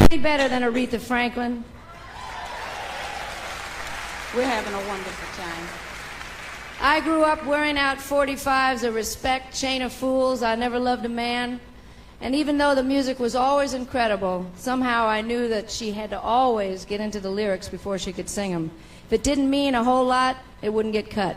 Any better than Aretha Franklin? We're having a wonderful time. I grew up wearing out 45s of respect, chain of fools, I never loved a man. And even though the music was always incredible, somehow I knew that she had to always get into the lyrics before she could sing them. If it didn't mean a whole lot, it wouldn't get cut.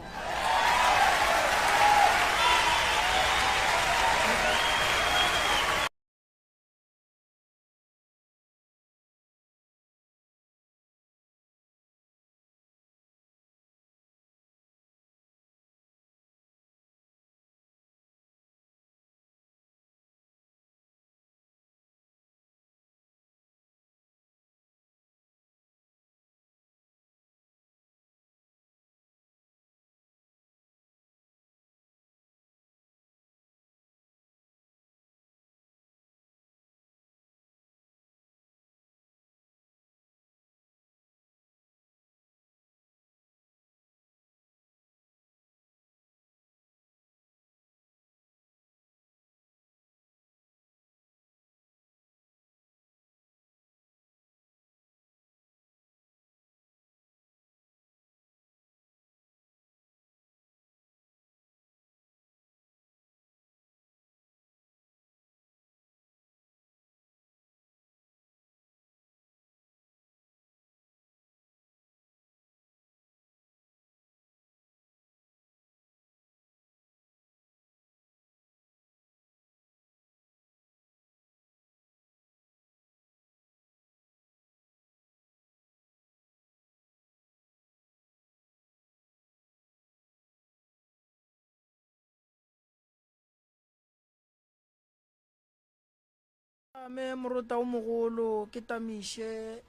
Me morota o mogolo ke tamiše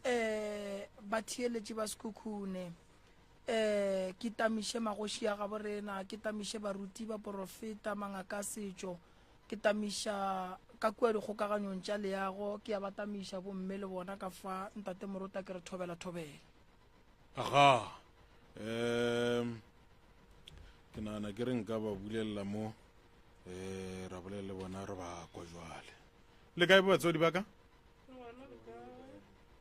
um batheeletši ba sekhukhune um ke tamiše magoši a gabo rena ke tamiše baruti baporofeta mangaka a setšo ke tamiša ka kua dikgokaganyong tša leago ke ya ba tamiša bomme le bona ka fa ntate morota ke re thobela thobela Aga, um ke nagana ke re nka ba bulelela mo um ra bolela le bona re ba kwa jwale. Le kae batswadi ba ka?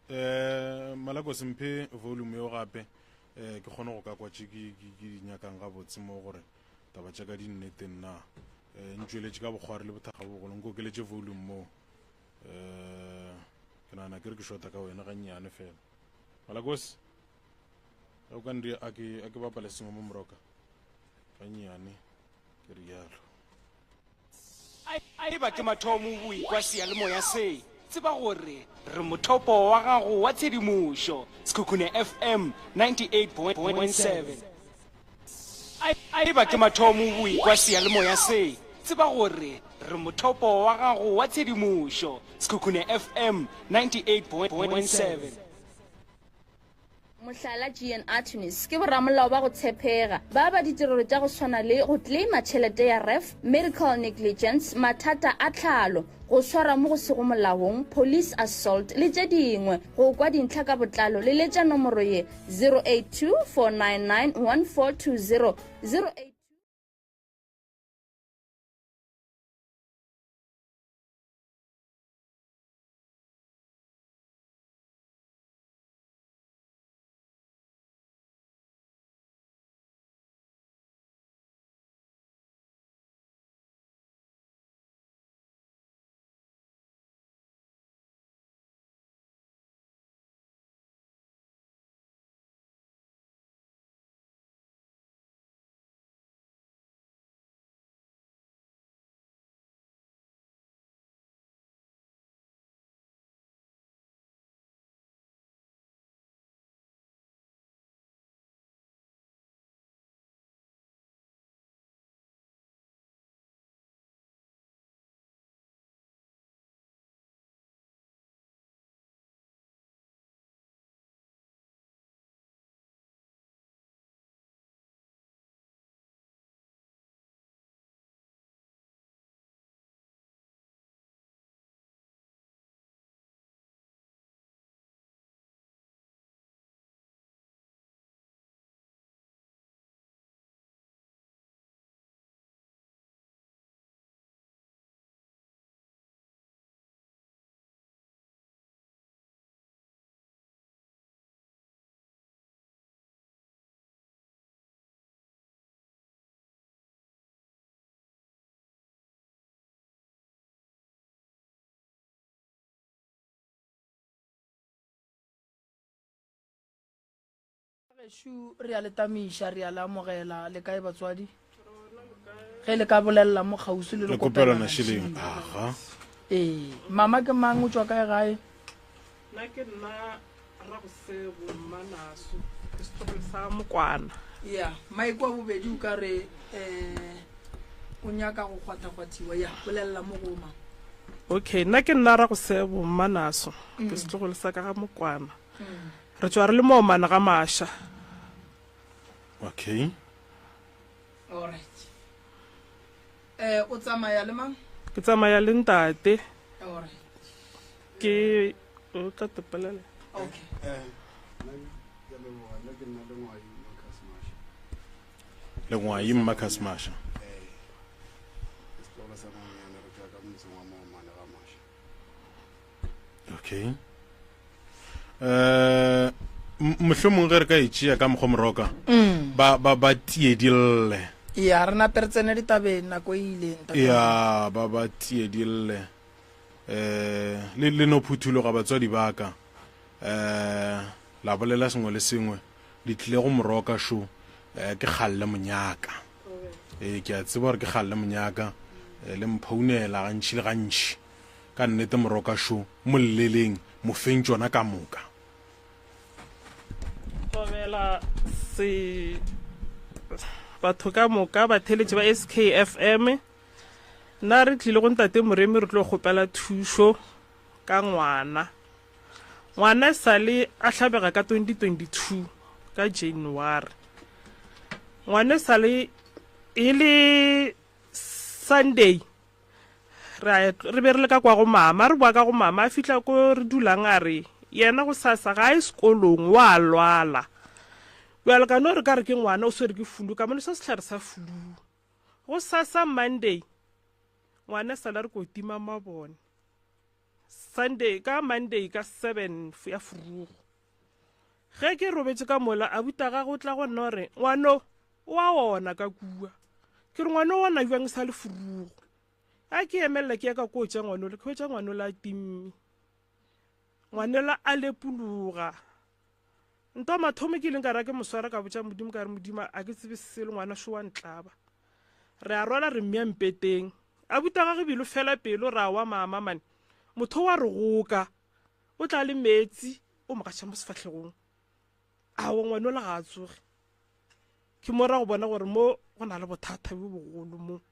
Um Malako semphe volume yo gape um ke kgone go ka kwa tše ke di nyakang gabotse mo gore taba tša ka di nneteng na. Um ntšweletše ka bokgwari le bothakga bo bogolo nkokeletše volume mo. Um ke nagana ke re ke shota ka wena gannyane fela. Malakos o ka nri a ke a ke bapale sengwe mo moroka gannyane ke rialo. A eba ke mathomo o ekwa seyalemoya se, tseba gore re mothopo wa gago wa tshedimošo. Sekhukhune FM 98.7. A eba ke mathomo o ekwa seyalemoya se, tseba gore re mothopo wa gago wa tshedimošo. Sekhukhune FM 98.7. Mohlala, GN Attorneys ke boramolao ba go tshepega. Ba aba ditirelo tša go swana le go claima tšhelete ya ref, medical negligence, mathata a tlhalo, go swara mo go sego molaong, police assault le tše dingwe. Go kwa dintlha ka botlalo, leletša nomoro ye, 082 499 1420, 082. Gešo re a le tamiša, re a le amogela. Le kae batswadi? Ge le ka bolelela mo kgauswi le le kopelana šeleng. Aga. Ee, mama ke mang o tšwa kae gae? Nna ke nna Ragosebo Mmanaso, ke setlogolo sa Mokwana. Ya, maiko a bobedi o ka re um o nyaka go kgwathakgwathiwa. Ya, bolelela mo go ma. Okay, nna ke nna Ragosebo Mmanaso, ke setlogolo sa ka ga Mokwana. Re tšwa re le moomana ga Masha. Okay. All right. Eh, o tsamaya le mang? Ke tsamaya le ntate. All right. Ke o tla tepelela. Okay. Eh, nna ke a leboga, nna ke nna Lengwai Marcus Masha. Lengwai Marcus Masha. Eh, ke setlogolo sa Monyane, re tšwa ka motseng wa Moomane ga Masha. Okay. Eh, mohlomong ge re ka e tšea ka mokgwa moroka ba ba ba tiedille. Ya, re nape re tsene ditabeng nako e ile, ntate. Ya, ba ba tiedille. Eh, le le no phuthuloga batswadi ba ka. Eh, la bolela sengwe le sengwe le tlile go moroka šo. Eh, ke kgalle monyaka. Eh, ke a tseba gore ke kgalle monyaka. Eh, le mphounela gantši le gantši. Ka nnete moroka šo, mo lleleng, mo feng tšona ka moka. Thobela se batho ka moka batheletši ba SKFM. Nna re tlile go ntate Moremi re tlo kgopela thušo ka ngwana. Ngwana e sale a hlabega ka 2022 ka January. Ngwana e sale e le Sunday Re a, re be re le ka kwa go mama, re boa ka go mama, a fihla ko re dulang a re, yena go sasa ga a ye sekolong, o a lwala. Bjalo ka no re ka re ke ngwana o swere ke flu, ka mo nwesa sehlare sa flu. Go sasa Monday, ngwana e sala re ko tima mabone. Sunday, ka Monday ka 7 ya furugo. Ge ke robetše ka mola, abuti a gagwe o tla go nna o re, Ngwano, o a ona ka kua. Ke re, Ngwano o ona bjang e sa le furugo? A ke emelela ke ya ka ko tša ngwanola, ke hwetša ngwanola a timme. Ngwanola a lepologa. Nto mathomo ke ileng ka ra ke mo swara ka botša Modimo ka re, Modimo a ke tsebe selo, ngwana šo wa ntlaba. Re a rwala re mmea mpeteng. Abuti a gagwe bile o fela pelo ra wa mama mane. Motho wa re goka. O tla le meetsi o mo gaša mo sefahlegong. Aowa ngwanola ga a tsoge. Ke mo ra go bona gore mo go na le bothata bjo bogolo mo.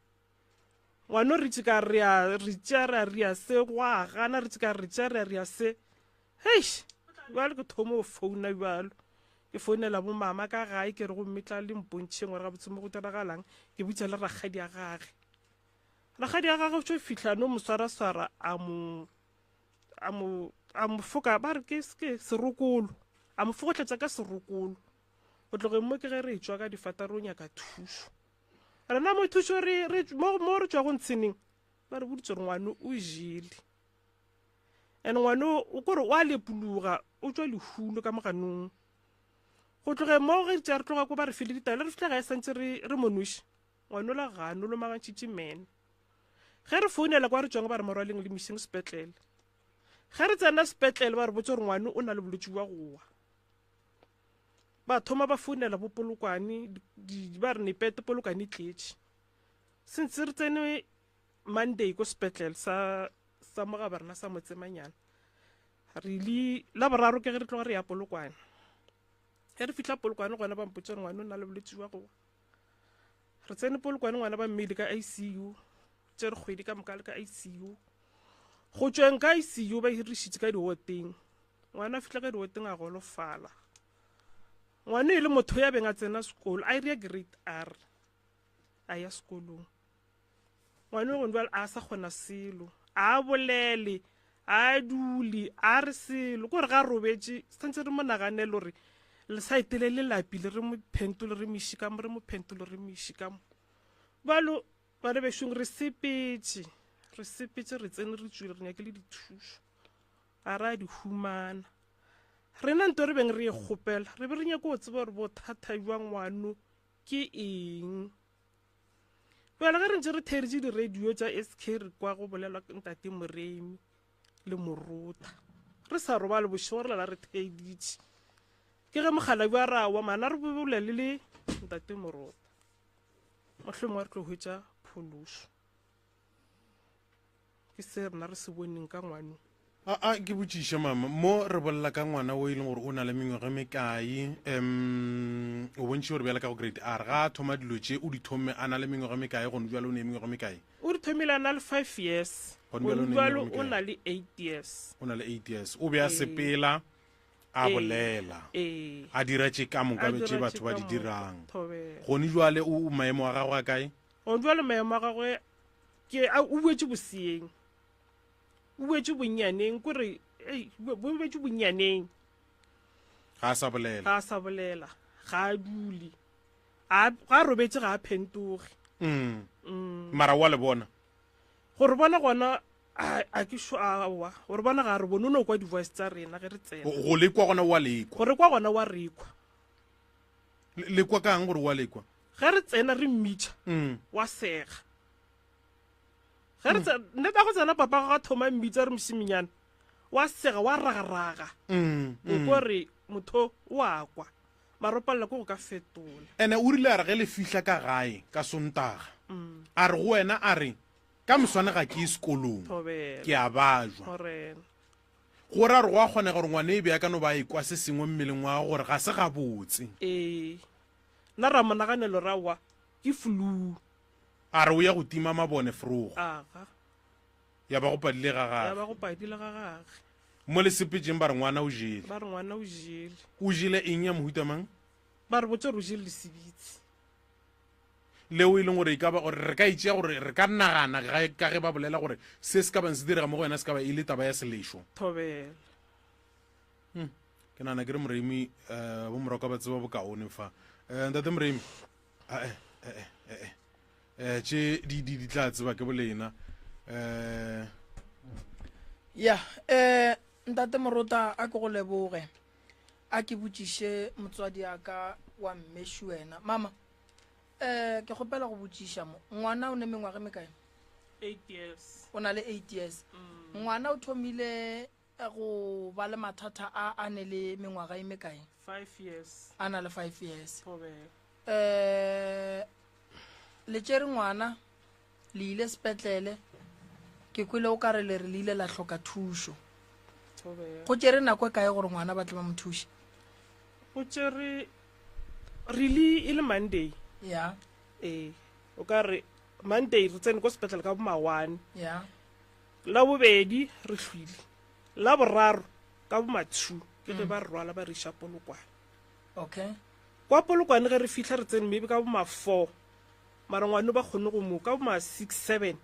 Ngwano re tše ka re a re tšea re a ria se gwa gana re tše ka re tšea re a ria se. Heish bjalo ke thomo go founa bjalo. Ke founela bo mama ka gae ke re gomme tla le mpontšheng gore gabotse mo go diragalang ke botša le rakgadi ya gage. Rakgadi ya gage o tšo fihla no mo swaraswara a mo a mo a mo foka ba re ke ke serokolo a mo fogohletša ka serokolo go tlogeng mo ke ge re tšwa ka difata re o nyaka thušo rena mo thušo re re mo mo re tšwa go ntsheneng ba re boditse gore ngwane o jele and ngwane o kore o a lepologa o tšwa lehulo ka moganong go tlogeng mo ge tša re tloga ko ba re file ditaba le re fihla ga e santse re re mo noši ngwanola ga no lomagantšhitše mene Ge re founela kwa re tšwang ba re morwaleng le miseng sepetlele. Ge re tsena sepetlele ba re botse gore ngwane o na le bolwetši bja go wa. Ba thoma ba founela bo Polokwane, ba re nepete Polokwane e tletše. Since re tsene Monday ko sepetlele sa sa mo ga rena sa Motsemanyana. Re ile la boraro ke ge re tloga re ya Polokwane. Ge re fihla Polokwane gona ba mpotša gore ngwane o na le bolwetši bja go wa. Re tsene Polokwane ngwana ba mmeile ka ICU, tšere kgwedi ka moka le ka ICU. Go tšweng ka ICU ba hirišitše ka diwoteng. Ngwana a fihla ka diwoteng a golofala. Ngwana e le motho ya beng a tsena sekolo, a iria grade R, a ya sekolong. Ngwana o gone bjale a sa kgona selo, a bolele, a dule, a re selo, kore ga robetše santse re mo naganele gore le sa etele le lapile re mo phentole re mo iše ka mo re mo phentole re mo iše ka mo. Bjalo bana bešong re sepetše, re sepetše re tsene re tšwile re nyakile dithušo, ga ra di humana. Rena nto re beng re e kgopela re be re nyaka go tseba gore bothata bja ngwano ke eng. Bjale ge re ntše re theeletše di-radio tša SK re kwa go bolelwa ntate Moremi le Morota. Re sa robale bošego re lala re theeditše. Ke ge mokgalabje a re aowa mana re bolele le ntate Morota. Mohlomongwe re tlo hwetša phološo. Ke se rena re se boneng ka ngwano. A a ke botšiše mama, mo re bolela ka ngwana o e leng gore o na le mengwaga e mekae? Um o bontšhe gore bjale ka go grade R ga a thoma dilo tše o di thomme a na le mengwaga e mekae, gone bjale o ne mengwaga e mekae? O di thomile a na le 5 years, Gone bjale o gone ne bjale mengwaga e o mekae? na le 8 years. O na le 8 years. O be a Ee. sepela a Ee. bolela Ee. a dira tše ka moka A tše dira tše batho ba ka di moka, dirang. thobela. Gone jwale o maemo a gagwe a kae? Gone bjale maemo a gagwe ke a o boetše boseeng. O boetše bonnyaneng kore ei bo boetše bonnyaneng. Ga a sa bolela. Ga a sa bolela, ga a dule. A ga a robetše ga a phentoge. Mm. Mm. Mara wa le bona. Gore bona gona a a ke sho aowa gore bona ga a re bone o no kwa di-voice tsa rena ge re tsena. Go lekwa gona wa lekwa. Gore kwa gona wa re kwa. Le kwa kang gore wa lekwa? Ge re tsena re mmitša Mm. wa sega. Ge re tsena nnete go tsena papa ga thoma mmitša re mošiminyana wa sega wa ragaraga. Mm. O Mm. ko re motho o a kwa. Mara o palela ke go ka fetola. Ene o rile a re ge le fihla ka gae ka Sontaga Mm. a re go wena a re ka moswane ga ke ye sekolong Thobela. ke a bajwa. Morena. Gore a re go a kgonega gore ngwana e be a ka no ba a ekwa se sengwe mmeleng wa gagwe gore ga se gabotse. Ee. Nna ra mo naganelo ra wa ke flu. A re o ya go tima mabone frogo. Aga. Ya ba go padile ga Ya gage. ba go padile ga gage. Mo le sepetšeng ba re ngwana o jele. Ba re ngwana o jele. O jele eng ya mohuta mang? Ba re botse gore o jele lesibitsi. Leo e leng gore e ka ba gore re ka itšea gore re ka nagana ga ka ge ba bolela gore se se ka bang se direga mo go wena se ka ba e le taba ya selešo. Thobela. Hmm. Ke nagana ke re Moremi um bo Moraka ba tseba bokaone fa. Um ntate Moremi ae eh eh eh tše di di di tla tseba ke bolena. Um Ya, eh ntate Morota a ke go leboge. A ke botšiše motswadi a ka wa mmešu wena. Mama, eh ke kgopela go botšiša mo. Ngwana o ne mengwaga e mekae? 8 years. O na le 8 years. Ngwana o thomile eh, go ba le mathata a a ne le mengwaga e mekae? 5 years. A na le 5 years. Thobela. Eh le tšere ngwana le ile sepetlele ke kwele o ka re le re le ile la hloka thušo. Thobela. Go tšere nako e kae gore ngwana ba tle ba mo thuše? Go tšere re le e le Monday. Ya. Ee, o ka re Monday re tsene ko sepetlele ka bo ma 1. Ya. La bobedi re hlwile. La boraro ka bo ma 2 ke ge Mm. ba re rwala ba re iša Polokwane. Okay. Kwa Polokwane ge re fihla re tsene maybe ka bo ma 4. Mara ngwana ba kgone go mo ka bo ma 6 7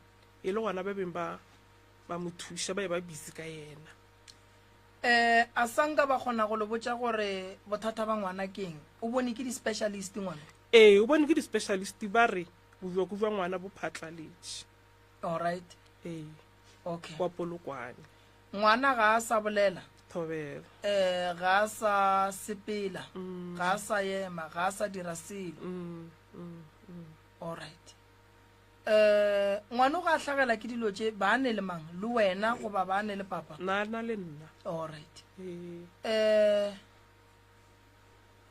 e le gona ba beng ba ba mo thuša ba e ba busy ka yena. Eh a sanka ba kgona go le botša gore bothata ba ngwana ke eng? O bone ke di-specialist ngwana? Ee, o bone ke di-specialist ba re bojoko bja ngwana bo phatlaletše. Alright. Ee. Okay. Kwa Polokwane. Ngwana ga a sa bolela. Thobela. Eh ga a sa sepela, ga a sa ema, ga a sa dira selo. Alright. Eh ngwana o ga a hlagela ke dilo tše ba ne le mang? Le wena goba ba ne le papa? Na na le nna. Alright. Ee. Eh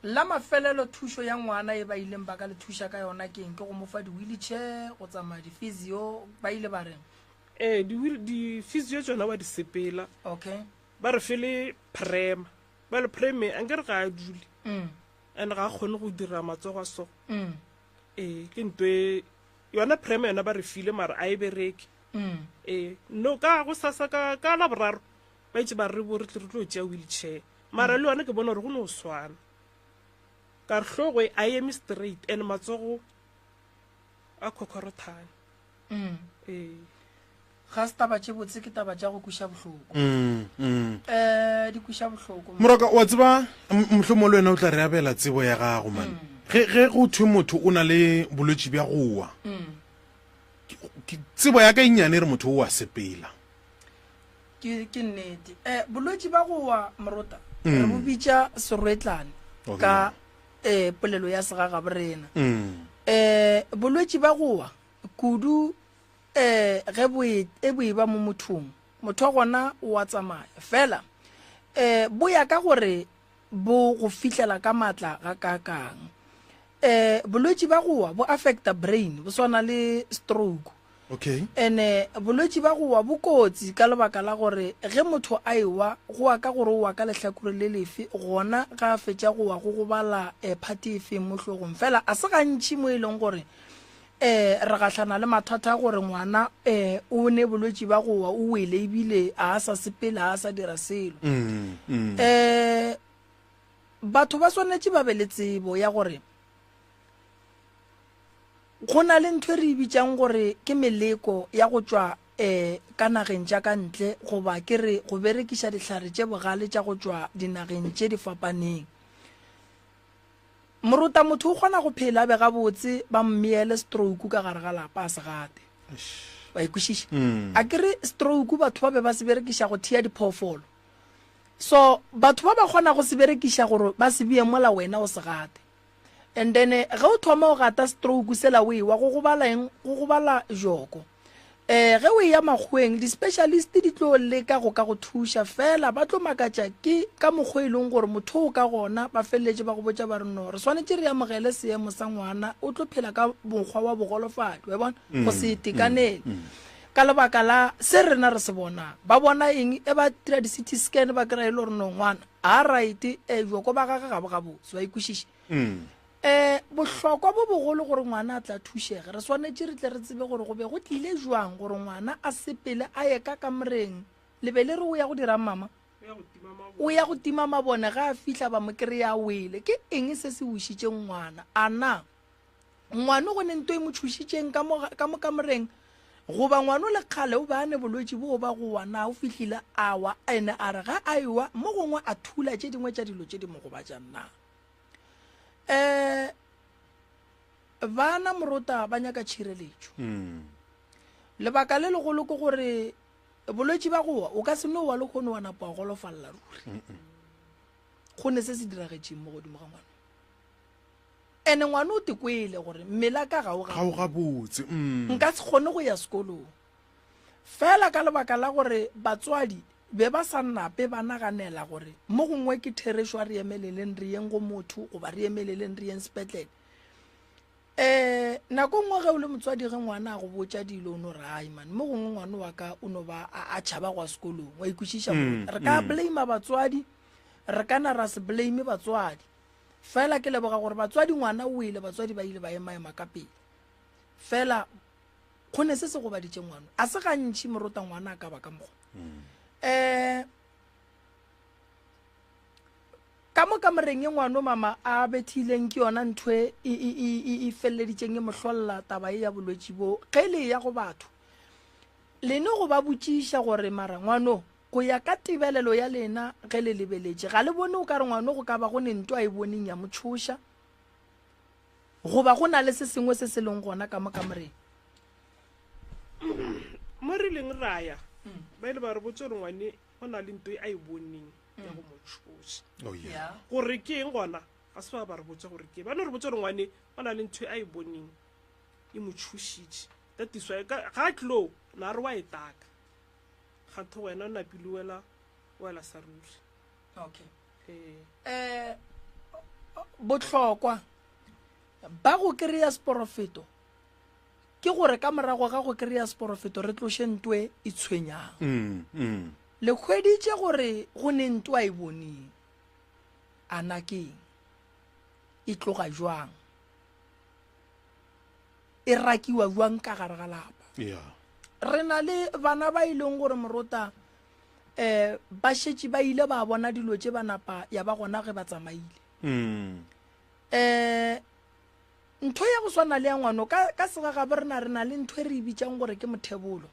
la mafelelo thušo ya ngwana e ba ileng ba ka le thuša ka yona ke eng? Ke go mo fa di-wheelchair, go tsamaya di-physio, ba ile ba reng? Ee, di-physio tšona wa di sepela. Okay. Ba re fele prema. Ba le preme a nkere ga a dule. Mm. And ga a kgone go dira matsogo a so. Mm. Ee, ke ntho e yona prema yona ba re file mara a e bereke. Mm. Ee, no ka go sasa ka ka la boraro ba itse ba re bo re tle re tlo tšea wheelchair. Mara le yona ke bona gore go no swana. Ka re hlogo e a eme straight and matsogo a khokhorothane. Mm. Ee. Ga se taba tše botse ke taba tša go kweša bohloko. Mm, mm. Eh di kweša bohloko. Moroka wa tseba mohlomong le wena o tla re abela tsebo ya gago man. Ge ge go thwe motho o na le bolwetši bja go wa. Mm. Tsebo ya ka e nnyane e re motho o a sepela. Ke ke nnete. Eh bolwetši ba go wa morota Mm. re bo bitša serwetlane Okay. ka eh polelo ya segagabo rena. Mm. Eh bolwetši ba go wa kudu eh ge bo e, e bo e ba mo mothong, motho wa gona o a tsamaya fela. Eh bo ya ka gore bo go fihlela ka maatla gakaakang. Um bolwetši ba go wa bo affecta brain, bo swana le stroke. Okay. Ene bolwetši ba go wa bo kotsi ka lebaka la gore ge motho a ewa, go wa ka gore o wa ka lehlakore le lefe, gona ga a fetša go wa go gobala um phate efeng mo hlogong. Fela a se gantši mo e leng gore um re gahlana le mathata a gore ngwana um o ne bolwetši ba go wa, o wele ebile a a sa sepele, a a sa dira selo. Um batho ba swanetše ba be le tsebo ya gore Go na le ntho e re e bitšang gore ke meleko ya go tšwa um ka nageng tša ka ntle goba ke re go berekiša dihlare tše bogale tša go tšwa dinageng tše di fapaneng. Morota motho o kgona go phela a be gabotse ba mmeele stroke ka gare ga lapa a se gate. Wa e kwešiša? A ke re stroke batho ba be ba se berekiša go thea diphoofolo. So batho ba ba kgona go se berekiša gore ba se bee mola wena o se gate. And then ge o thoma o gata stroke sela o ewa go gobala eng go gobala joko. Eh ge o eya makgoweng di-specialist di tlo leka go ka go thuša fela ba tlo makatša ke ka mokgwa e leng gore motho o ka gona ba feleletše ba go botša ba re no re swanetše re amogele seemo sa ngwana o tlo phela ka mokgwa wa bogolofadi wa bona go se itekanele ka lebaka la se rena re se bonang ba bona eng e ba dira di-CT scan ba kry-a e le gore no ngwana A right, eh, bjoko ba gage ga bo gabotse, wa ikwešiša. Mm. Eh, bohlokwa bo bogolo gore ngwana a tla thušege, re swanetše re tle re tsebe gore go be go tlile jwang gore ngwana a sepele a ye ka kamoreng. Le be le re o ya go dirang mama? O ya go tima mabone, ge a fihla ba mo kry-a a wele. Ke eng se se wišitšeng ngwana? A na ngwano go ne nto e mo tšhošitšeng ka mo, ka mo kamoreng goba ngwano le kgale o be a ne bolwetši boo ba go wa na o fihlile a wa ene a re ga a ewa mo gongwe a thula tše dingwe tša dilo tše di mo gobatšang na um bana morota ba nyaka tšhireletšo mm. lebaka le legolo ke gore bolwetši ba go wa o ka se no wa le kgone wa napa wa golofalela ruri go ne se se diragetšeng mo godimo ga ngwana Ene ngwana o te kwele gore mmele a ka ga o Ga o gabotse. Mm. Nka se kgone go ya sekolong. Fela ka lebaka la gore batswadi be ba sa nape ba naganela gore mo gongwe ke therešo a re emeleleng re yeng go motho goba re emeleleng re yeng sepetlele. Um nako nngwe ge o le motswadi ge ngwana a go botša dilo o no re ai man mo gongwe ngwana wa ka o no ba a a tšhaba go ya sekolong wa ikwešiša mm, re ka mm. blame batswadi re ka na ra se blame batswadi Fela ke leboga gore batswadi ngwana o wele batswadi ba ile ba emaema ka pele. Fela go ne se se gobaditše ngwana. A se gantši morota ngwana a ka ba ka mokgwa. Um ka mo kamoreng e ngwano mama a bethileng ke yona ntho e e, e, e, e, e feleleditšeng e mo hlolla taba e ya bolwetši bo ge le ya go batho lene go ba botšiša gore mara ngwano Go ya ka tebelelo ya lena ge le lebeletše, ga le bone o ka re ngwano go ka ba go ne nto a e boneng ya mo tšhoša? Goba go na le se sengwe se se leng gona ka mo kamoreng? Mo re ileng ra ya, ba ile ba re botša gore ngwane go na le nto e a e boneng ya go mo tšhoša. Oh, yeah. Gore ke eng gona, ga se ba ba re botša gore ke eng. Ba no re botša gore ngwane go na le ntho e a e boneng e mo tšhošitše. That is why ga a tlilo na re wa e taka. Kgatho wena o napile o wela wela sa ruri. Okay. Ee. Eh bohlokwa ba go kry-a seporofeto ke gore ka morago ga go kry-a seporofeto re tloše ntwe e tshwenyang mm, mm. le hweditše gore go ne ntwa e boneng a na keng e tloga jwang e rakiwa bjang ka gare ga lapa yeah. Re na le bana ba e leng gore morota um ba šetše ba ile ba bona dilo tše ba napa ya ba gona ge ba tsamaile mm. um ntho ya go swana le ya ngwano ka, ka segagabo rena re na le ntho e re e bitšang gore ke mothebolo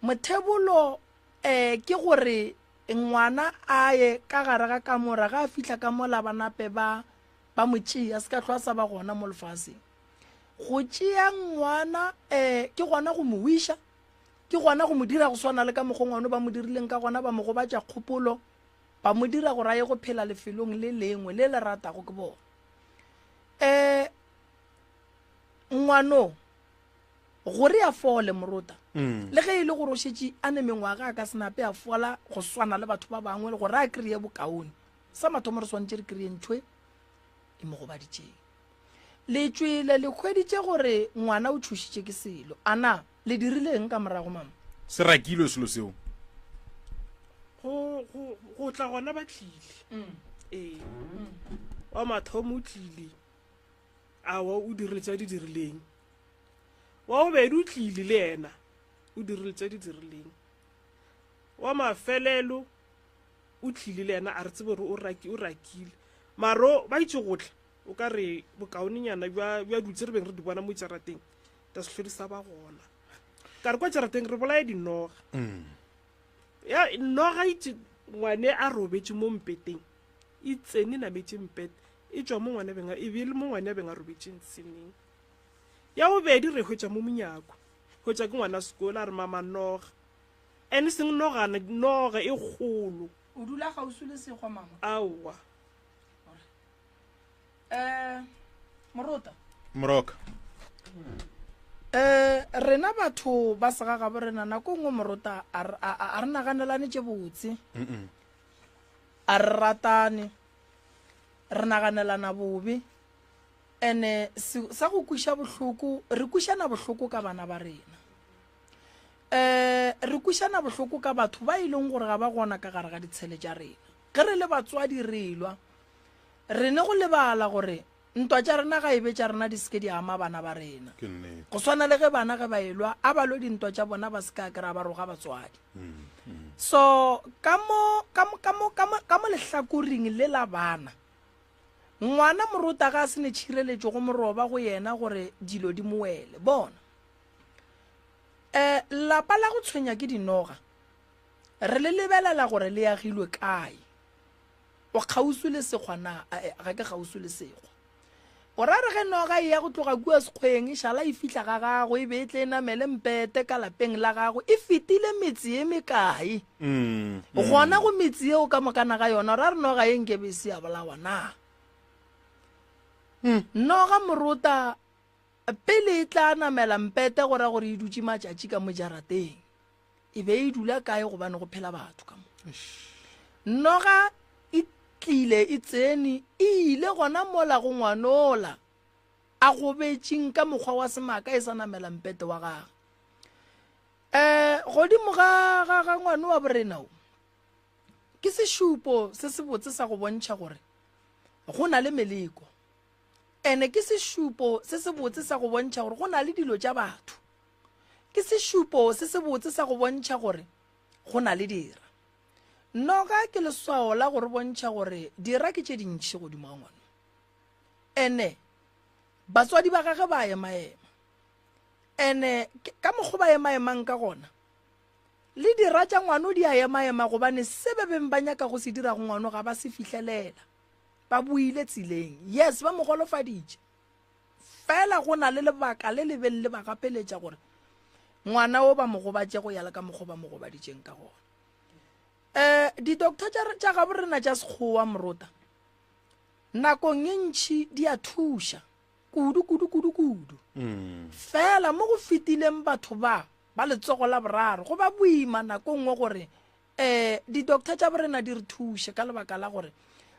mothebolo um ke gore ngwana a ye ka gare ga kamora ga a fihla ka mola ba nape ba ba mo tšea se ka hlwa sa ba gona mo lefaseng Go tšea ngwana um ke gona go mo wiša, ke gona go mo dira go swana le ka mokgwa ngwano ba mo dirileng ka gona, ba mo gobatša kgopolo, ba mo dira gore a ye go phela lefelong le lengwe le le ratago ke bona. Um ngwano gore a fole morota mm. le ge e le gore o šetše a ne mengwaga a ka senape a fola go swana le batho ba bangwe gore a kry-e bokaone. Sa mathomo re swanetše re kry-e ntho e e mo gobaditšeng. Le tšwele le hweditše gore ngwana o tšhošitše ke selo. A na le dirile eng ka morago, mama? Se rakilwe selo seo. Go, go, go tla gona ba tlile. Mm. Ee. Mm. Wa mathomo o tlile. Awa o dirile tša di dirileng. Wa bobedi o tlile le yena. O dirile tša di dirileng. Wa mafelelo o tlile le yena a re tsebe gore o raki o rakile. Maro ba itše go tla o ka re bokaonenyana bja bja dilo tse re beng re di bona mo jarateng ta se hlwe di sa ba gona. Ka re kwa jarateng re bolaya dinoga. Mm. Ya noga itše ngwane a robetše mo mpeteng e tsene nametše mpete e tšwa mo ngwane beng e be le mo ngwane a beng a robetšeng seneng. Ya bobedi re hwetša mo monyako. Hwetša ke ngwana sekolo a re mama noga. Ene seng nogana noga e kgolo. O dula kgauswi le sekgwa mama? Aowa. Eh, Morota. Moroka. Eh, rena batho ba segagabo rena nako nngwe Morota a re naganelane tše botse. A re ratane. Re naganelana bobe. Ene sa go kwiša bohloko, re kwišana bohloko ka bana ba rena. Eh, re kwišana bohloko ka batho ba e leng gore ga ba gona ka gare ga ditshele tša rena. Ge re le batswadi re elwa, re ne go lebala gore ntwa tša rena ga e be tša rena di se ke di ama bana ba rena. Go swana le ge bana ge ba elwa, a ba lwe dintwa tša bona ba se ka kry-a ba roga batswadi. So ka mo, ka mo, ka mo, ka mo, ka mo lehlakoring le la bana, ngwana morota ga a se ne tšhireletšo go moroba go yena gore dilo di mo wele. Bona. Um lapa la go tshwenya ke dinoga, re le lebelela gore le agilwe kae. O kgauswi le sekgwa na? Ae, ga ke kgauswi le sekgwa. O ra re ge noga e ya go tloga kua sekgweng e šala e fihla ga gago e be e tle e namele mpete ka lapeng la gago e fetile metse ye mekae? Mm, mm. Gona go metse yeo ka mokana ga yona o ra re noga ye nke be e se ya bolawa na? Mm. Noga morota pele e tla namela mpete go ra gore e dutše matšatši ka mo jarateng. E be e dula kae gobane go phela batho ka mo. Noga e tlile e tsene e ile gona mola go ngwanola a gobetšeng ka mokgwa wa semaka e sa namela mpete wa gagwe. Um godimo ga ga ga ngwano wa borena o ke sešupo se sebotse sa go bontšha gore go na le meleko ene ke sešupo se sebotse sa go bontšha gore go na le dilo tša batho Ke sešupo se sebotse sa go bontšha gore go na le dira. Noga ke leswao la go re bontšha gore dira ke tše dintši godimo ga ngwana. Ene batswadi ba gage ba emaema. Ene ka mokgwa ba emaemang ka gona, le dira tša ngwano di a emaema gobane se be beng ba nyaka go se dira go ngwano ga ba se fihlelela. Ba boile tseleng. Yes, ba mo golofaditše. Fela go na le lebaka le le beng le ba gapeletša gore ngwana o ba mo gobatše go ya le ka mokgwa ba mo gobaditšeng ka gona. Um di-doctor tša gabo rena tša sekgowa morota nakong e ntšhi di a thuša kudu kudu kudu kudu. Mm. Fela mo go fetileng batho ba ba letsogo la boraro go ba boima nako nngwe gore um di-doctor tša borena di re thuše ka lebaka la gore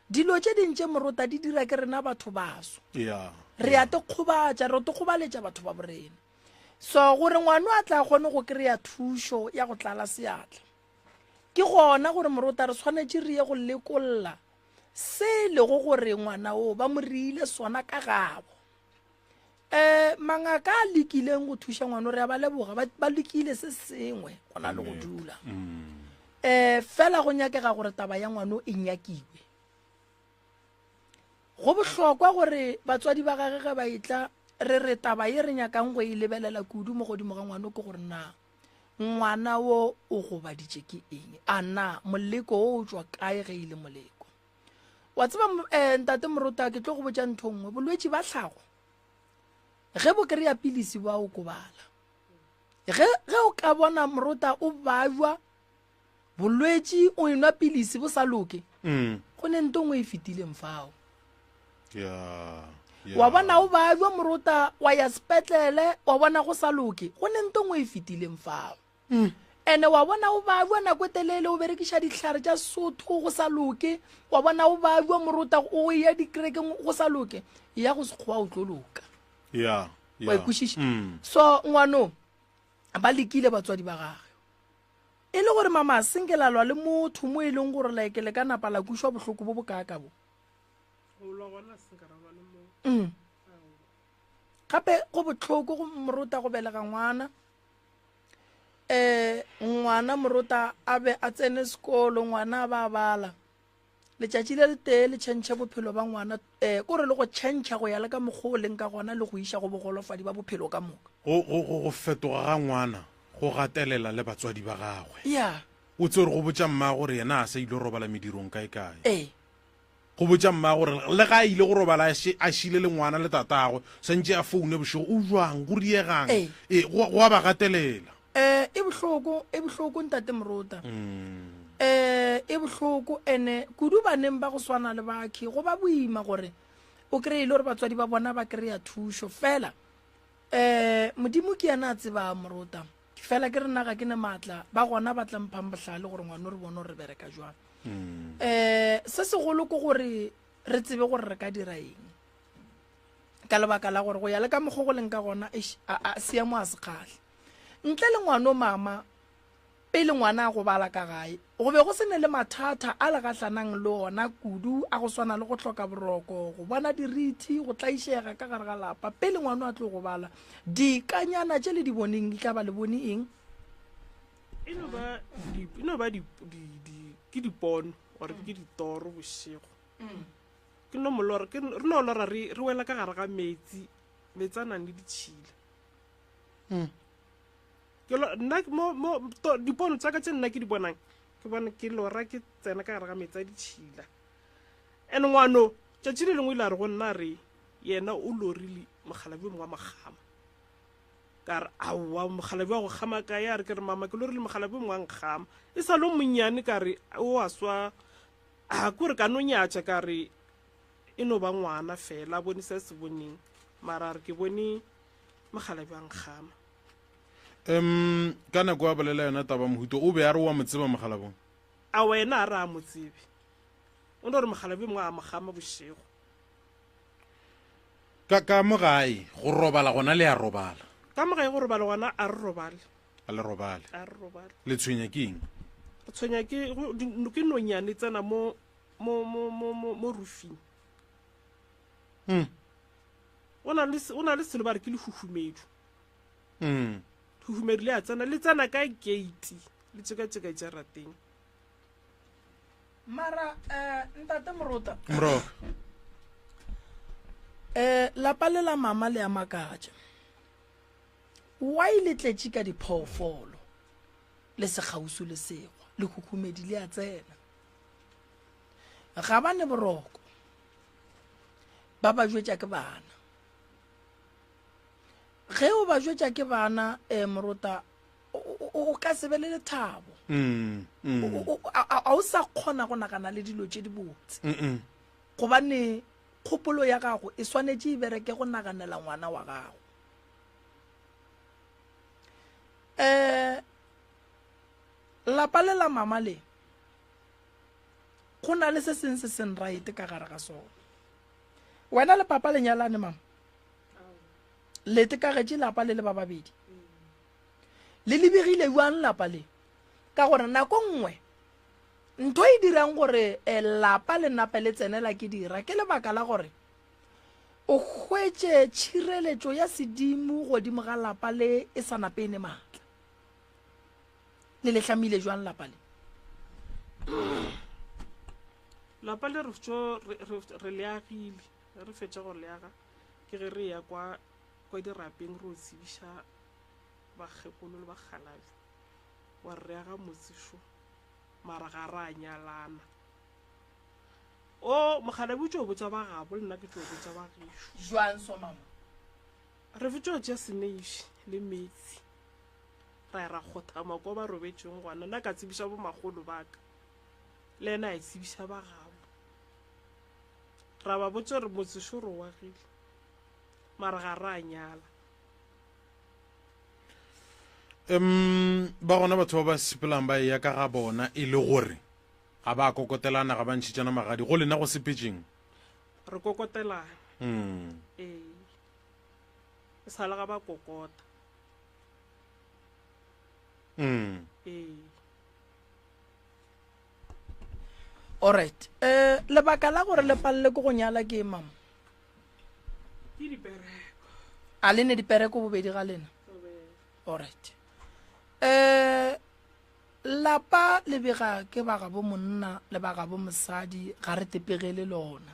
dilo tše ding tše morota di dira ke rena batho baso yeah, re a tekgobatša re tekgobaletša batho ba borena so gore ngwano a tla kgone go kry-a thušo ya go tlala seatla ke gona gore morota re swanetše re ye go lekolla se e lego gore ngwana o ba mo reile sona ka gabo um mangaka a lekileng go thuša ngwano re a ba leboga ba lekile se sengwe go na le go dula um fela go nyakega gore taba ya ngwano e nyakiwe go bohlokwa gore batswadi ba gage ge ba etla re re taba ye re nyakang go e lebelela kudu mo godimo ga ngwano ke gore na ngwana wo o gobaditše ke eng a na moleko wo o tšwa kae ge e le moleko Wa tseba um ntate Morota ke tlo go botša ntho nngwe bolwetši ba tlhago ge bo kry-a pilisi ba okobala ge ge o ka bona morota o bajwa bolwetši o enwa pilisi bo sa loke mm. go ne nto nngwe e fetileng fao yeah, yeah. wa bona o bajwa morota wa ya sepetlele wa bona go sa loke go ne nto nngwe e fetileng fao mm. Ene wa bona o babja nako e telele o berekiša dihlare tša Sotho go sa loke, wa bona o babja morota o eya dikerekeng go sa loke, ya go Sekgowa o tlo loka. Ya, ya. Wa e kwešiša? Mm. So ngwano ba lekile batswadi ba gage. E le gore mama a senke la lwa le motho mo e leng gore like le ka napa la kušwa bohloko bo bokaaka bo. Go lwa gona a senka ra lwa le motho. Mm. Gape go bohloko go morota go belega ngwana. um ngwana morota a be a tsene sekolo ngwana a ba bala letšatši le letee le tšhentšhe bophelo ba ngwana um kore le go tšhentšha go ya le ka mokgwa o leng ka gona le go iša go bogolofadi ba bophelo ka moka go fetoga ga ngwana go gatelela le batswadi ba gagwe ya o tsere go botša mma gore yena a sa ile robala medirong kae kae ee Go botša mma gore le ga a ile go robala a šile le ngwana le tatagwe, swantše a foune bošego, o bjang, go diegang? Ee. Ee, go, go a ba gatelela. Eh, e bohloko, e bohloko ntate Morota. Eh, e bohloko ene kudu baneng ba go swana le bakhi go ba boima gore o kry-e le gore batswadi ba bona ba kry-a thušo fela. Eh, Modimo ke yena a tsebang Morota. Fela ke re nna ga ke ne maatla, ba gona ba tla mphang bohlale gore ngwano re bone gore re bereka jwang. Um se segolo ke gore re tsebe gore re ka dira eng ka lebaka la gore go ya le ka mokgwa go leng ka gona seemo a se kgahle. Ntle le ngwano mama pele ngwana a gobala ka gae go be go se ne le mathata a le gahlanang le ona kudu a go swana le go hloka boroko, go bona dirithi, go tlaišega ka gare ga lapa pele ngwano a tlo gobala. Dikanyana tše le di boneng di tla ba le bone eng? E no ba di, e no ba di, di, di, ke dipono or ke ditoro bošego. Ke no molora, ke re no lora re, re wela ka gare ga metsi, metsi a nang le ditšhila. Ke lo, nna mo, mo, to, dipono tsa ka tše nna ke di bonang, ke bona ke lora ke tsena ka gare ga metsi a ditšhila. And ngwano, tšatši le lengwe ile a re go nna re yena o lorile mokgalabje mongwe wa mokgama. Ka re, aowa, mokgalabje wa go kgama kae? A re, ke re, mama, ke lorile mokgalabje mongwe wa nkgama. E sa le o monnyane, ka re, o a swa. A ko re ka no nyatša, ka re, e no ba ngwana fela, a bone se a se boneng. Mara a re, ke bone mokgalabje wa nkgama. Um ka nako a bolela yona taba mohuto, o be a re o a mo tseba mokgalabong? A wena a re a mo tsebe. O no re mokgalabje mongwe a mo kgama bošego. Ka, ka mo gae, go robala gona le a robala. Ka mo gae go robala gona a re robale. A le robale. A re robale. Le tshwenya ke eng? Re tshwenya ke, go, di, ke nonyane tsena mo, mo, mo, mo, mo, mo roofing. Mm. O na le, o na le selo ba re ke lehuhumedu. Mm. Lehuhumedu le a tsena, le tsena ka gate, le tšekatšeka jarateng. Mara eh ntate Morota. Moroka. Eh lapa le la mama le a makatša. Why le tletše ka diphoofolo le sekgausu le sekgwa le khukhumedi le a tsena. Ga ba ne boroko. Ba ba jwetša ke bana. Ge o ba jwetša ke bana eh Morota o ka se be le lethabo mm, mm. a o sa kgona go nagana le dilo tše dibotse gobane kgopolo ya gago e swanetše e bereke go naganela ngwana wa gago um lapa le la mama le go na le se seng se seng right ka gare ga sona wena le papa le nyalane mama le tekagetše lapa le le ba babedi Le lebegile bjang lapa le? Ka gore nako nngwe ntho e dirang gore eh, lapa le nape le tsenela ke dira ke lebaka la gore o hwetše tšhireletšo ya sedimo godimo ga lapa le e sa nape e ne maatla. Le le hlamile jwang lapa le? Lapa le re tšo re le agile, re fetša go le aga ke ge re ya kwa kwa dirapeng re o tsebiša bakgekolo le bakgalabje wa re aga motse šo mara ga ra nyalana. O mokgalabje o tšo botša ba gabo le nna ke tšo botša ba gešo. Jwang so mama? Re fetšo tšea seneiši le metsi ra ya ra kgothama kwa ba robetšeng gona. Nna ka tsebiša bomakgolo ba ka le yena a e tsebiša ba gabo. Ra ba botša gore motse šo re o agile mara ga ra nyala. Um ba gona batho ba ba sepelang ba eya ka ga bona e le gore ga ba kokotelana ga ba ntšhitšana magadi go lena go sepetšeng Re kokotelana. Mm. Ee. E sa le ga ba kokota. Mm. Ee. Alright. Eh lebaka la gore le palele ke go nyala ke mama. Ke dipereko. A le ne dipereko bobedi ga lena? Alright. Eh lapa le bega ke ba gabo monna le ba gabo mosadi ga re tepegele lona.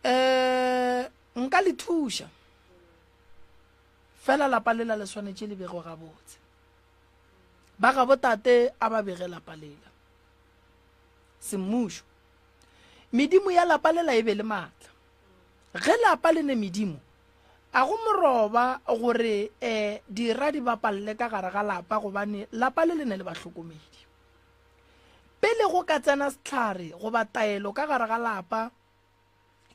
Eh nka le thuša. Fela lapa lela le swanetše le begwe gabotse. Ba gabo tate a ba bege lapa lela. Semmušo. Medimo ya lapa lela e be le maatla. Ge lapa le ne medimo, a go moroba gore um dira di bapalle ka gare ga lapa gobane lapa le le ne le bahlokomedi. Pele go ka tsena sehlare goba taelo ka gare ga lapa,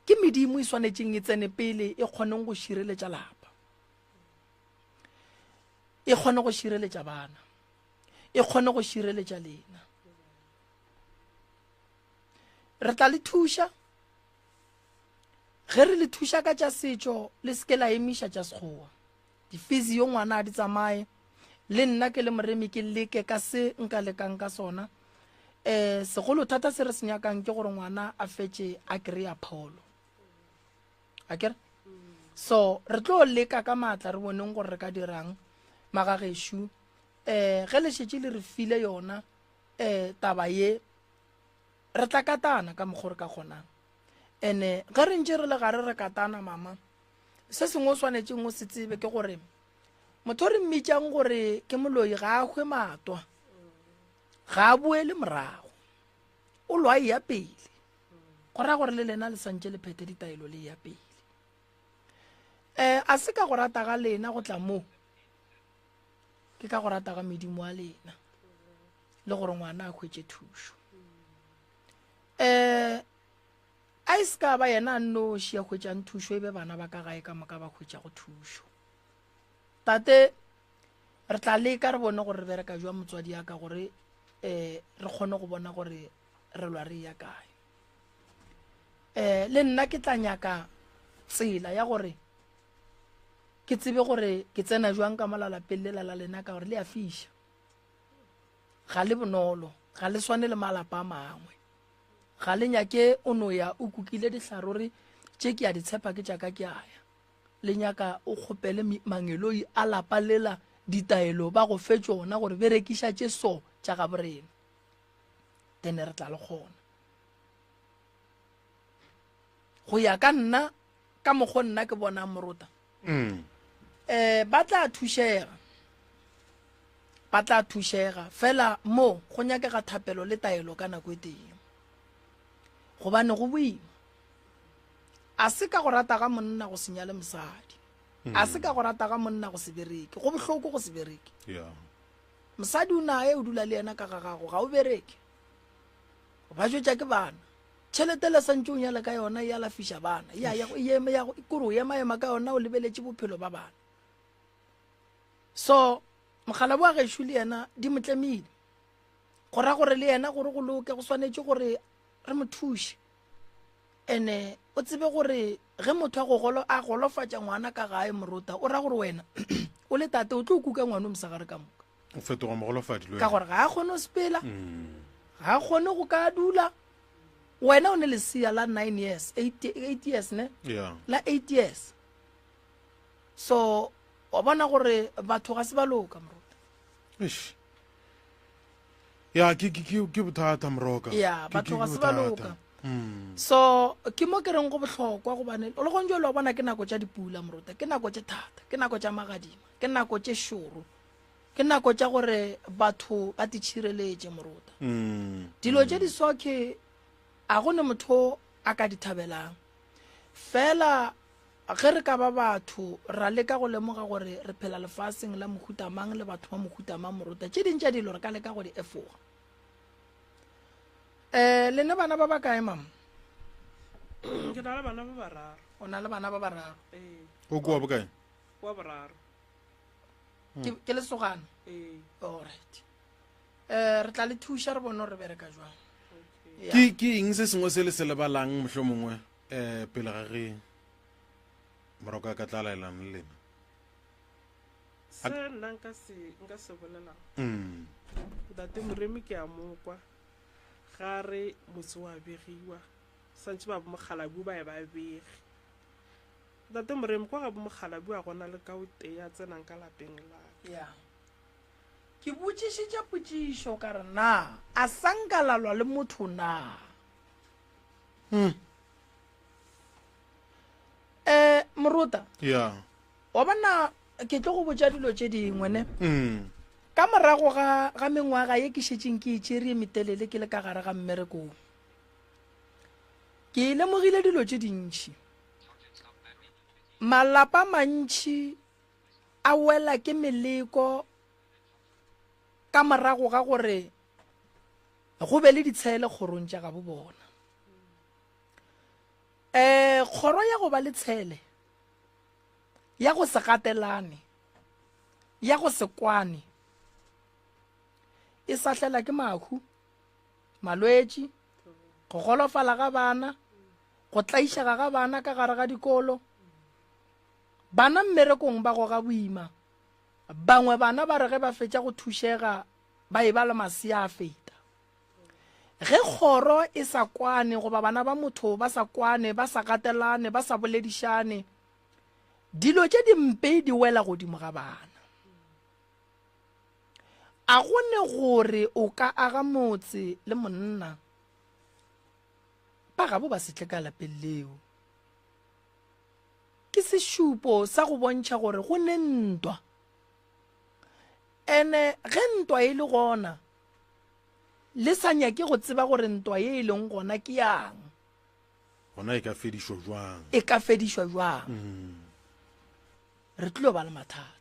ke medimo e swanetšeng e tsene pele e kgoneng go šireletša lapa. E kgone go šireletša bana. E kgone go šireletša lena. Re tla le thuša. Ge re le thuša ka tša setšo, le se ke la emiša tša Sekgowa. Difizio ngwana a di tsamaye. Le nna ke le moremi ke leke ka se nka lekang ka sona. Um segolo thata se re se nyakang ke gore ngwana a fetše a kry-a pholo. A kere? So re tlo leka ka maatla re boneng gore re ka dirang magagešo. Um ge le šetše le re file yona um taba ye, re tla katana ka mokgo re ka kgonang. Ene ge re ntše re le gare re katana mama, se sengwe o swanetšeng o se tsebe ke gore motho re mmitšang gore ke moloi ga a hwe matwa, ga a boele morago, o lwa e ya pele. Go raya gore le lena le swantše le phethe ditaelo le ya pele. Um a se ka go rata ga lena go tla mo, ke ka go rata ga medimo wa lena le gore ngwana a hwetše thušo. Um a e se ka ba yena a nnoši a hwetšang thušo, e be bana ba ka gae ka moka ba hwetšago thušo. Tate, re tla leka re bone gore re bereka jwa motswadi ya ka gore um re kgone go bona gore re lwa re ya kae. Um le nna ke tla nyaka tsela ya gore ke tsebe gore ke tsena jwang ka mola lapeng lela la lena, ka gore le a fiša, ga le bonolo, ga le swane le malapa a mangwe. Ga le nyake o no ya o kukile dihlarore tše ke a di tshepa ke tša ka ke a ya. Le nyaka o kgopele mangeloi a lapa lela ditaelo ba go fe tšona gore berekiša tše so tša gabo rena. Then re tla le kgona. Go ya ka nna, ka mokgo nna ke bonang morota. Mm. Eh, ba tla thušega. Ba tla thušega. Fela mo go nyakega thapelo le taelo ka nako e tee. Gobane go boima. A se ka go rata ga monna go se nyale mosadi. A se ka go rata ga monna go se bereke. Go bohloko go se bereke. Yeah. Mosadi o naye o dula le yena ka ga gago, ga o bereke. O ba jwetša ke bana. Tšhelete le santše o nyale ka yona e alafiša bana. Ya ya e ema ya kore o ema ema ka yona o lebeletše bophelo ba bana. So mogala wa gešo le yena di mo tlemile. Go ra gore le yena gore go loke go swanetše gore re mo thuše. Ene o tsebe gore ge motho a go golo a golofatša ngwana ka gae morota o ra gore wena o le tate o tlo kuka ngwana o mosegare ka moka. O fetoga mogolofadi le Ka wena. gore ga a kgone go sepela. Ga a kgone go ka dula. Wena o ne lesea la 9 years, 8 years ne? Yeah. La 8 years. So wa bona gore batho ga se ba loka moruta. Eish. Ya ke ke ke ke bothata moroka. Ya, Ke- batho ke ga se ba bothata. loka. Mm. So ke mo ke reng go bohlokwa gobane le gong jalo wa bona ke nako tša dipula moruta, ke nako tše thata, ke nako tša magadima, ke nako tše šoro. Ke nako tša gore batho ba titšhireletše moruta. Mm. Dilo tše di sokhe a go ne motho a ka di thabelang. Fela ge re ka ba batho ra leka go lemoga gore re phela lefaseng la mohuta mang le batho ba mohuta mang moruta, tše ding tša dilo re ka leka go di efoga. Eh le ne bana ba ba kae mama? Ke na le bana ba bararo. O na le bana ba bararo. Ee. O kwa bokae? Wa boraro. Ke ke lesogana. Ee. Alright. Eh re tla le thuša re bone gore re bereka jwang. Yeah. Ke ke eng se sengwe se le se lebalang mohlomongwe eh pele ga ge moroka ka tla laelana le lena? Se nna nka se nka se bolelang. Mm. Ntate Moremi ke a mo kwa ga re motse wa begiwa santse ba bomokgalabu ba e ba bege. Ntate Moremi kwa ga bomokgalabu a gona le ka o tee a tsenang ka lapeng la ka. Yeah. Ke botšišitše potšišo ka re, Na a sa nka la lwa le motho na? Hmm. Eh, Morota. Yeah. Wa bona ke tlo go botša dilo tše dingwe ne. Mm. Ka morago ga ga mengwaga ye ke šetšeng ke e tšere ye metelele ke le ka gare ga mmerekong. Ke lemogile dilo tše dintši. Malapa mantši a wela ke meleko ka morago ga gore go be le ditshele kgorong tša gabo bona. Um kgoro ya go ba le tshele ya go se gatelane ya go se kwane e sahlela ke mahu, malwetši, go golofala ga bana, go tlaišega ga bana ka gare ga dikolo. Bana mmerekong ba goga boima. Bangwe bana ba re ge ba fetša go thušega ba e ba le masea a feta. Ge kgoro e sa kwane goba bana ba motho ba sa kwane, ba sa gatelane, ba sa boledišane, dilo tše dimpe di wela godimo ga bana. A go ne gore o ka aga motse le monna ba gabo ba se tle ka lapeng leo. Ke sešupo sa go bontšha gore go ne ntwa. Ene ge ntwa e le gona, le sa nyake go tseba gore ntwa ye e leng gona ke yang. Gona e ka fedišwa jwang? E ka fedišwa jwang? Re tlilo ba le mathata.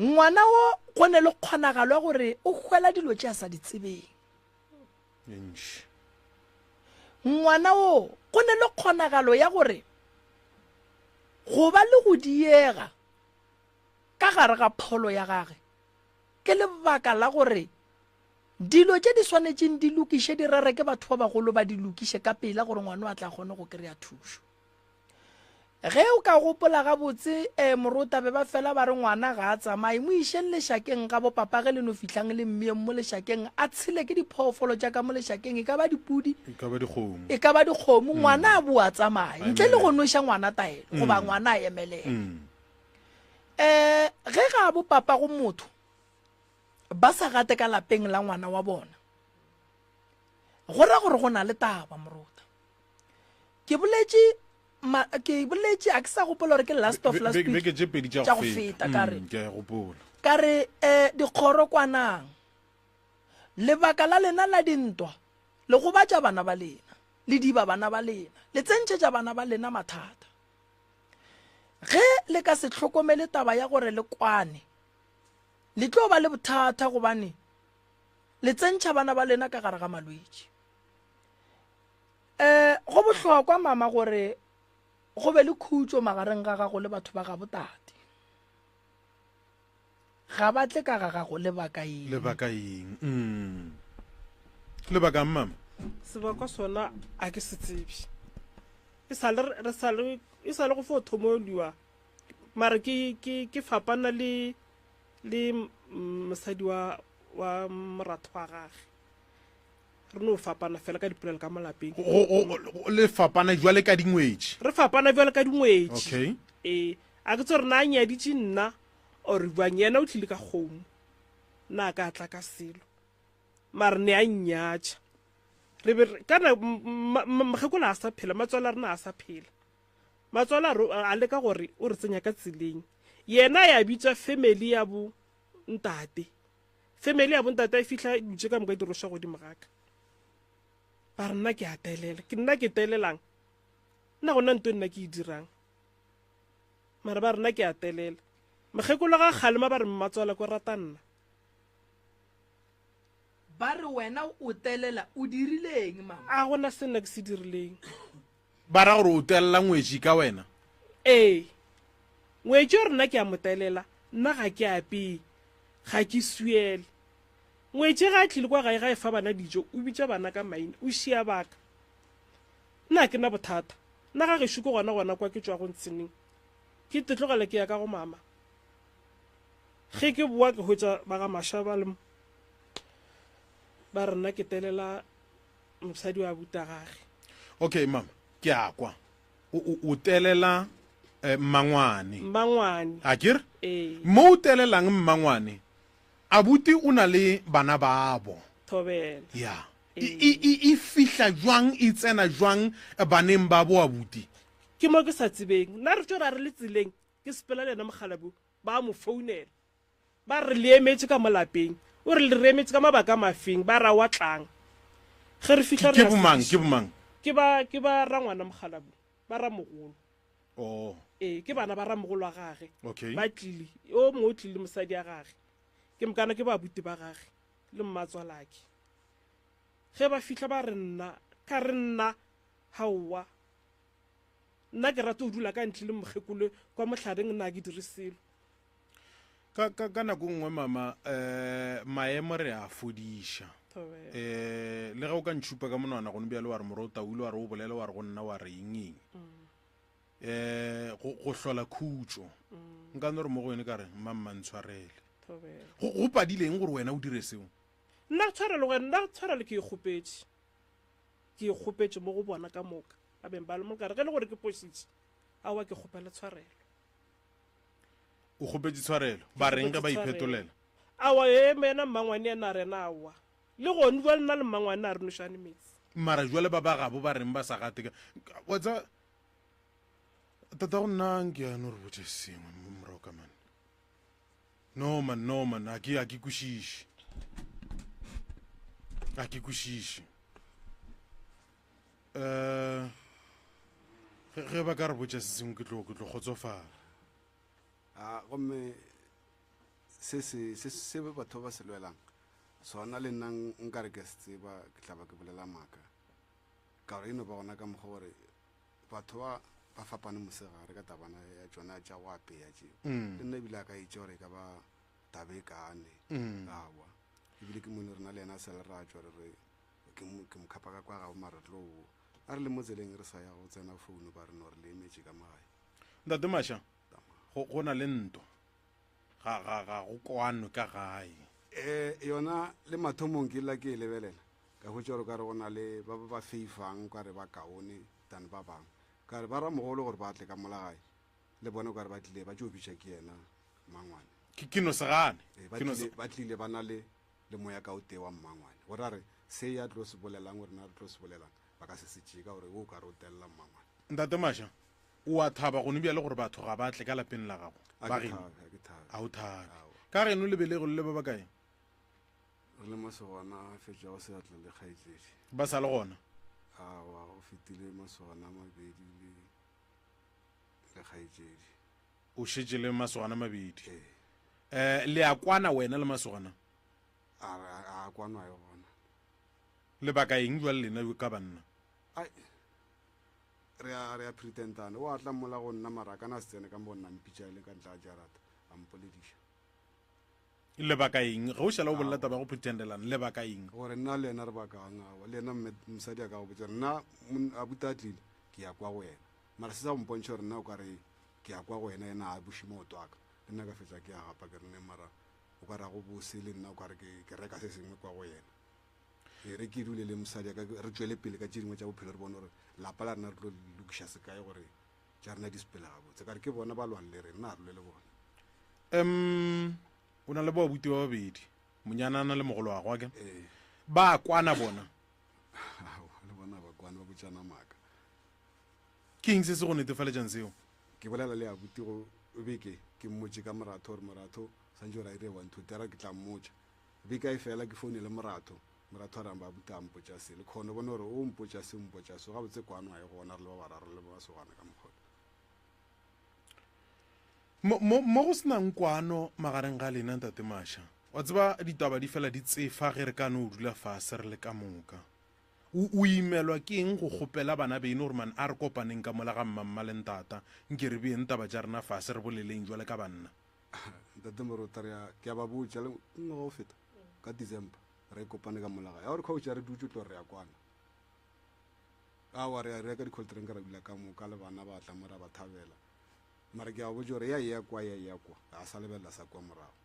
Ngwana wo go ne le kgonagalo ya gore o hwela dilo tše a sa di tsebeng. E ntši. Ngwana wo go ne le kgonagalo ya gore go ba le go diega ka gare ga pholo ya gage ke lebaka la gore dilo tše di swanetšeng di lokiše di rere ke batho ba bagolo ba di lokiše ka pela gore ngwana a tla kgone go kry-a thušo. Ge o ka gopola gabotse, eh, morota be ba fela ba re ngwana ga a tsamaye, mo išeng lešakeng ga bopapa ge le no fihlang le mmeyeng mo lešakeng, a tshele ke diphoofolo tša ka mo lešakeng, e ka ba dipudi, E ka ba dikgomo. e ka ba dikgomo, ngwana a boa a tsamaye, A ntle le go emelele. nweša ngwana taelo, goba ngwana a emelele. Mm. Eh, ge ga bopapa go motho ba sa gate ka lapeng la ngwana wa bona, go ra gore go na le taba, morota. Ke boletše ma, ke boletše a ke sa gopola gore ke last of last week beke tše pedi tša go feta ka re mm, ke a e gopola ka re eh dikgoro kwanang lebaka la lena la dintwa le gobatša bana ba lena le diba bana ba lena le tsentšhetša bana ba lena mathata ge le ka se hlokomele taba ya gore le kwane le tlo ba le bothata gobane le tsentšha bana ba lena ka gare ga malwetši Um go bohlokwa mama gore go be le khutšo magareng ga gago le batho ba gabo tate. Ga ba tle ka ga gago lebaka eng? Lebaka eng? Mm. Lebaka eng mama? Sebaka sona a ke se tsebe. E sa le re sa le e sa le go fo thomoliwa mara ke ke ke fapana le le mosadi wa wa moratho wa gage. Re no fapana fela ka dipolelo ka mo lapeng. Le fapana jwale ka dingwetši. Re fapana jwale ka dingwetši. Okay. Ee, a ke tse gore na a nyaditše nna or bjang, yena o tlile ka kgomo, nna a ka tla ka selo. Mare ne a nnyatša. Re be re, kana mokgekolo a sa phela, matswalo a rena a sa phela. Matswalo a re, a leka gore o re tsenya ka tseleng. Yena ya bitswa family ya bo ntate. Family ya bontate e fihla dilo tše ka moka di rošwa godimo ga ka. Ba re nna ke a telela. Ke nna ke telelang? Nna gona nto nna ke e dirang. Mara ba re nna ke a telela. Mokgekolo ga kgalema ba re mmatswala ko rata nna. Ba re wena o telela o dirileng mama? A gona se nna ke se dirileng. Ba ra gore o telela ngwetši ka wena? Ee. Ngwetši o re nna ke a mo telela, nna ga ke apee, ga ke swiele. Ngwetši ge a tlile kwa gae ga e fa bana dijo, o bitša bana ka maina, o šia baka. Nna ga ke na bothata, nna ga gešo ke gona gona kwa ke tšwago ntsheneng. Ke te tlogela ke ya ka go mama. Ge ke boa ke hwetša ba ga Masha ba le mo, ba re nna ke telela mosadi wa abuta gage. Okay mama, ke a kwa. O, o, o telela eh, mmangwane. Mmangwane. A ke re? Ee. Mo o telelang mmangwane, abuti o na le bana babo. Thobela. Ya. E, e, e, e fihla jwang, e tsena jwang eh, baneng babo abuti? Ke mo ke sa tsebeng. Nna re tšo ra re le tseleng, ke sepela le yena mokgalabje, ba mo founela. Ba re, Le emetše ka mo lapeng. O re, Le re emetše ka mabaka mafeng? Ba re, Aowa, tlang. Ge re fihla re Ke ya bomang? Ke sekišing. bomang? Ke ba, ke ba rangwana mokgalabje, ba ramogolo. Oh. Ee, ke bana ba ramogolo wa gage. Okay. Ba tlile. O mongwe o tlile le mosadi ya gage. Ke mokana ke babuti ba gage le mmatswalake. Ge ba fihla ba re nna, ka re nna, haowa. Nna ke rata go dula ka ntle le mokgekolo kwa mohlareng, nna ga ke dire selo. Ka, ka, ka nako nngwe mama um maemo re a fodiša um le ge o ka ntšhupa ka monwana gone bjale wa re moro o taule wa re o bolele wa re go nna wa re eng eng um go, go hlola khutšo nka no re mo go wene ka re mma mma ntshwarele go, go padile eng gore wena o dire seo Nna tshwarelo go nna tshwarelo ke e kgopetše ke e kgopetše mo go bona ka moka ba beng ba le mo kare ge le gore ke pošitše aowa ke kgopela tshwarelo. O kgopetše tshwarelo ba reng ge ba iphetolela? Aowa e yena mmangwane yena a rena aowa le gone jwale nna le mmangwane a re nošane metsi. Mara jwale ba ba gabo ba reng ba sa gate ka wa tseba tatago nna nke a no re botše sengwe mo morago ka mane. No man, no man, a ke a ke kwešiše. A ke kwešiše. Eh ge ge ba ka re botša se sengwe ke tlo ke tlo kgotsofala. A gomme se se se se batho ba se lwelang sona le nna nka re ke se tseba ke tla ba ke bolela maaka ka gore e no ba gona ka mokgwa gore batho ba ba fapane mosegare ka tabana ya tšona tša go apeya tšeo mm. le nna ebile a ka itše gore e ka ba taba e kane mm. awa ebile ke mone rena le yena a sa le ra tšwa re re ke mo khapa ka kwa gabo mara tlo a re le mo tseleng re sa ya go tsena founu ba re no re le emetše ka magae ntate masha go na le ntwa ga ga ga go kwanwe ka gae um yona le mathomong ke la ke e lebelela Ka hwetša gore o ka re go na le ba ba ba feifang, o ka re ba kaone than ba bangwe. Ka re ba ramogolo gore ba tle ka mola gae, le bona o ka re ba tlile ba tšo bitša ke yena mmangwane. Ke, ke no se gane. Ee, ba Ke no tlile, se. ba tlile ba na le, le moya ka o tee wa mmangwane. Gore a re, se ya tlo se bolelang, rena re tlo se bolelang, ba ka se se tšee ka gore wo o ka re o telela mmangwane. Ntate Masha, o a thaba gone bjale gore batho ga ba tle ka lapeng la gago? A Ba ke geno? thabe, a ke thabe. A o thabe. Aowa. Ka geno le belego le le ba bakae? Re le masogana a fetšago seatla le kgaetšedi. Ba sa le gona? Aowa, go fetile masogana a mabedi le le kgaetšedi. O šetše le masogana a mabedi? Ee. Eh, le a kwana wena le masogana? A a a kwanwa e gona. Lebaka eng jwale lena ka banna? Ai, re a re a pretendana. O a tla mola go nna mara a kana a se tsene ka mo go nna mpitša e le ka ntle ga jarata a mpolediša. Lebaka eng? Ge o šala o bolela taba ya go pretendelana, lebaka eng? Gore nna le yena re bakang? Aowa, le yena mme mosadi a ka go botša gore nna abuti a tlile, ke ya kwa go yena. Mara se sa go mpontšha gore nna o ka re ke ya kwa go yena, yena a buše maoto a ka. Le nna ka fetša ke a gapa ke re ne mara o ka re a go bose le nna o ka re ke, ke reka se sengwe kwa go yena. E re ke dule le mosadi a ka, re tšwele pele ka tše dingwe tša bophelo re bone gore lapa la rena re tlo lokiša sekae gore tša rena di sepele gabotse. Ka re ke bona ba lwang le rena, nna ga re lwe le bona. Um o na le boabuti ba babedi, monyanana le mogolo wa ke. Ee. Ba kwana bona. Aowa, le bona ba kwana, ba botšana maaka. Ke eng se se go netefaletšang seo? Ke bolela le abuti go beke, ke mmotše ka moratho gore moratho swantše gore a dire one two three, ke tla mmotša. Beke e fela ke founele moratho, moratho a re ba abuti a mpotša se, le kgone bone gore o mpotša se, o mpotša so, gabotse kwano ga e gona re le ba bararo le ba basogana ka mokgwa. Mo, mo, mo go se nang kwano magareng ga lena, Ntate Masha, wa tseba ditaba di fela di tsefa ge re ka no dula fase re le ka moka. O, o imelwa ke eng go kgopela bana beno gore man a re kopaneng ka mola ga mmamma le ntata, nke re beeng taba tša rena fase re boleleng jwale ka banna? Ntate Morota, re a, ke a ba botša, le ngwaga o feta, ka December, re kopane ka mola gae. Ya gore coach a re dutše tlo re ya kwana. Aowa, re a reka di-cold drink ra dula ka moka le bana ba tla mo ra ba thabela. Mara ke a ba botša gore ya eya kwa, ya eya kwa. A sa lebelela sa kwa morago.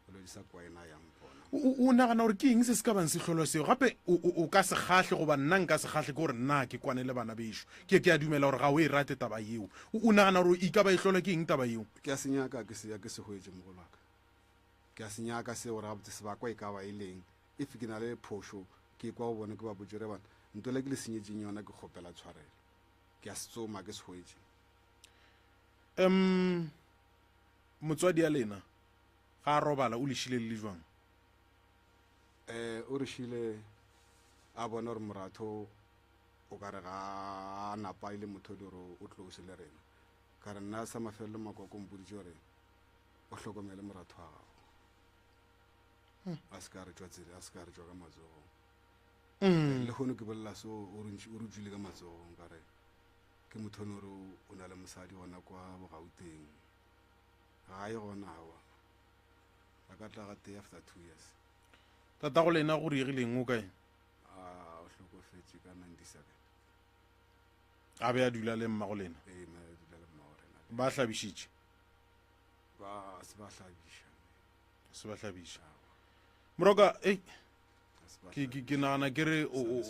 Bolwetši sa kwa yena a yang gona. O, o nagana gore ke eng se se ka bang se hlolwa seo? Gape o, o, o ka se kgahle goba nna nka se kgahle ke gore nna ke kwane le bana bešo. Ke, ke a dumela gore ga o e rate taba yeo. O, o nagana gore e ka ba e hlolwa ke eng taba yeo? Ke a se nyaka, ke se, ke se hwetše, mogolo wa ka. Ke a se nyaka seo gore gabotse sebakwa e ka ba e leng. If ke na le phošo, ke kwa go bona ke ba botše gore bana, ntwela ke le senyetšeng yona ke kgopela tshwarelo. Ke a se tsoma, ke se hwetše. Um, motswadi ya lena ga a robala o le šile le le jwang? Eh, o re šile a bona gore moratho o ka re ga a napa e le motho e le gore o close le rena. Ka re nna sa mafelelo Makoko mpoditše gore o hlokomele moratho wa gago. Hmm. A se ka re tšwa tsela, a se ka re tšwa ka matsogong. Mm. Le kgono ke bolela so o re tšwile ka matsogong ka re ke motho o ne gore o na le mosadi gona kwa Bogauteng. Ga ye gona awa. A ka tla ga tee after 2 years. Tatago lena go diegileng o kae? A o hlokofetše ka 97. A be a dula le mmago lena? Ee, me a dula le mmago rena. Ba hlabišitše? Ba se ba hlabiša. Se ba hlabiša. Moroka, ei. Ke ke ke nagana ke re o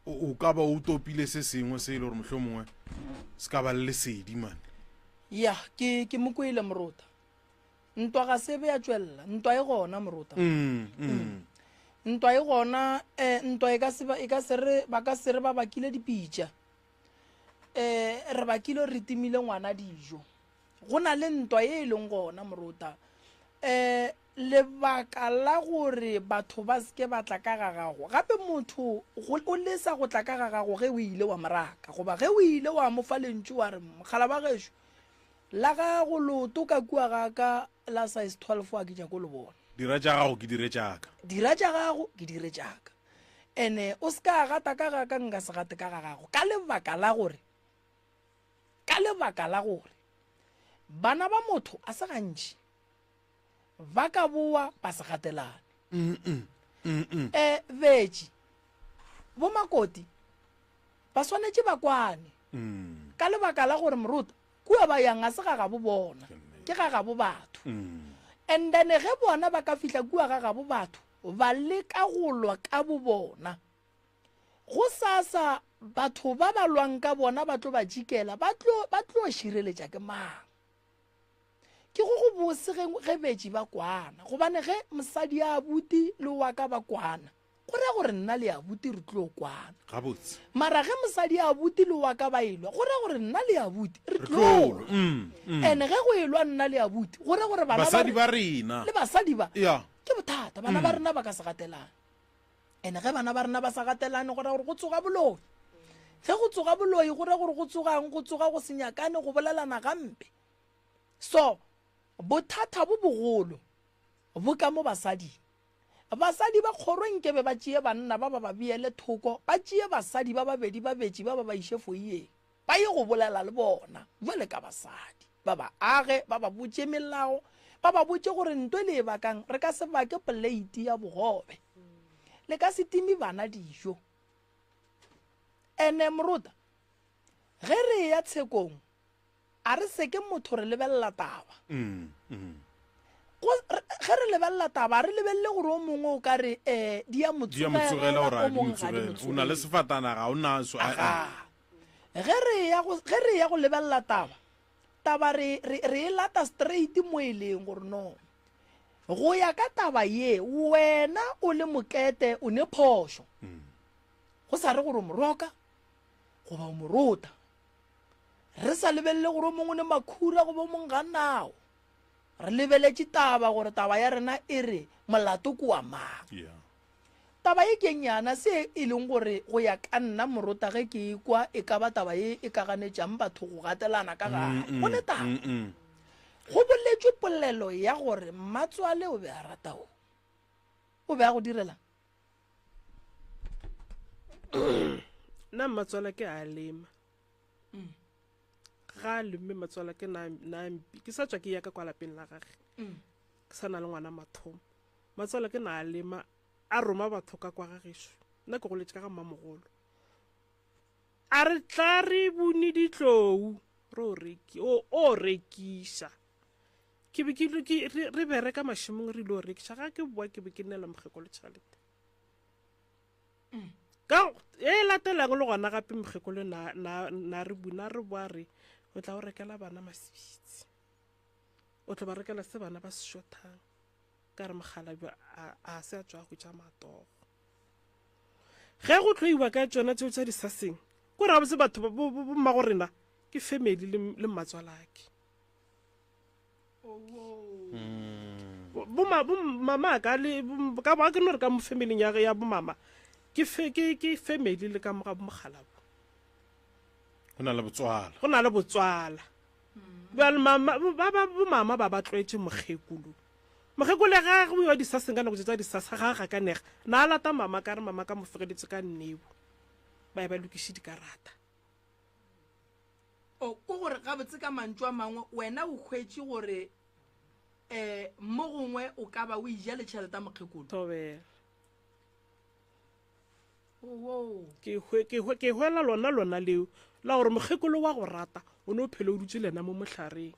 o o ka ba o topile se sengwe se e le gore mohlomongwe se ka ba le lesedi mane. Ya, ke ke mo kwele morota. Ntwa ga se be ya tšwelela, ntwa e gona morota. Mm, mm. Ntwa e gona, eh, ntwa e ka se e ka se re ba ka se re ba bakile dipitša. Eh, re bakile re timile ngwana dijo. Go na le ntwa ye e leng gona morota. Um lebaka la gore batho ba se ke ba tla ka ga gago, gape motho o lesa go tla ka ga gago ge o ile wa mo raka goba ge o ile wa mo fa lentšu wa re mokgala ba gešo la gago leoto ka kua ga ka la size 12 a ke nyako le bona. Dira tša gago ke dire tša ka. Dira tša gago ke dire tša ka. Ene o se ka gata ka ga ka nka se gate ka ga gago ka lebaka la gore Ka lebaka la gore bana ba motho a se gantši ba ka boa ba se gatelane. Um betši bomakoti ba swanetše ba kwane mm. ka lebaka la gore moruta kua ba yang a se ga gabo bona ke ga gabo batho mm. and then ge bona ba ka fihla kua ga gabo batho ba leka go lwa ka bo bona Gosasa batho ba ba lwang ka bona ba tlo ba jikela, ba tlo, ba tlo šireletša ke mang? Ke go go bose ge, ge betši ba kwana, gobane ge mosadi ya abuti le wa ka ba kwana, go ra gore nna le abuti re tlo kwana. Gabotse. Mara ge mosadi ya abuti le wa ka ba elwa, go ra gore nna le abuti re tlo lwa. Mm, mm. Ene ge go elwa nna le abuti, go ra gore bana basadi ba rena le basadi ba yeah. ke bothata, bana mm. ba rena ba ka se gatelane. Ene ge bana ba rena ba sa gatelane go ra gore go tsoga boloi. Ge go tsoga boloi go ra gore go tsogang go tsoga go se nyakane go bolelana gampe. So bothata bo bogolo bo ka mo basading. Basadi ba kgoro nkebe ba tšee banna ba ba ba beele thoko, ba tšee basadi ba babedi ba betši ba ba ba iše foyeng. Ba ye go bolela le bona bjale ka basadi, ba ba age, ba ba botše melao, ba ba botše gore nto e le e bakang re ka se bake poleiti ya bogobe, le ka se time bana dijo. Ene morota, ge re eya tshekong, A re se ke motho re lebelela taba. Mm, mm. Go, re, ge re lebelela taba, a re lebelele gore o mongwe o ka re um di a mo Di a mo tsogela tsogela, or o a di mo mongwe ga di mo tsogele. O na le tsogele. sefatanaga, ga o naso. A, a. Aga. Ge re ya go, ge re ya go lebelela taba, taba re, re, re e lata straight mo e leng gore no. Go ya ka taba ye, wena o le mokete o ne phošo. Go sa re gore o mo roka goba o mo rota. Re sa lebelele gore o mongwe o ne makhura goba o mongwe ga nao. Re lebeletše taba gore taba ya rena e re molato ke wa mang. Yeah. Taba ye ke nyana se e leng gore go ya ka nna morota ge ke e kwa e ka ba taba ye e ka ganetšang batho go gatelana ka gae. Go ne taba. Go boletšwe polelo ya gore mmatswale o be a rata o. O be a go direlang? Nna mmatswala ke a lema. Ga a lemme matswala ke na na ke sa tswa ke ya ka kwa lapeng la gage. Ke sa na le ngwana mathomo. Matswala ke na a lema a roma batho ka kwa ga gešo. Nna ke goletše ka ga mmamogolo. A re tla re bone ditlou re o reki o o rekiša. Ke be ke ke re re bereka mašemong re ile o rekiša ga ke boa ke be ke neela mokgekolo tšhelete. Ka e latelang le gona gape mokgekolo na na na re buna re boa re o tla o rekela bana maswitsi. O tla ba rekela se bana ba se shothang. Ka re mokgalabje a a se a tšwa a hwetša matogo. Ge go tlo iwa ka tšona tšeo tša disaseng, ko re gabotse batho bo mmago rena ke family le, le mmatswalake. Bo mama ka le ka ba ke no re ka mo familing ya ya bo mama ke fe ke ke family le ka mo ga mogalabu. Go na le botswala. Go na le botswala. Bjale mama ba ba bo mama ba ba tlwaetše mokgekolo. Mokgekolo ga go iwa disaseng ka nako tše tsa disasa ga a gakanega. Na a lata mama ka re mama ka mo fegeletše ka nnebo. Ba ye ba lokiše dikarata. O, ko gore gabotse ka mantšu a mangwe wena o hwetše gore um mo gongwe o ka ba o ija le tšhelete ya mokgekolo. Thobela. Ke hwe, ke hwe, ke hwela lona lona leo la gore mokgekolo wa go rata o ne o phele o dutše le yena mo mohlareng.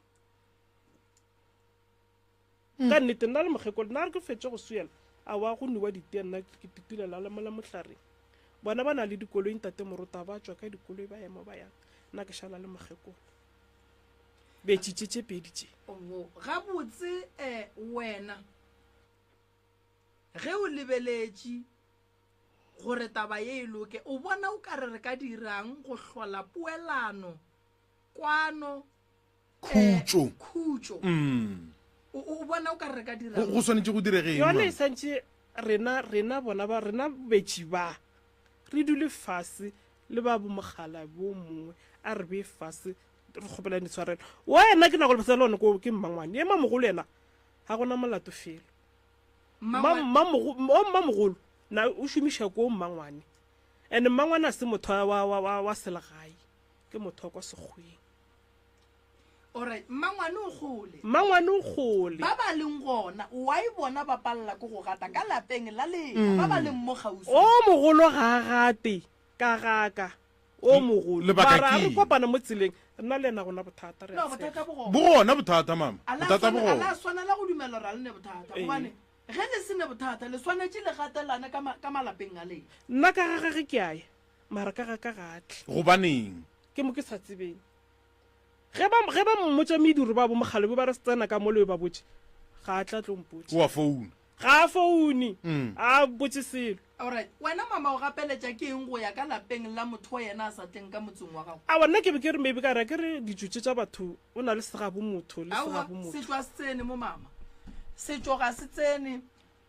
Ka nnete nna le mokgekolo nna re ke fetše go swiela a wa go newa ditea nna ke tutulela le mola mohlareng. Bona ba na le dikoloi ntate Morota ba tšwa ka dikoloi ba ya mo ba yang nna ke šala le mokgekolo. Betšitše tše pedi tše. Gabotse um wena ge o lebeletše gore taba ye e loke, o bona o ka re re ka dirang go hlola poelano, kwano, Khutšo. Khutšo. Mm. O, o bona o ka re re ka dirang? Go, go swanetše go direge eng? Yona e santše rena, rena bona ba, rena betši ba, re dule fase le ba bomogala bo mongwe, a re bee fase re kgopelane ditshwarelo. Wena ke nago le bothata le one ko ke mmangwane, ye mamogolo yena ga gona molato felo. O mmamogolo na o šomiša ko mmangwane, and mmangwane a se motho wa, wa, wa, wa selegae, ke motho wa kwa sekgweng. Alright, mmangwane o kgole. Mmangwane o kgole. Ba ba leng gona, why bona ba palela ke go gata ka lapeng la lena, ba ba leng mo kgauswi? O mogolo ga a gate ka ga ka, o mogolo. Lebaka Mara ke a re eng? kopana mo tseleng, nna le yena gona bothata, re a No, bothata tshega. bo gona. Bo gona bothata, mama. A la Bothata bo swana- a la gona. swanela go dumela gore a le ne bothata, Ee. gobane ge le se ne bothata, le swanetše le gatelane ka ma- ka malapeng a lena. Nna ka ga gage ke a ya, mara ka ga ka ga a tle. Gobaneng? Ke mo ke sa tsebeng. Ge ba, ge ba mmotša mediro ba bo mogale bo ba re tsena ka mo le ba botše, ga a tla tlo mpotša. O a founa. Ga a foune. A a botše selo. Alright, wena mama o gapeletša ke eng go ya ka lapeng la motho wa yena a sa tleng ka motseng wa gago? Aowa, nna ke be ke re maybe ka re ke re ditšo tše tša batho o na le segabo motho le Aowa, segabo motho. setšo a se tsene mo mama. Setšo ga se tsene.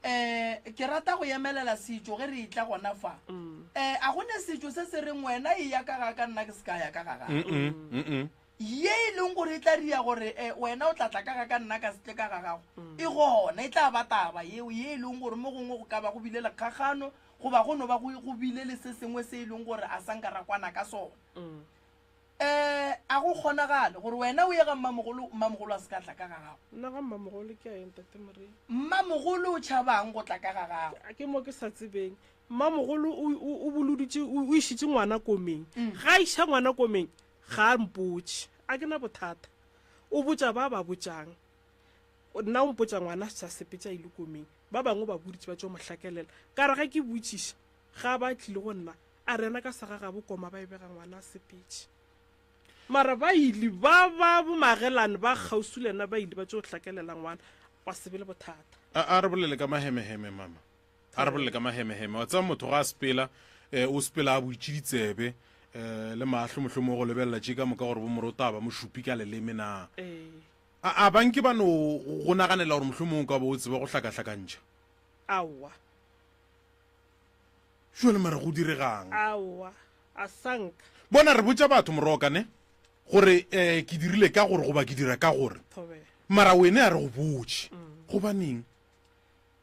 Um ke rata go emelela setšo ge re etla gona fa. Um a go ne setšo se se reng wena eya ka ga ka nna ke se ka ya ka ga gago. Ye e leng gore e tla ria gore um wena o tla tla ka ga ka nna ka se tle ka ga gago, e gona. E tla ba taba yeo ye e leng gore mo gongwe go ka ba go bile le kgakgano goba go no ba go go bile le se sengwe se e leng gore a sa nka ra kwana ka sona. Eh, a go kgonagale gore wena o ye ga mmamogolo, mmamogolo a se ka tla ka ga gago? Nna ga mmamogolo ke a ya, Ntate Moremi. Mmamogolo o tšhabang go tla ka ga gago? Ke mo ke sa tsebeng. Mmamogolo o, o, o boloditše, o, o išitše ngwana komeng. Ga a iša ngwana komeng, ga a mpotše. A ke na bothata. O botša ba ba botšang. Nna o mpotša ngwana a se sa sepetše a ile komeng. Ba bangwe ba boditše ba tšo mo hlakelela. Ka re ge ke botšiša, ga ba tlile go nna, A rena ka segagabo koma ba e bega ngwana a sepetše. Mara ba ile ba ba bomagelane ba kgauswi le yena ba ile ba tšo hlakelela ngwana gwa se be le bothata. A, a re bolele ka mahemeheme, mama. A re bolele ka mahemeheme. Wa tseba motho ga a sepela, eh, o sepela a butše ditsebe, eh, le mahlo mohlomongwe go lebelela tše ka moka gore bo morota ba mo šupi ka leleme na. Ee. A, a ba nke ba no go naganela gore mohlomongwe o ka ba o tseba go hlakahlakantšha? Aowa. Jwale mara go diregang? Aowa, a sanka. Bona, re botša batho, Moroka, ne, gore eh, ke dirile ka gore goba ke dira ka gore. Thobela. Mara wene a re go botše. Gobaneng?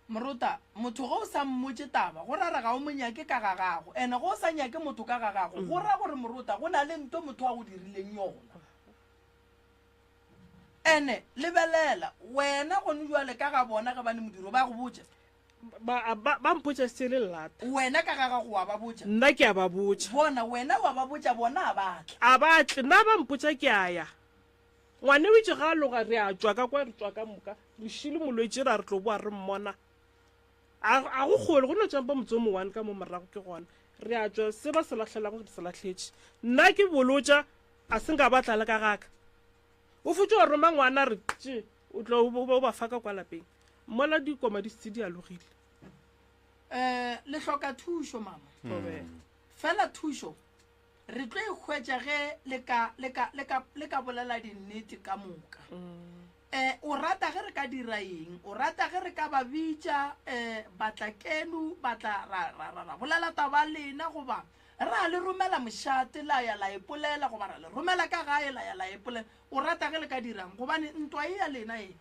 Morota, motho ge o sa mmotše taba, go ra re ga o mo nyake ka ga gago. Ene ge o sa nyake motho ka ga gago, go ra gore morota go na le nto motho a go dirileng yona. Ene lebelela, wena gone jwale ka ga bona ge ba ne modiro ba go botša. Ba, ba, ba mpotša se le lata. Wena ka ga gago wa ba botša. Nna ke a ba botša. Bona, wena wa ba botša, bona a ba tle. A ba tle, nna ba mpotša ke a ya. Ngwane o itše ga a loga re a tšwa ka kwa, re tšwa ka moka. Re šile molwetši ra re tlo boa re mmona. A, a go kgole, go no tšampa motse o mo-one ka mo morago ke gona. Re a tšwa, se ba se lahlelago re se lahletše. Nna ke bolotša, a se nka ba tla le ka gaka. O fetše wa roma ngwana a re, Tše, o tlo o ba fa ka kwa lapeng. Mola dikoma di šetše di alogile. Um le hloka thušo, mama. Thobela. Fela thušo re tlo e hwetša ge le ka, le ka, le ka, le ka bolela dinnete ka moka. Um o rata ge re ka dira eng? O rata ge re ka ba bitša um batlakenu ba tla ra, ra, ra, ra bolela taba lena, goba ra le romela mošate la ya la ipolela, goba ra le romela ka gae la ya la ipolela? O rata ge le ka dirang? Gobane ntwa e ya lena e,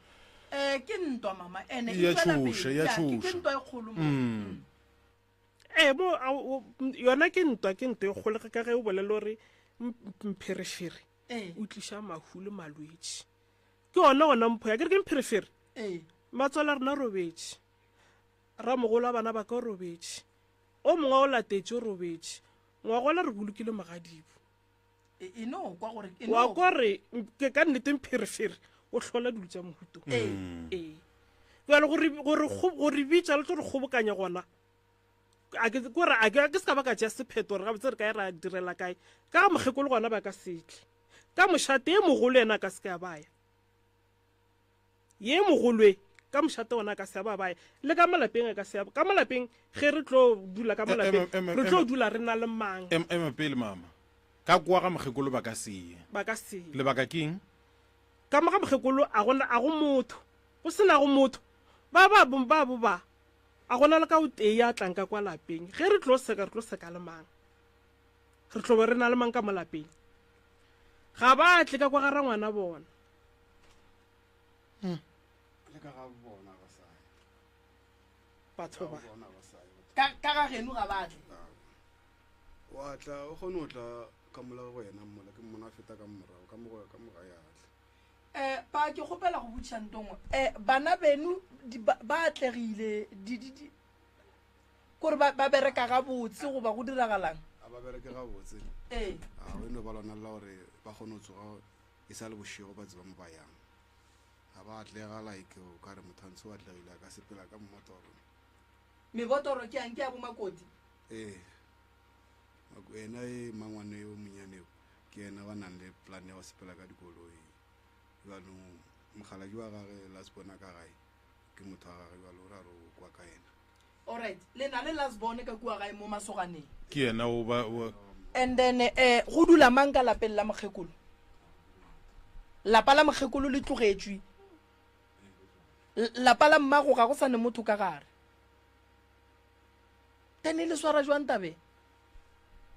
um ke ntwa mama, ene e Ya tšwela tšhoša, pele. ya Ya, ke, ke tšhoša. ntwa e kgolo mo. Mm. Ee, mo, a, o, m, yona ke ntwa, ke ntwa e kgolo ge ka ge o bolela gore m- mpherefere Ee. o tliša mahu le malwetši. Ke ona gona mpho ya ke re ke mpherefere. Ee. Matswalo a rena robetše, ramogolo wa bana ba ka o robetše, o mongwe o latetše o robetše, ngwagola re bolokile mogadibo. E, e no kwa gore e Wa no kwa re ke ka nnete mpherefere o hlola dilo tša mohuto. Ee. Ee. Bjale gore gore gore bitša le tlo re kgobokanya gona. A ke kore a ke a ke se ka ba ka tšea sephetho gore gabotse re kae ra direla kae. Ka ga mokgekolo gona ba ka se tle. Ka mošate e mogolo yena a ka se ke a baya. Ye mogolo e ka mošate ona a ka se a ba baya. Le ka malapeng a ka se a ka malapeng ge re tlo dula ka malapeng re tlo dula re na le mang. Ema pele mama. Ka kwa ga mokgekolo ba ka se ye. Ba ka se ye. Lebaka ke eng? Ka mo ga mokgekolo a gona a go motho. Go se nago motho. Ba ba ba bo ba a gona le ka o tee ya tlang ka kwa lapeng. Ge re tlo seka re tlo seka le mang? Re tlo be re na le mang ka mo lapeng? Ga ba tle ka kwa ga rangwana bona. Le ka ga bona ba sa ye. Batho ba. Bona ba sa ye. Ka, ka ga geno ga ba tle. Wa tla, o kgone go tla ka mola go yena mola, ke mmona a feta ka morago, ka mo, ka mo gae a tla. Eh, pa ke kgopela go botšiša nto nngwe. Eh, bana beno di, ba, ba atlegile, di, di, di, kore ba, ba bereka gabotse goba go diragalang? A ba bereke gabotse. Ee. A o no ba lona la gore ba kgone go tsoga e sa le bošego ba tseba mo ba yang. Ga ba atlega like o ka re motho a ntse o atlegile a ka sepela ka mmotoro. Mebotoro ke yang ke ya bomakoti? Ee. Yena e mangwane yo monnyane yo, ke yena ba nang le plan ya go sepela ka dikoloi. Jaanong mokgaladi wa gage last born ka gae ke motho wa gage jalo o ra re o kwa ka yena. Alright, le na le last born ka kua gae mo masoganeng. Ke yena o ba o. And then eh go dula mang ka lapeng la mokgekolo? Lapa la mokgekolo le tlogetšwe. Lapa la mmago ga go sa ne motho ka gare. Then e le swara jwang tabeng?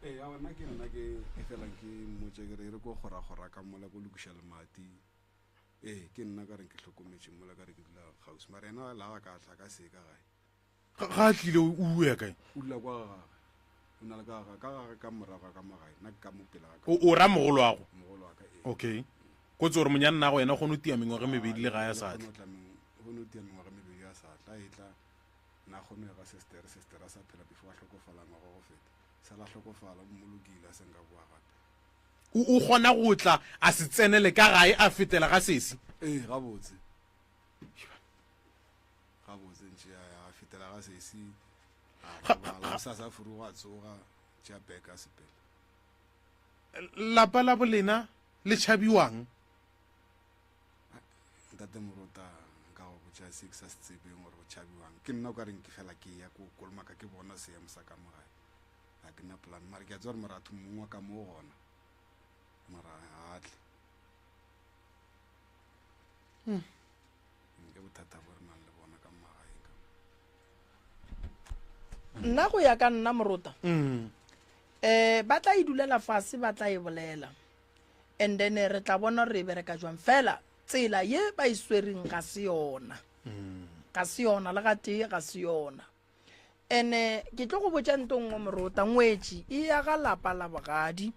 Ee, aowa nna ke nna ke ke fela ke mmotša ke re e re ko kgora-kgora ka mola ko lokiša lemati. Ee, ke nna ka reng ke hlokometše mola ka re ke dula kgauswi. Mara yena la ga ka tla ka se ka gae. Ga ga a tlile o o ya kae? O dula kwa ga gagwe. O na le ka ga ka gage ka morago ga ka mo gae. Nna ke ka mo pele ga ka. O o ra mogolo wago? Mogolo wa ka ee. Okay. Kotsi gore monyannago yena o kgone go tia mengwaga e mebedi le gae a sa tle. O kgone go tia mengwaga e mebedi a sa tla e tla na kgone ga sestere sestere a sa phela before a hlokofala ngwaga go feta sa la hlokofala o mmolokile a se nka boa gape. O o kgona go tla a se tsenele ka gae a fetela ga sesi? Ee gabotse gabotse ntše a ya a fetela ga sesi a robala gosasa a furuga a tsoga tšea bag a sepela. Lapa la bolena le tšhabiwang? Ntate Morota, nka go botša se ke sa se tsebeng gore go tšhabiwang. Ke nna o ka reng ke fela ke ya ko kolomaka ke bona seemo sa ka mo gae. Ga ke na plan mara ke a tseba gore moratho mongwe wa ka mo gona mara ga a tle. Hmm. Ke bothata bo re nang le bona ka magaeng ka mo. Nna go ya ka nna Morota, um ba tla e dulela fase ba tla e bolela. And then re tla bona gore e bereka jwang. Fela tsela ye ba e swereng ga se yona. Ga se yona, le gatee ga se yona. Ene ke tlo go botša nto nngwe morota, ngwetši e aga lapa la bogadi,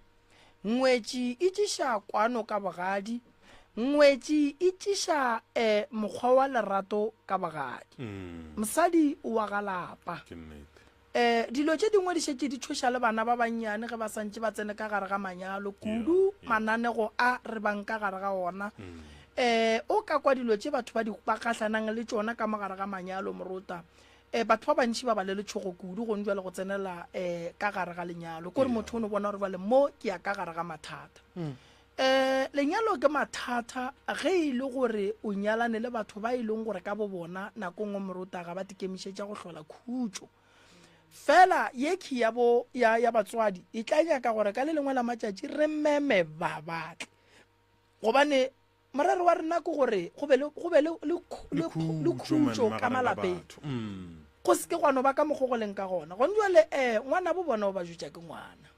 ngwetši e tšiša kwano ka bogadi, ngwetši e tšiša eh, mokgwa wa lerato ka bogadi. Mm. Mosadi o aga lapa. Ke nnete. Eh, dilo tše dingwe di šetše di tšhoša le bana ba bannyane ge ba santše ba tsene ka gare ga manyalo, kudu mananego a re bang ka gare ga ona. Mm. Eh, o ka kwa dilo tše batho ba di ba gahlanang le tšona ka mo gare ga manyalo morota. Eh, batho ba bantši ba ba le letšhogo kudu gong jwale go tsenela eh, ka gare ga lenyalo. Kore motho o no bona gore jwale mo ke ya ka gare ga mathata. Mm. Eh, lenyalo ke mathata ge e le gore o nyalane le batho ba e leng gore ka bo bona nako nngwe morota ga ba tikemišetša go hlola khutšo. Fela ye key ya bo ya, ya batswadi e tla nyaka gore ka le lengwe la matšatši re meme ba batle. Gobane morero wa rena ke gore go be le, go be le, le, le, le khutšo ka malapeng. Mm. Go se ke gwa no ba ka mokgo go leng ka gona. Gone jwale eh, ngwana bo bona o ba jwetša ke ngwana.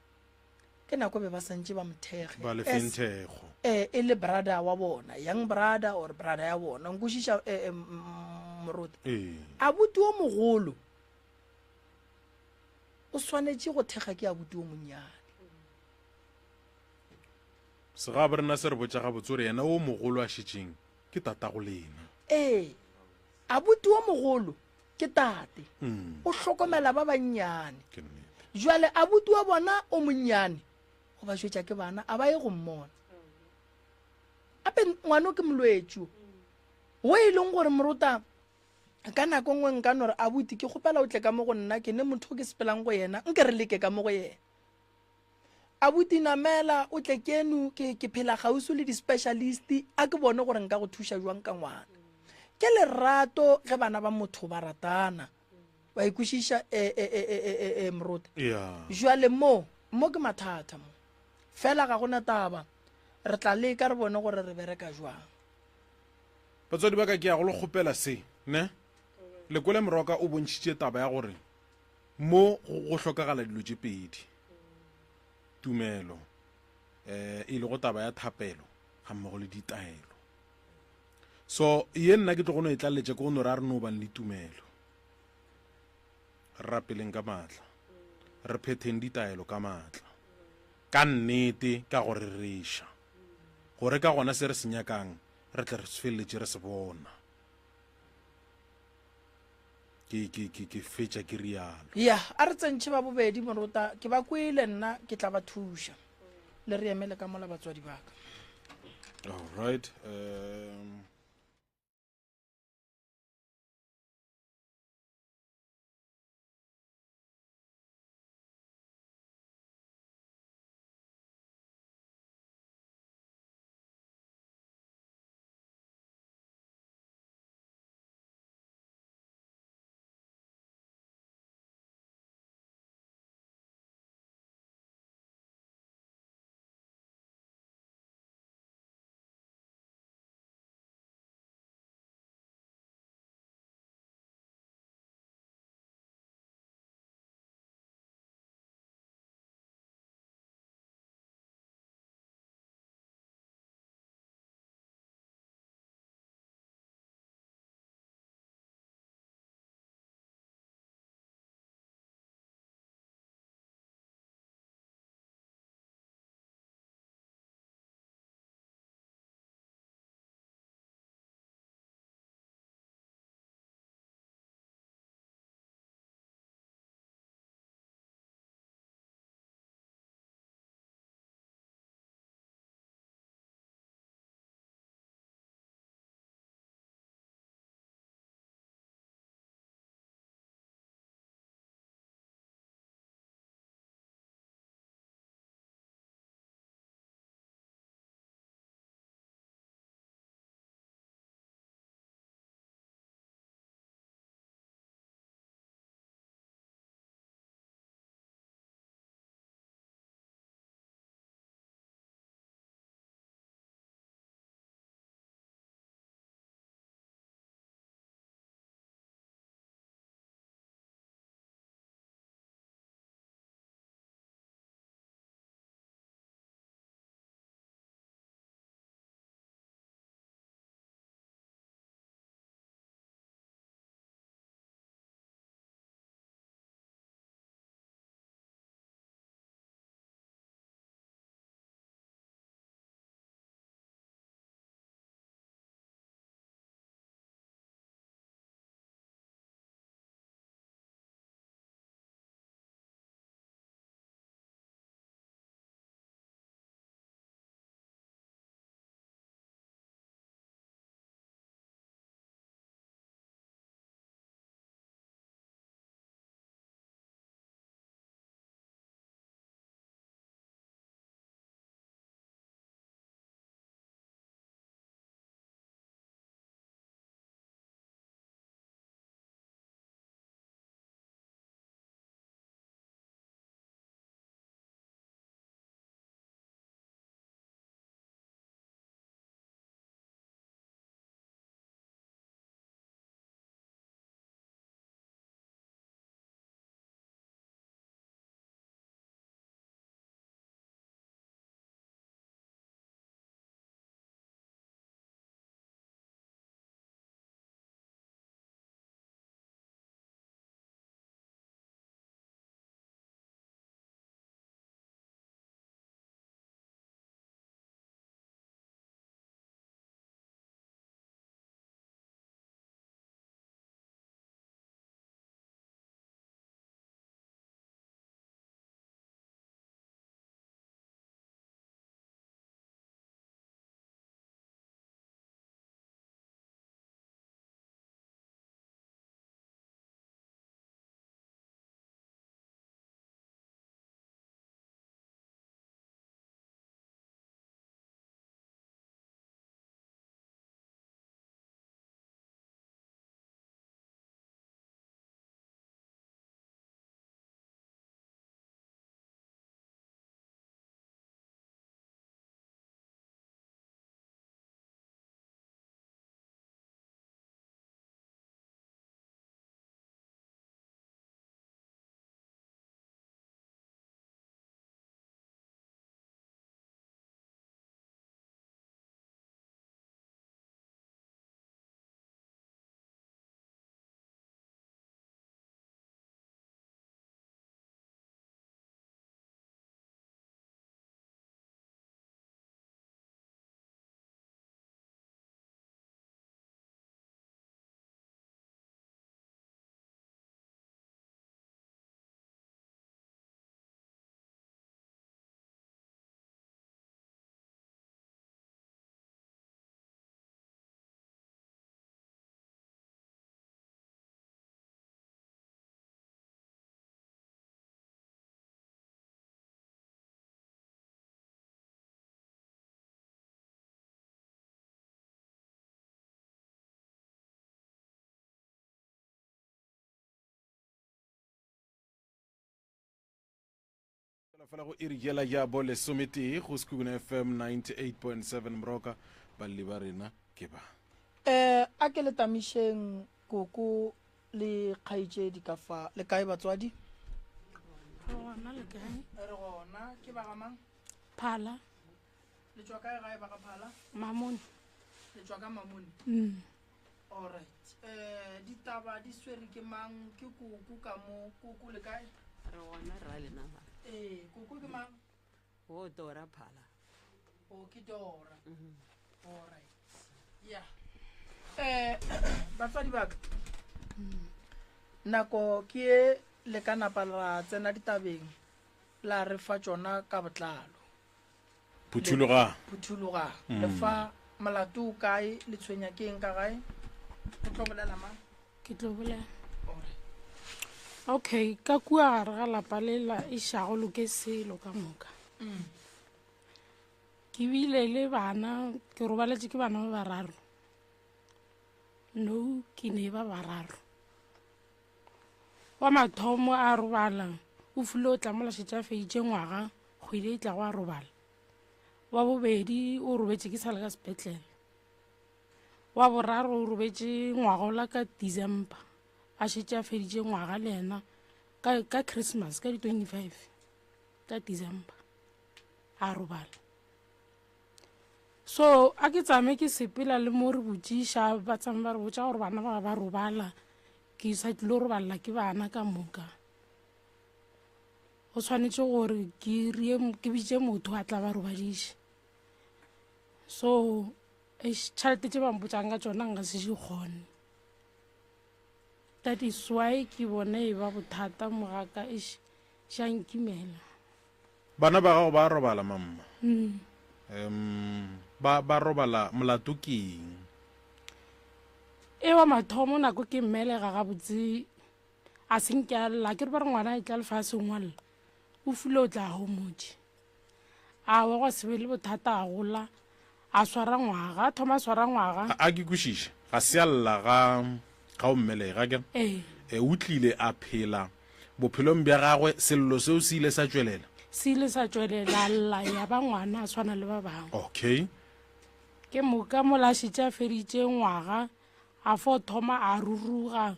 Ke nako be ba santše ba mo thekge. Ba le feng thekgo. Eh, e le brother wa bona, young brother or brother ya bona. Nkwešiša eh, eh, moruti. Ee. Abuti o mogolo o swanetše go thekga ke abuti o monnyane. Segabo rena se re botša gabotse gore yena o mogolo a šetšeng ke tatago lena. Ee, abuti o mogolo ke tate, mm. o hlokomela ba bannyane. Jwale abuti wa bona o monnyane o ba jwetša ke bana a ba ye go mmona. Ape ngwano ke molwetši o e leng gore morota ka nako nngwe nka no re abuti ke kgopela o tle ka mo go nna ke ne motho o ke sepelang go yena nke re leke ka mo go yena. Abuti namela o tle keno ke ke phela kgauswi le di-specialist a ke bone gore nka go thuša jwang ka ngwana. Ke lerato ge bana ba motho ba ratana. Wa ikwešiša e, e, e, e, e, e, e, moruti. Yeah. Jwale mo mo ke mathata mo. Fela ga gona taba. Re tla leka re bone gore re bereka jwang. Batswadi ba ka ke ya go le kgopela se, ne? Lekole Moroka o bontšhitše taba ya gore Mo go hlokagala dilo tše pedi, tumelo, eh, e lego taba ya thapelo, gammogo le ditaelo. So ye nna ke tlo go no e tlaleletša ke go no re a re no bang le tumelo, re rapeleng ka maatla, re phetheng ditaelo ka maatla, ka nnete, ka go rereša, gore ka gona se re se nyakang re tle re se feleletše re se bona. Ke, ke, ke, ke fetša ke rialo. Ya, a re tsentšhe ba bobedi, morota. Ke ba kwele nna, ke tla ba thuša. Le re emele ka mola batswadi ba ka. All right. Um, Fela go iri yela ya bo lesometee go Sekhukhune FM 98.7 Moroka, balli ba rena ke ba. Eh, a ke le tamišeng koko le kgaetšedi ka fa. Le kae batswadi? Re gona, le kae? Re gona. Ke ba ga mang? Phala. Le tšwa kae gae ba ga Phala? Mamone. Le tšwa ka Mamone? Mm. Alright. Eh, ditaba di swere ke mang? Ke koko ka mo. Koko le kae? Re gona ra lena ba. Eh, koko ke mang? O Dora Phala. O ke Dora. Mm -hmm. Alright. Yeah. Eh, batswadi ba ka. Nako ke e le ka napa la tsena ditabeng la re fa tšona ka botlalo. Phuthologang. Phuthologang. Mm. Le fa molato o kae, le tshwenya ke eng ka gae? Go tlo bolela mang? Ke tlo bolela. Okay, ka kua gare ga lapa le la išago loke selo ka moka. Mm. Ke bile le bana, ke robaletše ke bana ba bararo. No, ke ne ba bararo. Wa mathomo a robala, o file o tla mola šetše a feditše ngwaga, kgwedi e tlago a robala. Wa bobedi o robetše ke sa le ka sepetlele. Wa boraro o robetše ngwagola ka December, a šetše a feditše ngwaga le yena ka, ka Christmas ka di-25 tša December a robala. So a ke tsame ke sepela le mo re botšiša, ba tsame ba re botša gore bana ba ba robala, ke sa tlilo robalela ke bana ka moka. Go swanetše gore ke rie, ke bitše motho a tla ba robadiše. So eish, tšhelete tše ba mpotšang ka tšona nka se di kgone. That is why ke bone e ba bothata mogaka, eish, ša nkimela. Bana ba gago ba robala mamma? Mm. Um, ba, ba robala molato ke eng? E wa mathomo nako ke mmelega gabotse a se nke a lla ke re ba re ngwana e tla lefaseng wa lla o file o tla homotše a wa gwa se be le bothata a gola a swara ngwaga a thoma a swara ngwaga A ke kwešiše ga se a lla ga ga o mmelege akere ee e o tlile a phela bophelong bja gagwe sello seo se ile sa tšwelela se ile sa tšwelela a lla ya ba ngwana a swana le ba bangwe okay ke moka mola a šetše a feditše ngwaga a fo thoma a ruruga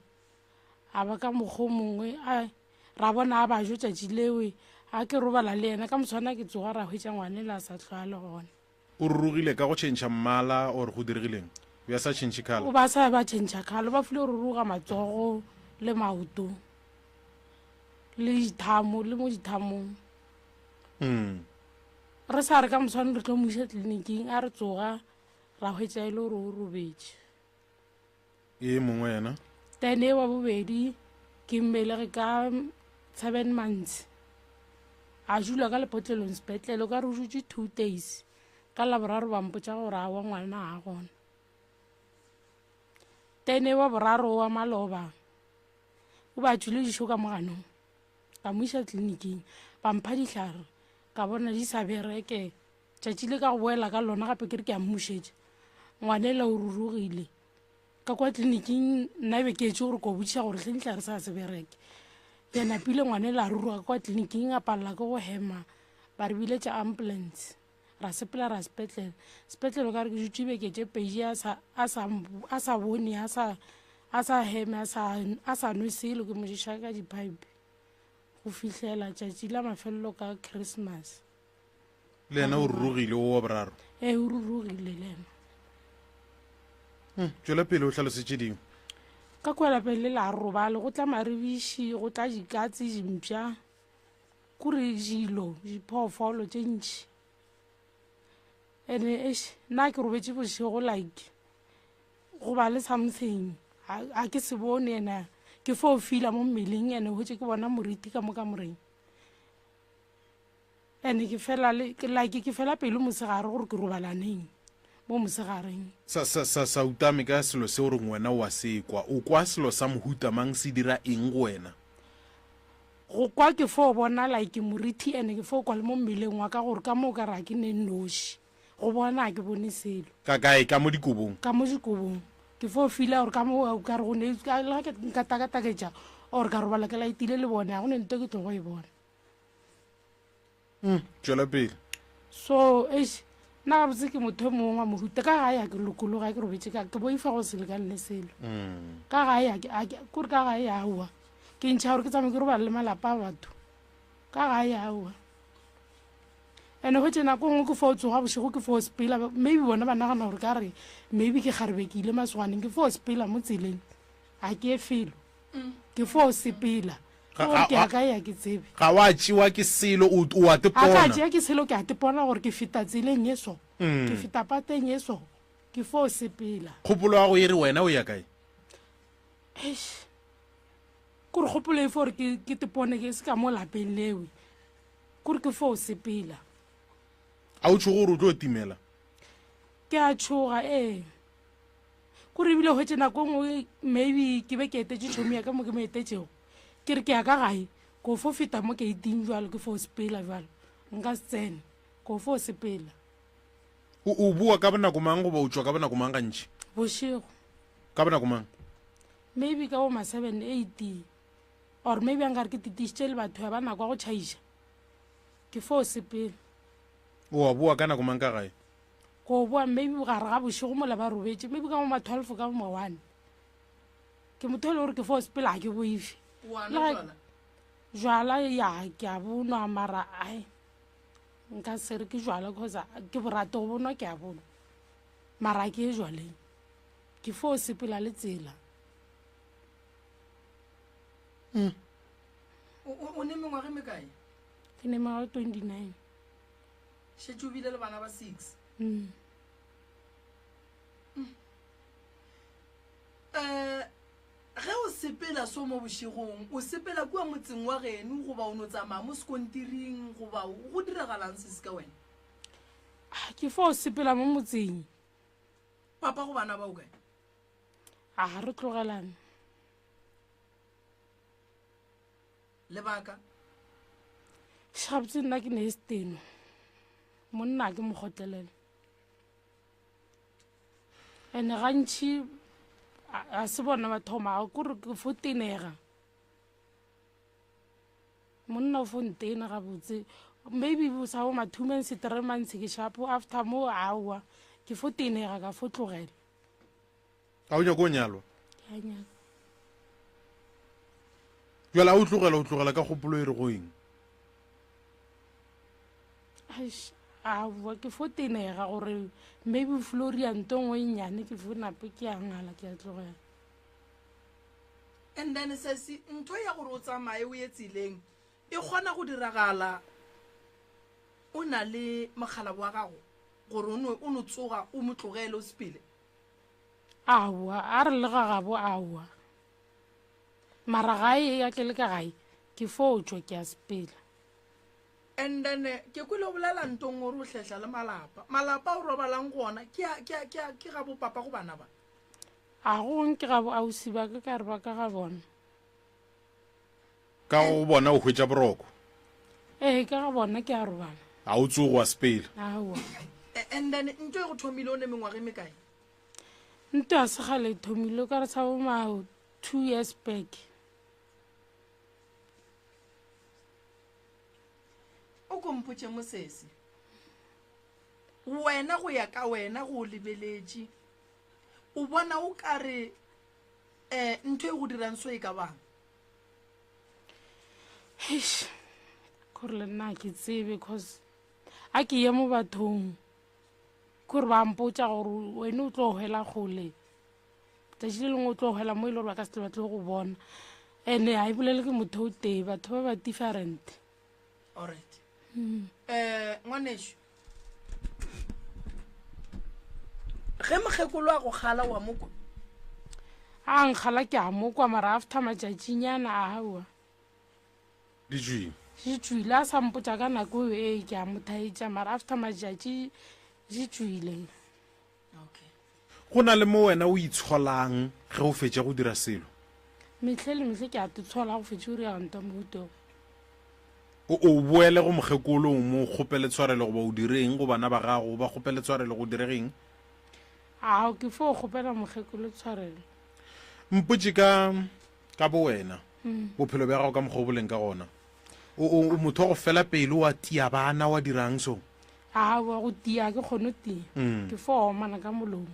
a ba ka mokgwa o mongwe a ra bona a bajo tšatši lewe a ke robala le yena ka moswana ke tsoga ra hwetša ngwane la sa hlwa le gona. O rurugile ka go tšhentšha mmala or go diregileng? Be a sa tšhentšhe colour? O ba sa ba tšhentšha colour, ba file ruruga matsogo le maoto le dithamo le mo dithamong. Mm. Re sa re ka moswane re tlo mo iša tleliniking a re tsoga ra hwetša e le gore o robetše. E mongwe yena? Then e wa bobedi ke mmelege ka seven months a dula ka lepotlelong sepetlele o ka re o dutše two days ka laboraro ba mpotša gore awa ngwana a gona then e wa boraro wa maloba o ba tšwile dišo ka moganong ka mo iša tleliniking ba mpha dihlare ka bona di sa bereke Tšatši le ka go boela ka lona gape ke re ke a mmušetša. Ngwanela o rurugile. Ka kwa tleliniking nna e be ke etše gore ko botšiša gore hleng dihlare sa se bereke. Ke napile ngwanela a ruruga kwa tleliniking a palela ke go hema. Ba re biletša ambulance. Ra sepela ra sepetlele. Sepetlele o ka re ke dutše beke tše pedi a sa, a sa, a sa bone, a sa, a sa heme, a sa, a sa nwe selo ke mo ješa ka di-pipe go fihlela tšatši la mafelelo ka Christmas. Le yena o rurugile o wa boraro? Ee, o rurugile le yena. Hmm, tšwela pele o hlalose tše dingwe. Ka kua lapeng le la robale go tla maribiši, go tla dikatse, dimpša, kore dilo, diphoofolo tše ntši. Ene eish, nna ke robetše bošego like go ba le something a ke se bone ene ke fo fila mo mmeleng ene hwetše ke bona moriti ka mo kamoreng. And ke fela le, ke like ke fela pelo mosegare gore ke robala neng mo mosegareng. Sa, sa, sa, sa utame ka selo se o reng wena o a se kwa. O kwa selo sa mohuta mang se dira eng go wena? Go kwa ke fo bona like morithi and ke fo kwa le mo mmeleng wa ka gore ka mo o ka re ga ke ne nnoši. Go bona ga ke bone selo. Ka kae? Ka mo dikobong? Ka mo dikobong. Ke fo feela gore ka mo o ka re go ne, le ga ke nka takataketša or ka robala ke laetile lebone ga go ne nto ke tlogo e bona. Mm, tšwela pele. So, eish, nna gabotse ke motho e mongwe wa mohuta ka gae a ke lokologa ke robetše ka ke boifa go se lekane le selo. Mm. Ka gae a ke a ke kore ka gae aowa. Ke ntšha gore ke tsamaye ke robala le malapa a batho. Ka gae aowa. Ene hwetše nako nngwe ke fo tsoga bošego ke fo sepela maybe bona ba nagana gore ka re maybe ke kgarebe ke ile masogwaneng ke fo sepela mo tseleng a ke ye felo ke fo sepela gore ke ya kae ya ke tsebe Ga wa tšewa ke selo o o a a ka tepona. tšea ke selo ke a tepona gore ke feta tseleng ye so ke feta pateng ye so ke fo sepela Kgopolo ya go e re wena o ya kae? Eish. Kore kgopolo e fo gore ke ke tepone ke se ka mo lapeng lewe Kore ke fo sepela. A o tšhoge gore o tlo timela? Ke a tšhoga, ee. Kore ebile hwetše nako e nngwe maybe ke be ke etetše tšhomi ya ka mo ke mo etetšego. Ke re ke ya ka gae, ko fo feta mo keiting jwalo, ke fo sepela jwalo. Nka se tsene, ko fo sepela. O, o boa ka bonako mang goba o tšwa ka bonako mang gantši? Bošego. Ka bonako mang? Maybe ka bo ma 7, 8. Or maybe a nkare ke titišitše le batho ya ba nako ya go tšhaiša. Ke fo sepela. O a boa ka nako mang ka gae? Ko boa maybe gare ga bošego mola ba robetše, maybe ka bo ma 12 ka bo ma 1. Ke motho e le gore ke fo sepela ga ke boife. Wa Le nwa ge jwala? jwala ya ke a bonwa mara ai nka se re ke jwala cause ke borate go bonwa ke a bonwa. Mara ke ye jwaleng. Ke fo sepela le tsela. Mm. O ne mengwaga e mekae? Ke ne mengwaga 29. Šetše o bile le bana ba 6. Mm. Mm. Eh, ge o sepela so mo bošegong o sepela kua motseng wa geno goba o no tsamaya mo sekontiring goba go diragalang se se ka wena? Ah, ke fo sepela mo motseng. Papa go bana ba o kae? A re tlogelane. Lebaka? Gabotse nna ke ne e seteno. Monna a ke mo kgotlelela. Ene gantši a se bona ba thoma kore ke fo tenega. Monna o fo ntena gabotse. Maybe sa bo ma 2 months, 3 months ke shapo after mo aowa ke fo tenega ka fo tlogela. A o nyaka go nyalwa? Ke a nyaka. Bjale a o tlogela, o tlogela ka kgopolo e re go eng? Eish, aowa ke fo tenega gore maybe Floria nto nngwe e nnyane ke fo nape ke a ngala ke a tlogela. And then sesi ntho ya gore o tsamaye o ye tseleng e kgona go diragala o na le mokgalabo wa gago gore o no o no tsoga o mo tlogele o sepele? Aowa, a re le ga gabo aowa. Mara gae ya ke le ka gae, ke fo tšwa ke a sepela. And then ke kwele o bolela ntong gore o hlehla le malapa. Malapa o robalang go ona ke a, ke a, ke a, ke ga bo papa go bana ba. A go ke ga bo ausi ba ka ka re ba ka ga bona. Ka go bona o hwetša boroko. Ee, ka ga bona ke a robala. A o tsoge wa sepela. Aowa. And then nto e go thomile o ne mengwaga e mekae? Nto ya segale e thomile o ka re sa bo ma 2 years back. O ko mpotše mosese. Wena go ya ka wena go o lebeletše o bona o ka re um ntho e go dirang so e ka bang? Eish, kore le nna ke tsebe cause a ke ye mo bathong kore ba mpotša gore wene o tlo hwela kgole tšatši le lengwe o tlo hwela mo e le gore ba ka se tle ba tlo go bona and-e ga e bolele ke motho o tee batho ba ba different. Alright. Eh, ngwanešu ge mokgekolo a go kgala wa mokwa? A nkgala ke a mokwa mara after matšatšinyana aowa. Di tšwile. Di tšwile a sa mpotša ka nako eo ee ke a mo thaetša mara after matšatši di tšwile. Okay. Go na le mo wena o itsholang ge o fetša go dira selo? Mehle le mehle ke a titshola go fetša go dira ntwa mohuta wo. O, o boele go mokgekolo o mo kgopele tshwarelo goba o dire eng go bana ba gago o ba kgopele tshwarelo go direge eng? Ao, ke fo kgopela mokgekolo tshwarelo. Mpotše ka, ka bowena, bophelo bja gago ka mokgwa o bo leng ka gona. O, o, o motho wa go fela pelo, wa tia bana, wa dirang so? Aowa, go tia ga ke kgone go tia. Mm. Ke fo omana ka molomo.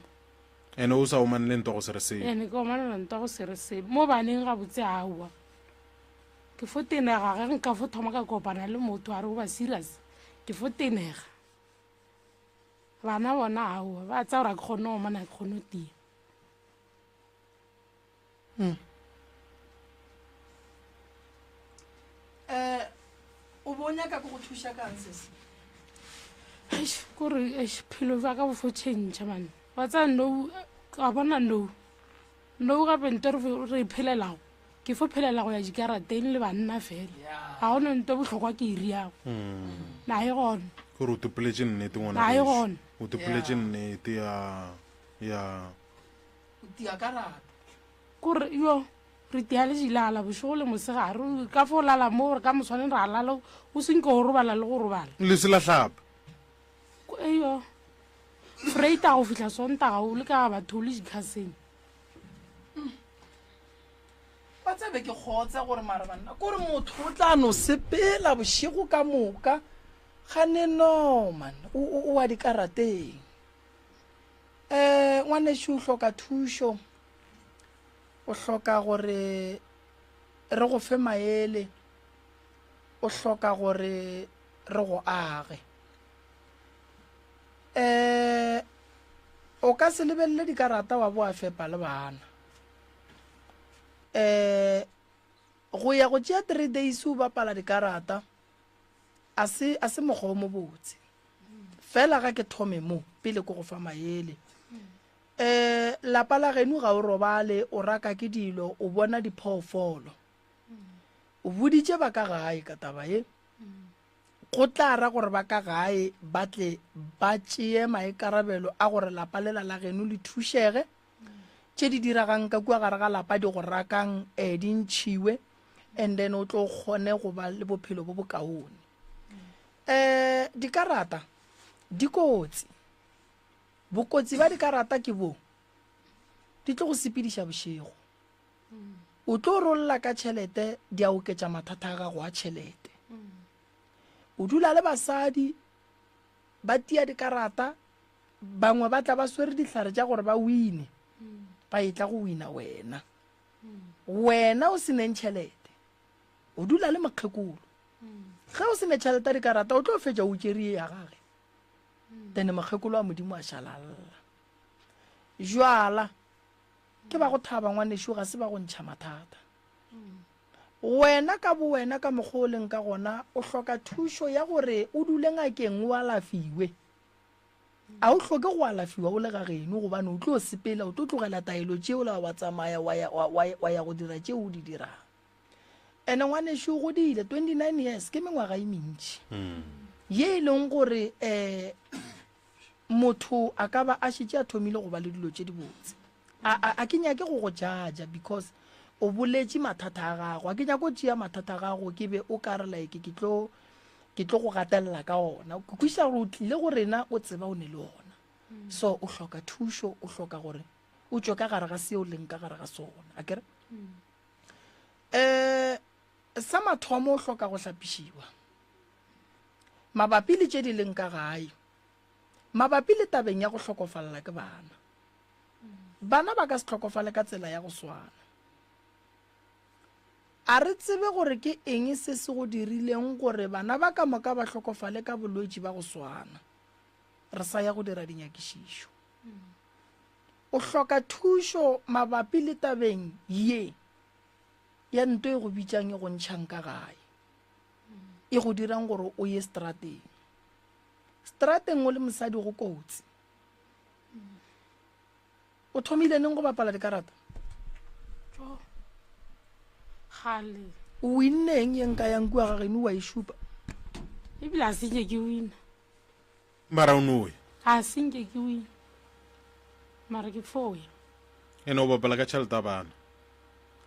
Ene o sa omane le ntwa go se re selo. Ene ke omanela ntwa go se re selo. Mo baneng gabotse aowa. Ke fo tenega ge nka fo thoma ka kopana le motho a re o ba serious. Ke fo tenega. Bana bona aowa, ba tsaya gore ga ke kgone go omana, ga ke kgone go tia. Um o bo o nyaka ke go thuša kang sesi? Eish, kore eish, phelo bja ka bo fo change man. Wa tsaya nou, ka bona nou. Nou gape nto re re e phelelago, ke fo phelela go ya dikarateng le banna fela. Ga gona nto bohlokwa ke e riago. Na e gona. Kore o topoletše nnete ngwana Na e gešo. gona. O topoletše nnete ya ya. O tia karata. Kore yo re tia le dilala bošego le mosegare, ka fo lala mo gore ka moswaneng ra lala o senke o robala le go robala. Le se la hlapa. Eyo freita go fihla Sontaga o le ka batho o le dikhaseng. Ba tsebe ke kgotse gore mara banna kore motho o tla no sepela bošego ka moka gane no man o o wa dikarateng. Um ngwanešu o hloka thušo, o hloka gore re go fe maele, o hloka gore re go age. Um o ka se lebelele dikarata wa bo a fepa le bana. Um go ya go tšea 3 days o bapala dikarata a se a se mokgwa o mobotse. Fela ga ke thome mo, pele ke go fa maele. Um lapa la geno ga o robale, o raka ke dilo, o bona diphoofolo. O boditše ba ka gae ka taba ye. Go tla ra gore ba ka gae ba tle ba tšee maikarabelo a gore lapa lela la geno le thušege. Tše di diragang ka kua gare ga lapa di go rakang um di ntšhiwe and then o tlo kgone go ba le bophelo bo bokaone. Um dikarata di kotsi. Bokotsi ba dikarata ke bo, di tlo go sepediša bošego. O tlo rolla ka tšhelete, di a oketša mathata a gago a tšhelete. O dula le basadi ba tia dikarata, bangwe ba tla ba swere dihlare tša gore ba wine, ba etla go wina wena. Wena o se neng tšhelete, o dula le mokgekolo. Ge o se ne tšhelete ya dikarata, o tlo fetša o tšere ya gage. Then mokgekolo wa Modimo a šala a lla. Jwala ke ba go thaba ngwanešu, ga se ba go ntšha mathata. Wena ka bo wena ka mokgwa o leng ka gona, o hloka thušo ya gore o dule ngakeng o alafiwe. A o hloke go alafiwa o le ga geno gobane o tlo sepela, o tlo tlogela taelo tšeola wa tsamaya wa ya, wa, wa, wa ya go dira tšeo o di dirang. Ene ngwanešu o godile, 29 years ke mengwaga e mentši ye e leng gore um motho a ka ba a šetše a thomile go ba le dilo tše dibotse. A, a, a ke nyake go go jaja because o boletše mathata a gago. A ke nyake go tšea mathata a gago ke be o ka re like ke tlo ke tlo go gatelela ka ona. Ke kwešiša gore o tlile go rena o tseba o ne le ona. So o hloka thušo, o hloka gore o tšwe ka gare ga seo leng ka gare ga sona. A kere? Um sa mathomo o hloka go hlapišiwa mabapi le tše di leng ka gae, mabapi le tabeng ya go hlokofalela ke bana. Bana ba ka se hlokofale ka tsela ya go swana. A re tsebe gore ke eng se se go dirileng gore bana ba ka moka ba hlokofale ka bolwetši ba go swana. Re sa ya go dira dinyakišišo. O hloka thušo mabapi le tabeng ye ya nto e go bitšang e go ntšhang ka gae, e go dirang gore o ye strateng. Strateng o le mosadi go kotsi. O thomile neng go bapala dikarata? Tjo. Kgale. O winne eng ye nka yang kua ga geno wa e šupa? Ebile a se nke ke wina. Mara o no ya. A se nke ke wina. Mara ke fo ya. Ene o bapala ka tšhelete ya bana.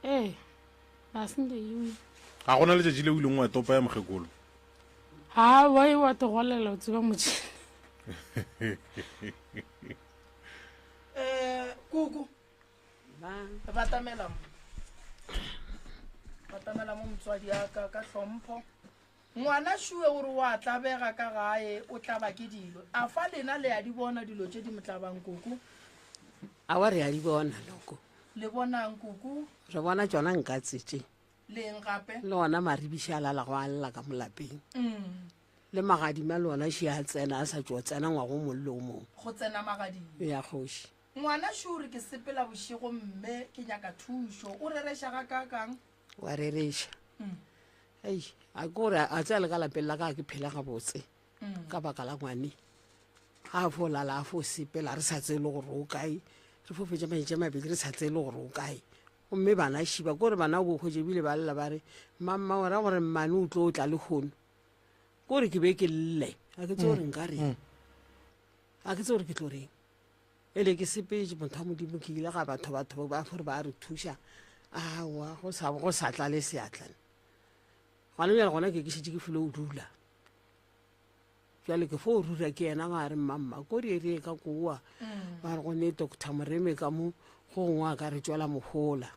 Ee, a se nke ke wina. Ga gona letšatši le o ileng wa topa ya mokgekolo? Ha, wa e wa togolela o tseba motšhini. Eh, koko. Batamela mo. Batamela mo motswadi ya ka ka hlompho. Ngwana šue o re o a tlabega ka gae, o tlaba ke dilo. A fa lena le a di bona dilo tše di mo tlabang, koko? Aowa, re a di bona, Noko. Le bonang, koko? Re bona tšona nkatse tše. Le eng gape? Le ona maribiši a lalago a lla ka mo lapeng. Le magadima le ona še a tsena, a sa tšo tsena ngwaga o mongwe le o mongwe. Go tsena magadima. Ya kgoši. Ngwana šo o re ke sepela bošego mme ke nyaka thušo. O rereša gakaakang? Wa rereša. Ei, a ke gore a tsaya le ka lapeng la ka ga ke phela gabotse ka baka la ngwane. Ga a fo lala a fo sepela re sa tsebe le gore o kae. Re fo fetša matšatši a mabedi re sa tsebe le gore o kae. Gomme bana šiba ke gore bana o bo hwetše ebile ba lla ba re mamma o ra gore mmane o tlo tla lehono. Ke gore ke be ke lle ga ke tsebe gore nka reng. Ga ke tsebe gore ke tlo reng. Ele ke sepetše motho wa Modimo ke ile ga batho batho ba gore ba re thuša aowa go sa go sa tlale seatla. Gona bjale gona ke ke šetše ke file o dula. Bjale ke fo rura ke yena ga re mmamma ko re re ka koa. Ba re go ne Doctor Moreme ka mo go gongwe a ka re tšwela mohola.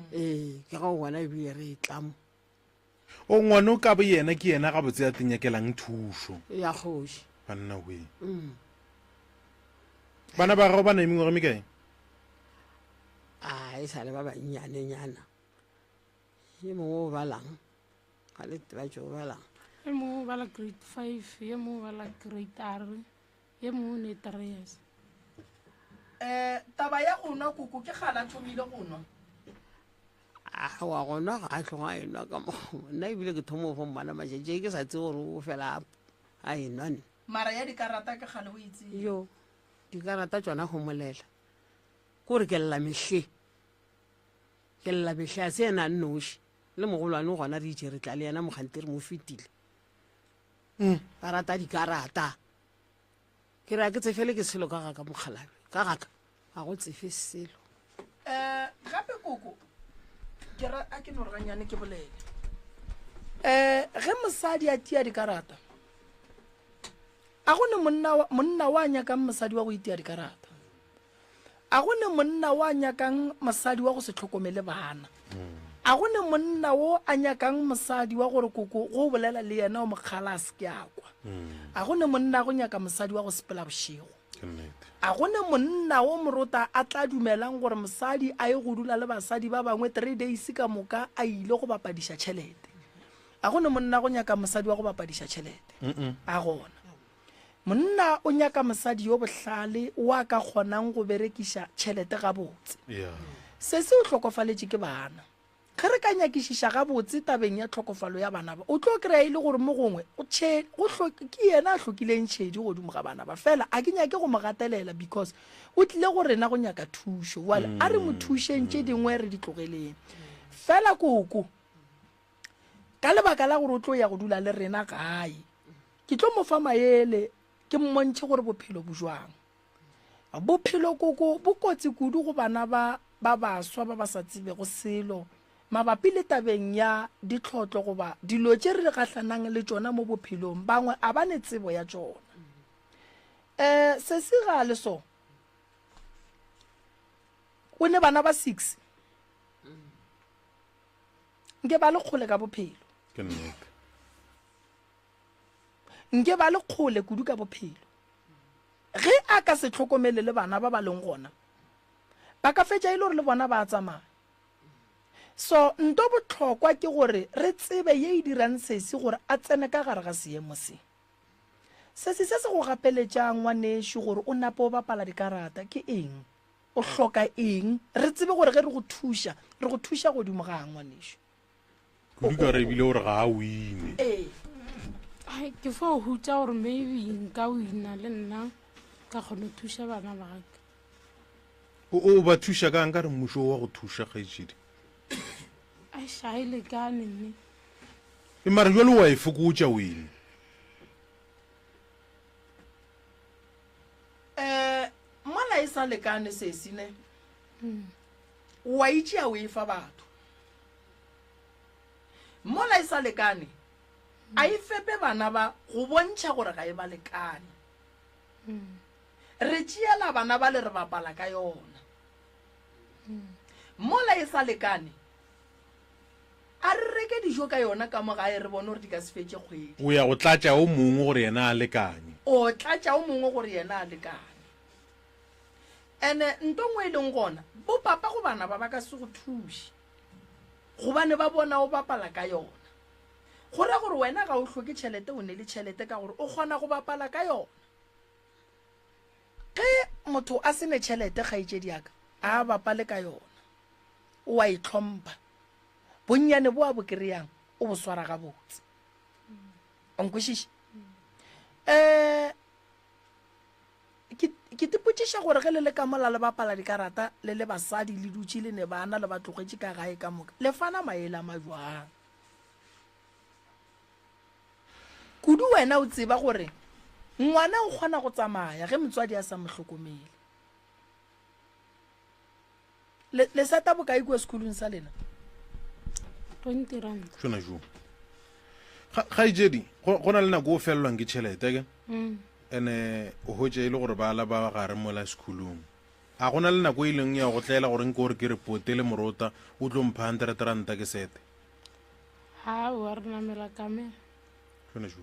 Ee ke ga o bona ebile re tla mo. O ngwana o ka bo yena ke yena gabotse a tlenyakelang thušo. Ya kgoši. Banna we. Bana ba gago ba na le mengwaga mekae? A e sa le ba bannyanenyana. Ye mongwe o balang? Ga le ba tšo o balang? Ye mongwe o bala grade 5, ye mongwe o bala grade R, ye mongwe o ne 3 years. Um taba ya go nwa koko ke kgale a thomile go nwa. Aowa go nwa ga a tloga a enwa ka mo nna ebile ke thoma go mmona matšatši ke sa tsebe gore o fela a enwa nne. Mara ya dikarata ke kgale o e tseba. Yo dikarata tšona go molela ke gore ke lla mehle ke lla mehle a se yena a nnoši le mogolwane gona re itše re tla le yena mokgante re mo fetile ba rata dikarata. Ke re a ke tsefele ke selo ka gaka mokgalabje, ka gaka ga go tsefe selo. Um gape koko ke ra a ke no re ganyane ke bolele. Um ge mosadi a tia dikarata a go ne monna monna wa nyakang mosadi wa go itia dikarata. A go ne monna wo a nyakang mosadi wa go se hlokomele bana. A go ne monna wo a nyakang mosadi wa gore koko go bolela le yena o mo kgala a se ke a kwa. A go ne monna go nyaka mosadi wa go sepela bošego. A go ne monna wo morota a tla dumelang gore mosadi a ye go dula le basadi ba bangwe three days ka moka a ile go bapadiša tšhelete. A go ne monna go nyaka mosadi wa go bapadiša tšhelete. A gona. Monna o nyaka mosadi yo bohlale wo a ka kgonang go berekiša tšhelete gabotse. Sesi o hlokofaletše ke bana. Ge re ka nyakišiša gabotse tabeng ya tlhokofalo ya bana ba, o tlo kry-a e le gore mo gongwe o tšhe, go hlo, ke yena a hlokileng tšhedi godimo ga bana ba. Fela a ke nyake go mo gatelela because o tlile go rena go nyaka thušo. Bjale a re mo thušeng tše dingwe re di tlogeleng. Fela koko, ka lebaka la gore o tlo ya go dula le rena gae, Ke tlo mo fa maele, ke mmontšhe gore bophelo bo jwang. Bophelo koko bo kotsi kudu go bana ba ba baswa ba ba sa tsebego selo mabapi le tabeng ya ditlhotlo goba dilo tše re gahlanang le tšona mo bophelong, bangwe a ba ne tsebo ya tšona. Um sesi ga a le so, o ne bana ba six, nke ba le kgole ka bophelo. Ke nnete. Nke ba le kgole kudu ka bophelo. Ge a ka se hlokomele le bana ba ba leng gona, ba ka fetša e le gore le bona ba a tsamaya. So nto bohlokwa ke gore re tsebe ye e dirang sesi gore a tsene ka gare ga seemo se. Sesi se se go gapeletšang ngwanešu gore o nape o bapala dikarata ke eng? O hloka eng? Re tsebe gore ge re go thuša, re go thuša godimo ga eng ngwanešu? Kudu ka re ebile gore ga a wine. Ee. Ai, ke fo hutša gore maybe nka wina le nna ka kgona go thuša bana ba ka. O o ba thuša kang ka re mmušo wa go thuša kgaetšedi? Aish, ga e lekane mme. E mara jwale wa e fokotša wene. Eh, mola e sa lekane sesi ne. Wa itšea o e fa batho. Mola e sa lekane, a e fepe bana ba go bontšha gore ga e ba lekane. Re tšeela bana ba le re bapala ka yona. Mola e sa lekane, a re reke di. dijo ka yona ka mo gae re bone gore di ka se fetše kgwedi. O ya go tlatša o mongwe gore yena a lekanye. O tlatša o mongwe gore yena a lekanye. Ene nto nngwe e leng gona, bo papa go bana ba ba ka se go thuše gobane ba bona o bapala ka yona. Go ra gore wena ga o hloke tšhelete, o ne le tšhelete ka gore o kgona go bapala ka yona. Ge motho a se ne tšhelete, kgaetšedi ya ka, a bapale ka yona. O a itlhompha. Bonnyane bo a bo kry-ang, o bo swara gabotse. O nkwešiša? Um ke ke tipotšiša gore ge le le ka mola le bapala dikarata le le basadi le dutše le ne bana le ba tlogetše ka gae ka moka, le fana maele a majwang? Kudu wena o tseba gore ngwana o kgona go tsamaya ge motswadi a sa mo hlokomele. Le, le seta bokae kua sekolong sa lena? 20 rand. Tšona jo. Ga, kgaetšedi, go, go na le nako o felelwang ke tšhelete ke? Mm. Ene o hwetša e le gore ba la ba gare mola sekolong. A go na le nako e leng ya go tlela gore nke o re ke re pote le morota o tlo mpha 100 ranta ke sete? Aowa, re namela kamela. Tšona jo.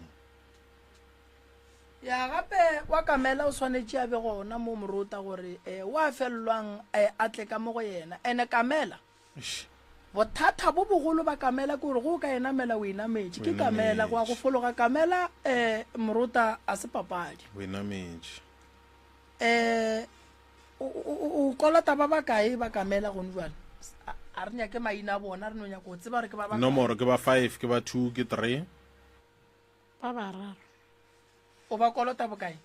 Ya gape wa kamela o swanetše a be gona mo morota gore eh, wa felelwang eh, a tle ka mo go yena. Ene kamela, bothata bo bogolo ba kamela ke gore go o ka e namela o e nametše. Ke kamela, go ya go fologa kamela eh, morota a se papadi. O e nametše. Eh, o, o, o kolota ba bakae ba kamela gone jwale? A, a re nyake maina a bona, re no nyaka go tseba gore ke ba bakae. Nomoro ke ba five, ke ba two, ke three. Ba bararo. O ba kolota bokae?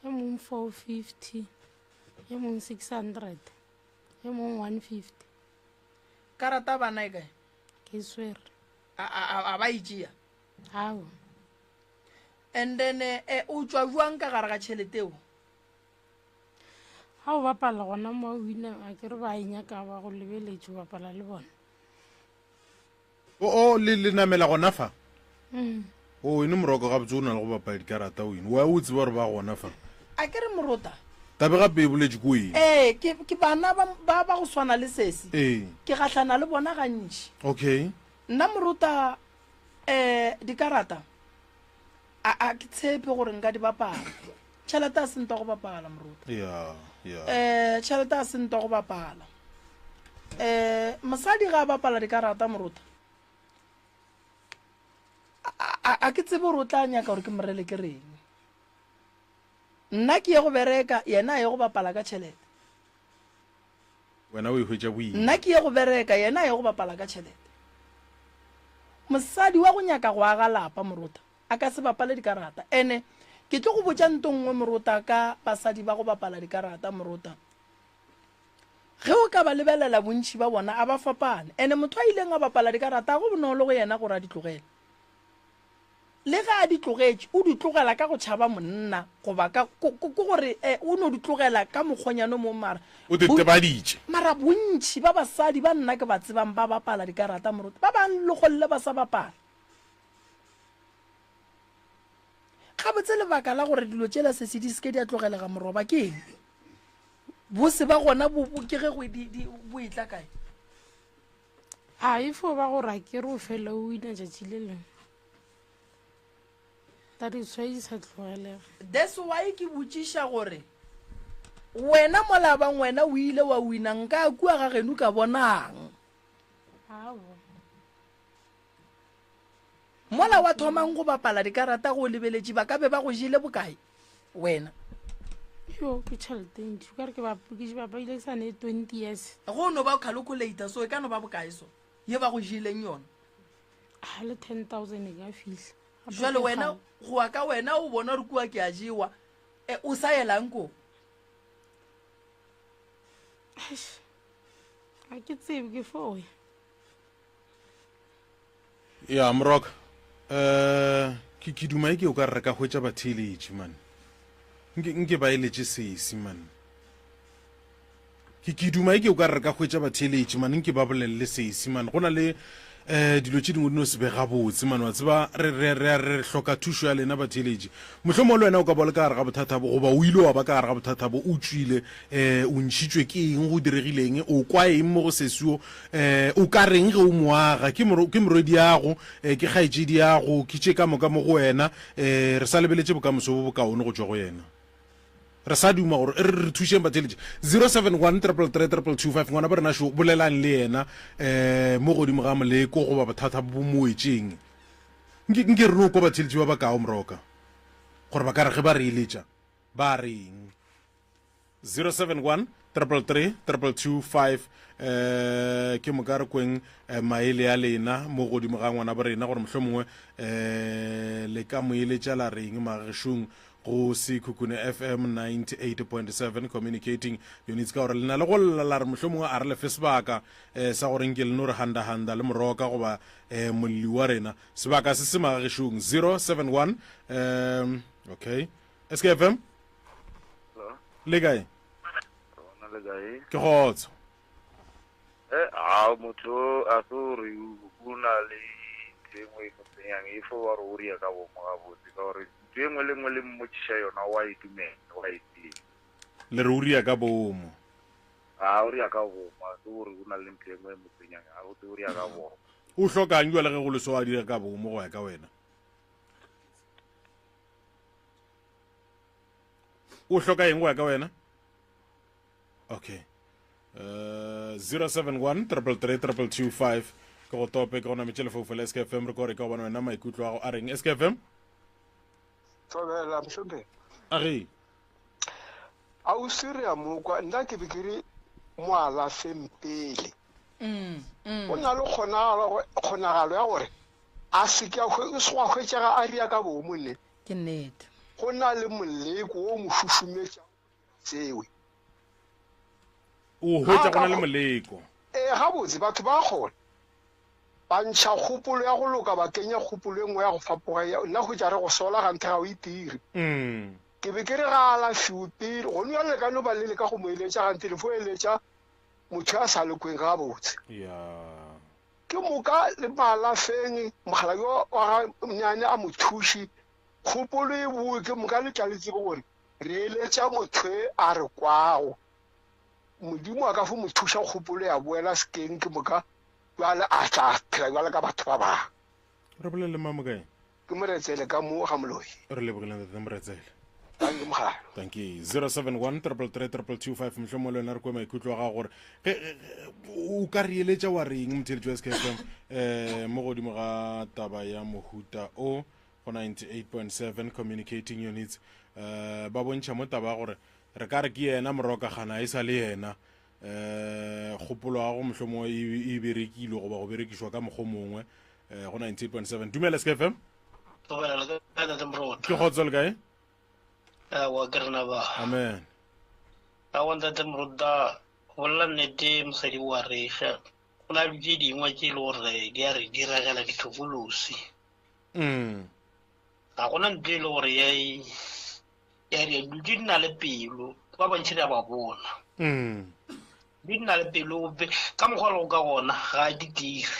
E mong 450, e mong 600, e mong 150. Karata bana e kae? Ke swere. A, a, a ba e tšea? Ao. And then eh, o tšwa jwang ka gare ga tšhelete eo? Ga o bapala gona mo o wina, a ke re ba e nyaka ba go lebeletše o bapala le bona. O, o, le, le namela gona fa? Mm. O, ene moroko gabotse o na le go bapala dikarata o ene. Wa o tseba gore ba gona fa. A ke re morota. Tabe gape e boletše ko eng? Ee, ke, ke bana ba, ba, ba go swana le sesi. Ee. Ke gahlana le bona gantši. Okay. Nna morota, eh, dikarata, a, a ke tshepe gore nka di bapala. Tšhelete a se ntwa go bapala, morota. Ya, ya. Eh, tšhelete a se ntwa go bapala. Eh, mosadi ga a bapala dikarata, morota, a, a, a ke tsebe gore o tla nyaka gore ke morele ke reng. Nna ke ye go bereka, yena a ye go bapala ka tšhelete. Wena o e hwetša boima. Nna ke ye go bereka, yena a ye go bapala ka tšhelete. Mosadi wa go nyaka go aga lapa, morota, a ka se bapale dikarata. Ene ke tlo go botša nto nngwe morota ka basadi ba go bapala dikarata morota. Ge o ka ba lebelela bontši ba bona a ba fapane. Ene motho a ileng a bapala dikarata ga go bonolo go yena gore a di tlogele. Le ge a di tlogetše o di tlogela ka go tšhaba monna goba ka ko gore eh, o no di tlogela ka mokgonyana o mongwe mara O di tebaditše. Mara bontši ba basadi ba nna ke ba tsebang ba bapala dikarata morota ba bang legolle ba sa bapala. Gabotse lebaka la gore dilo tšela sesi di seke di a tlogelega moroba ke eng? Bose ba gona bo ke ge go di, di, bo etla kae? A e fo ba gore a ke re o fele o wina tšatši le lengwe. That is why di sa tlogelega. That's why ke botšiša gore wena mola bang wena o ile wa wina nka kua ga geno ka bonang? Aowa. Mola wa thomang go bapala dikarata go o lebeletše ba ka be ba go jele bokae wena? Yo, ke tšhelete e ntši. O ka re ke ba ke bapaile ke sa ne 20 years. Go no ba o calculator so e ka no ba bokae so ye ba go jeleng yona? A le 10,000 e ka fihla. Jwale wena go ya ka wena o bona gore kua ke a jewa, e, o sa yelang ko? Eish, ga ke tsebe ke fo ya. Ya Moroka, eh ke ke duma e ke o ka re ka hwetša batheeletši man. Nke nke ba eletše sesi man. Ke ke duma e ke o ka re ka hwetša batheeletši man, nke ba bolelele sesi man. Go na le. Um dilo tše dingwe di no se be gabotse mane wa tseba re re re re hloka thušo ya lena batheeletši. Mohlomongwe le wena o ka ba o le ka gare ga bothata bo goba o ile wa ba ka gare ga bothata bo o tšwile um o ntšhitšwe ke eng go diregile eng o kwa eng mo go sesi wo um o ka reng ge o mo aga ke moro ke morwediago um ke kgaetšediago ke tše ka moka mo go wena um re sa lebeletše bokamoso bo bokaone go tšwa go yena. Re sa duma gore re re thušeng batheeletši. 071 333 2225 ngwana bo rena šo bolelang le yena um mo godimo ga moleko goba bothata bo mo wetšeng. Nke nke re no kwa batheeletši ba bakao moroka gore ba ka re ge ba re eletša ba reng. 071 333 2225 um ke moka re kweng eh, maele a lena mo godimo ga ngwana bo rena gore mohlomongwe um le ka mo eletša la reng magešong go Sekhukhune FM 98.7 communicating units ka gore le na le go lla la re mohlomongwe a re lefe sebaka um sa gore nke le no re handahanda le moroka goba um molli wa rena sebaka se se magagešong 071 um okay SKFM le kae ke kgotso Eh, a motho a se gore o na le ntho e nngwe e mo tsenyang e fo ba gore o ria ka bomo gabotse ka gore ntho e nngwe le nngwe le mmotšiša yona wa e dumela wa e tseba. Le re o ria ka bomo. A o ria ka bomo a se gore o na le ntho e nngwe e mo tsenyang a botse o ria ka bomo. O hlokang jwale ge go le so a dira ka bomo go ya ka wena? O hloka eng go ya ka wena? Okay. Uh, 071 333 2225 ke go tope ke go nametše lefoufo la SKFM re kore ka gobane wena maikutlo a go a reng SKFM Thobela mohlomphegi. A ge. Ausi re a mo kwa, nna ke be ke re mo alafeng pele. Go na le kgonagalo kgonagalo ya gore a se ke a hwe, se gwa hwetšega a ria ka boomo ne. Ke nnete. Go na le moleko wo o mo šušumetšago tšewe. O hwetša go na le moleko. Ee, gabotse, batho ba kgona. Ba ntšha kgopolo ya go loka, ba kenya kgopolo e nngwe ya go fapoga. Ya, nna hwetša re go sola ganthe ga o itire. Ke be ke re ga a alafiwe pele, gone bjale le ka no ba le leka go mo eletša ganthe le fo eletša motho a sa lekweng gabotse. Ke moka le mo alafeng, mogala yo wa ga Mnyane a mo thuše, kgopolo e boe, ke moka le tla le tsebe gore Re eletša motho e a re kwago. Modimo a ka fo mo thuša kgopolo ya boela sekeng ke moka bjale a tla phela bjale ka batho ba bangwe. Re bolele mang mokae? Ke Moretsele ka mo ga Moloi. Re lebogile ntate Moretsele. Thank you mogala. Thank you. 071 333 2225 mohlomongwe le wena re kwe maikutlo a gago gore ge o ka re eletša wa reng motheletši wa SKFM eh mo godimo ga taba ya mohuta o go 98.7 communicating units um ba bontšha mo taba ya gore re ka re ke yena morokagana e sa le yena um kgopolo ya go mohlomongwe e, e berekilwe goba go berekišwa ka mokgwa mongwe um go 98.7 dumela skfm ke kgotso le kae awa ke rena ba amen awa ntate morota bolela nnete mosadi wa reša go na le tše dingwe tše e le gore di a re diregela ditlhokolosi Mm. Ga gona ntho e le gore ya e ya re dilo tše di na le pelo ba bantši re a ba bona Mm. di na le pelo be- ka mokgwa le go ka gona ga di dire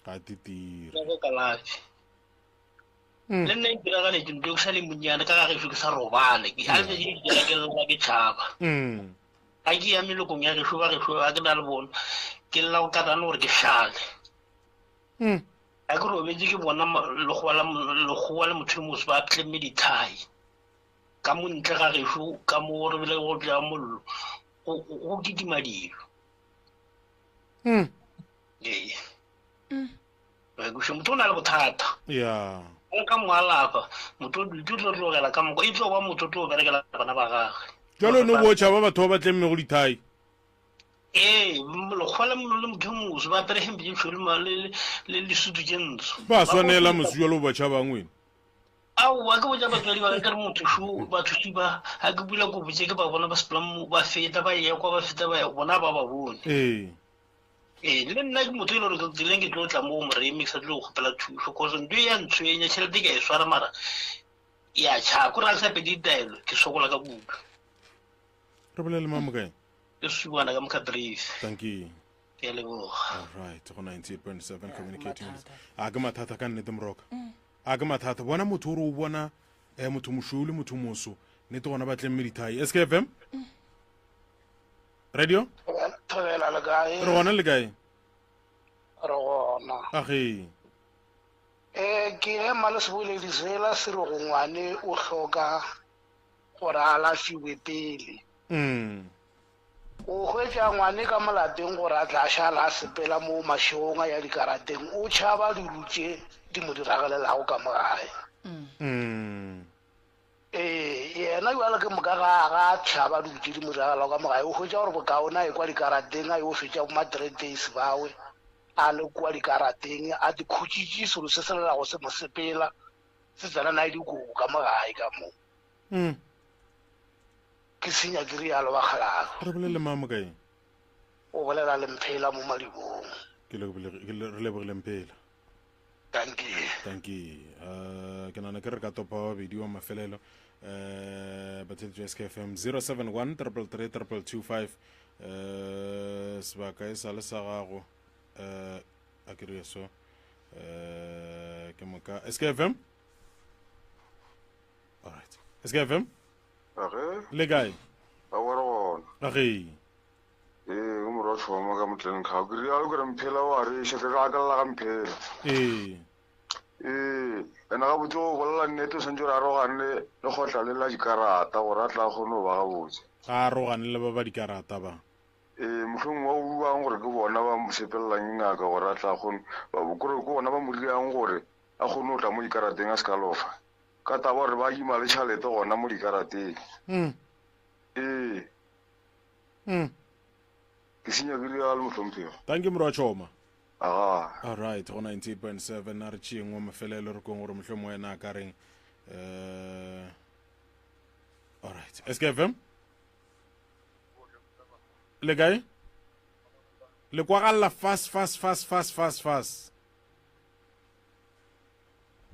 Ga di dire. ka go kalafi Mm. le nna e ntiragaletse ntho e ke sa le monnyane ka ga gešo ke sa robale ke a letsatsi ke dira ke lla ke tšhaba Mm. ga ke ya melokong ya gešo ba gešo ga ke na le bona ke lla go katane gore ke šale Mm. Ga ke robetše ke bona lekgowa la lekgowa le motho yo moso ba tlemme dithai ka mo ntle ga gešo ka mo re bile go tla mollo go kitima dilo. Mm. Ee. Motho o na le bothata. Yeah. O ka mo alafa motho o tlo tlogela ka mokgwa e tlo ba motho o tlo berekela bana ba gagwe. Jalo no bo tšhaba batho ba ba tlemmego dithai. Ee, lekgowa le mollo le motho yo moso ba apere hempe tše tšhweu le, le, le sutu tše ntsho. Ba swanela mose jalo ba tšhabang wena. Aowa, ke botša batswadi ba ka ke re motho šo batho ba ga ke bula kobo tše ke ba bona ba sepela mo ba feta ba eya kwa ba feta ba ya bona ba ba bone. Ee. Ee, le nna ke motho e le gore ke tseleng ke tlo tla mo go moremi ke sa tlo go kgopela thušo cause ntho e ya ntshwenya tšhelete ke a e swara mara ya tšha ko re ga ke sa pedi ditaelo ke sokola ka kudu. Re bolele mang mokae? Ke Suwana ka Mokhatrisi. Thank you. Ke a leboga. Alright, go 98.7 communicating. A ke mathata ka nnete moroka. A ke mathata. Bona motho o re o bona eh motho mošweu le motho moso. Nnete gona ba tlemme dithai. SKFM? Radio? Thobela le kae? Re gona le kae? Re gona. Age. Eh ke ema le seboledi sela se re go ngwane o hloka gore a alafiwe pele. Mm. O hwetša ngwane ka mo lapeng gore a tla šala a sepela mo mašegong a ya dikarateng, o tšhaba dilo tše di mo diragalelago ka mo gae. Mm. Ee, yena bjalo ke moka ga ga a tšhaba dilo tše di mo diragalago ka mo gae, o hwetša gore bokaone a ye kwa dikarateng a yo fetša bo ma days bawe a le kwa dikarateng a di khutšitše selo se se lelago se mo sepela se tsena nae dikobo ka mo gae ka mo. Mm. Ke senya ke rialo bakgalabje. Re bolele mang mo kae? O bolela le Mphela mo Madibong. Ke re lebogile Mphela. Dankie. Dankie. Uh, ke nana ke re ka topa wa babedi wa mafelelo. Uh, batheletši wa SKFM 071 333 2225 uh, sebaka e sa le sa gago uh, a ke re so uh, ke moka SKFM Alright. SKFM Age. Le kae? A wa re gona. Age. Ee, o morwa tšhoma ka motleng kgao. Ke rialo ke re mphela wa re še ke ka akalla ga mphela. Ee. Ee, ena ga botse o bolela nnete o santse re arogane le kgotla le la dikarata gore a tla kgone go ba gabotse. Ga arogane le ba ba dikarata ba. Ee, mohlomongwe wa buang gore ke bona ba mo sepelelang ngaka gore a tla kgone ba kore ke bona ba mo dirang gore a kgone go tla mo dikarateng a se ka lofa. Ka taba gore ba ima le tšhalete gona mo dikarateng. Mm. Ee. Mm. Ke senya ke rialo mohlomphego. Thank you morwa Choma. Aga. All right, go 98.7 a re tšeeng wa mafelelo re kong gore mohlomongwe wena a ka reng. Eh All right. SKFM? Le kae? Le kwagalla fast fast fast fast fast fast.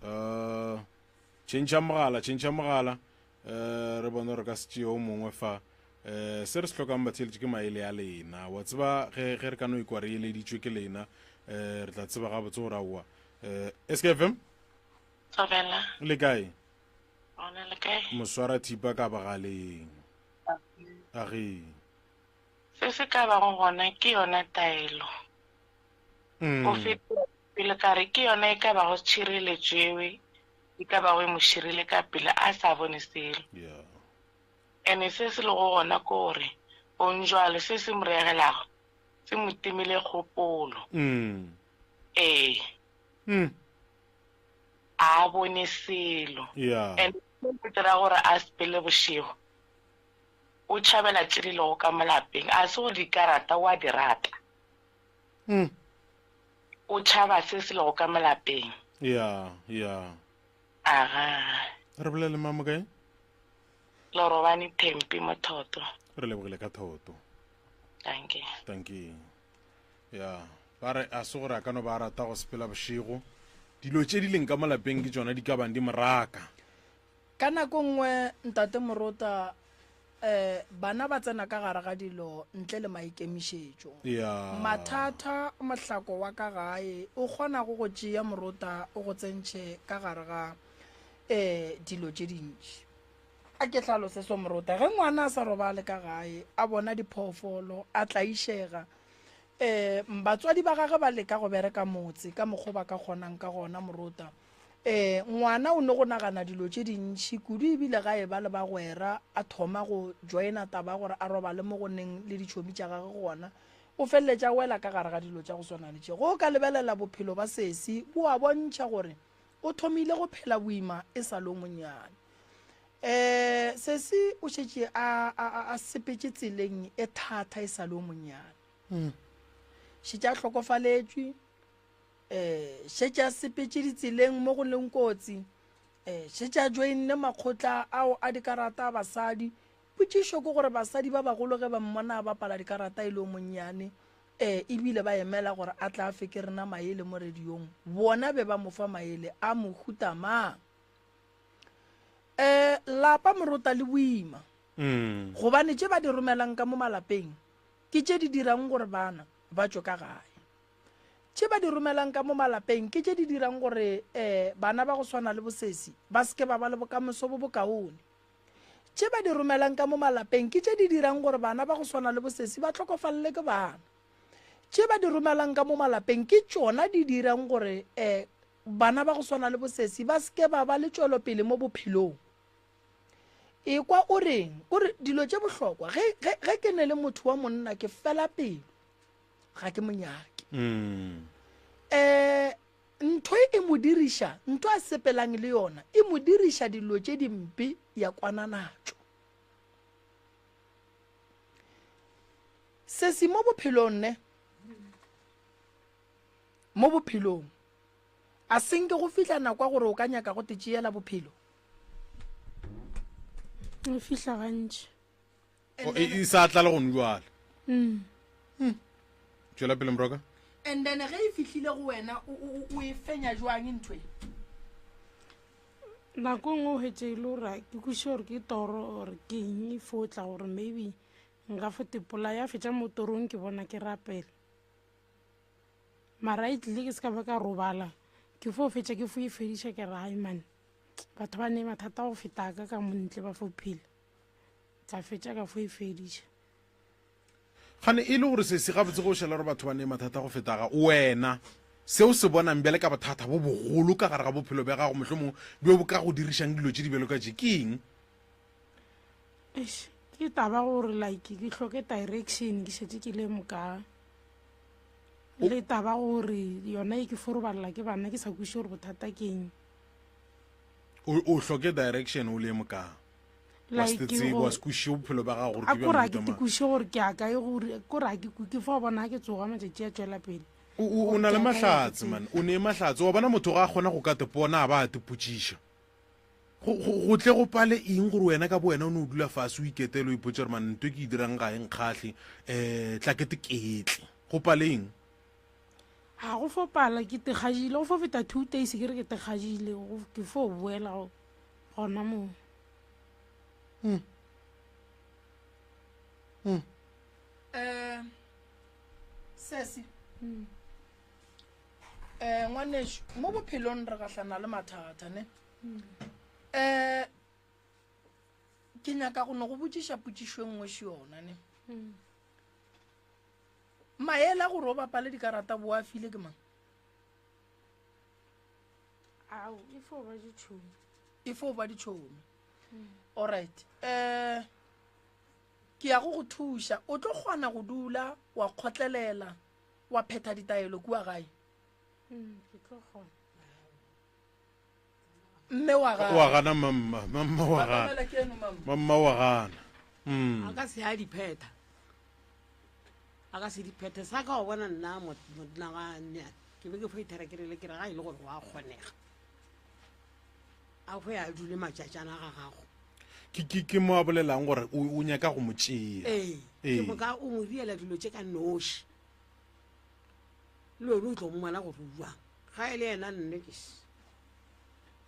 Uh, tšhentšha mogala tšhentšha mogala uh, re bone gore ka se tšee o mongwe fa uh, se re se hlokang batheeletši ke maele a lena wa tseba ge, ge re ka no ikwa re eleditšwe ke lena uh, re tla tseba gabotse gore aowa uh, skfm Thobela. Le kae? Gona le kae? Moswara thipa ka bogaleng. Age. Se se ka bago gona ke yona taelo. Mm. Go feta pele ka re ke yona e ka bago tšhireletšo ewe e ka bago e mo širile ka pele a sa bone selo. Yeah. Ene se se lego gona ke gore bonjwalo se se mo reagelago se mo timile kgopolo. Mm. Ee. Mm. A bone selo. Yeah. And se dira gore a sepele bošego. O tšhabela tše di lego ka mo lapeng. A se gore dikarata o a di rata. Mm. O tšhaba se se lego ka mo lapeng. Ya, ya. Aga. Re bolele mamo kae? Lorobane Thempi mo Thoto. Re lebogile ka Thoto. Dankie. Dankie. Ya, ba re a se gore a ka no ba a rata go sepela bošego. Dilo tše di leng ka mo lapeng ke tšona di ka bang di mo raka. Ka nako nngwe Ntate Morota um bana ba tsena ka gare ga dilo ntle le maikemišetšo. Yeah. Mathata mohlako wa ka gae o kgonago go tšea morota o go tsentšhe ka gare ga um dilo tše dintši. A ke hlalose so morota, ge ngwana a sa robale ka gae a bona diphoofolo a tlaišega, um batswadi ba gage ba leka go bereka motse ka mokgwa ba ka kgonang ka gona morota. Ee, ngwana o ne go nagana dilo tše dintši kudu ebile ga e ba le bagwera a thoma go joina taba ya gore a robale mo go neng le ditšhomi tša gagwe gona, o feleletša a wela ka gare ga dilo tša go swana le tše. Ge o ka lebelela bophelo ba sesi bo a bontšha gore o thomile go phela boima e sa le o monnyane. Um sesi o šetše a, a, a, a sepetše tseleng e thata e sa le o monnyane. Šetše a hlokofaletšwe. um šetše a sepetše ditseleng mo go leng kotsi um šetše a joinne makgotla ao a dikarata a basadi potšišo ke gore basadi ba bagolo ge ba mmona a bapala dikarata e le o monnyane um ebile ba emela gore a tla fe ke rena maele mo radiong bona be ba mo fa maele a mohuta mang um lapa morota le boima Mm. gobane tše ba di romelang ka mo malapeng ke tše di dirang gore bana. ba tšwe ka gae. Tše ba di romelang ka mo malapeng ke tše di dirang gore um bana ba go swana le bosesi ba se ke ba ba le bokamoso bo bokaone. Tše ba di romelang ka mo malapeng ke tše di dirang gore bana ba go swana le bosesi ba hlokofalele ke bana. Tše ba di romelang ka mo malapeng ke tšona di dirang gore um bana ba go swana le bosesi ba se ke ba ba le tšwelopele mo bophelong. Ekwa o reng? O re dilo tše bohlokwa ge, ge, ge ke ne le motho wa monna ke fela pelo. Ga ke mo nyake. Mm. Eh, ntho e mo diriša, ntho a sepelang le yona, e mo diriša dilo tše dimpe ya kwana natšo. Sesi mo bophelong ne, mo bophelong, a senke go fihla nako ya gore o ka nyaka go te tšeela bophelo? E fihla gantši. O, e, e sa tla le gone jwale. Mm. Hmm. Tšwela pele moroka. And then ge e fihlile go wena o, o, o e fenya jwang ntho e? Nako e nngwe o hwetše e le gore ke kwešiše gore ke toro or ke eng e fo tla gore maybe nka fo tepola ya fetša mo torong ke bona ke rapela. Mara e tlile ke se ka ba ka robala ke fo fetša ke fo e fediša ke re hai man batho ba ne mathata go feta ka ka montle ba fo phela. Ka fetša ka fo e fediša. Gane e le gore sesi gabotse go šala gore batho ba ne mathata go feta ga wena, se o se bonang bjale ka bothata bo bogolo ka gare ga bophelo bja gago mohlomong bjo bo ka go dirišang dilo tše di bjalo ka tše ke eng? Eish, ke taba gore like ke hloke direction ke šetše ke le moka le taba gore yona e ke fo robalela ke bana ke sa kwešiše gore bothata ke eng. O, o hloke direction o le moka. Wa se Like tsebe, go- wa se kwešiše bophelo bja gago gore a ke bja kore a ke mohuta mang. te kwešiše gore ke a kae gore kore a ke kwe ke fa o bona ga ke tsoga matšatši a tšwela pele. O, o, o na le mahlatse man, o ne mahlatse. Wa bona motho ga a kgona go ka te pona a ba a te potšiša. Go, go, go tle go pale eng gore wena ka bo wena o ne o dula fase o iketele o ipotše gore man nto e ke e dirang ga e nkgahle, um tla ke te ketle. Go pale eng? Ga go fo pala ke tekgajile, go fo feta 2 days ke re ke tekgajile, go, ke fo boela go, gona moo. Mm. Mm. Eh, sesi. Mm. Eh, ngwanešu, mo bophelong re gahlana le mathata, ne? Mm. Eh, ke nyaka go no go botšiša potšišo e nngwe še yona, ne? Mm. Maele a gore o bapale dikarata bo a file ke mang? Ao, e fo ba ditšhomi. E fo ba ditšhomi. Alright. Eh ke ya go go thuša. O tlo kgona go dula wa kgotlelela wa phetha ditaelo kua gae. Mm, ke tlo kgona. Mme wa gana. Wa gana mamma, mamma wa gana. Batamela ke eno mamma. Mamma wa gana. Mm. A ka se a di phetha. A ka se di phethe sa ka o bona nna monna ga nne ke be ke fo ithera ke rile ke re ga e le gore wa kgonega. A go ya dule matšatšana ga gago. Ke ke ke mo a bolelang gore o o nyaka go mo tšea. Ee. Ke moka o mo diela dilo tše ka noši. Le wena o tlo mmona gore o jwang. Ga e le yena nne ke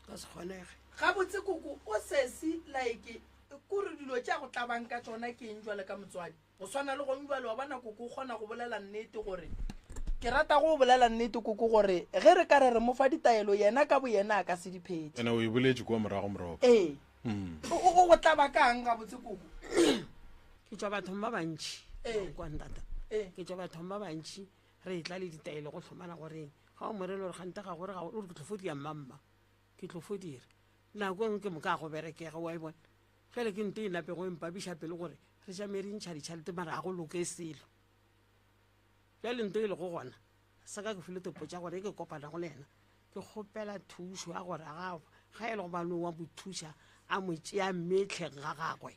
ka se kgonege. Gabotse koko o sesi like kore dilo tša go tlabang ka tšona ke eng jwale ka motswadi? Go swana le gong bjale, wa bona, koko o kgona go bolela nnete gore, Ke rata go bolela nnete, koko, gore ge re ka re re mo fa ditaelo, yena ka boyena a ka se di phethe. Ene o e boletše kua morago, Moroka. Ee. O, o, o go tlaba ka'ng gabotse, koko? Ke tšwa bathong ba bantši. Ee. Kwa ntata. Ee. Ke tšwa bathong ba bantši, re etla le ditaelo go hlomana goreng. Ga o mo rele gore kgante ga gore ga o re ke tlo fo dia mmamma. Ke tlo fo dira. Nako e nngwe ke moka ga go berekege, wa e bona. Bjale ke nto e napego e mpabiša pelo gore re tšame re ntšha ditšhelete mara ga go loke selo. Bjale nto e lego gona sa ka ke file topo tša gore e ke kopanago le yena ke kgopela thušo ya gore ga ga e le go bano wa mo thuša a mo tšea mmetlheng ga gagwe.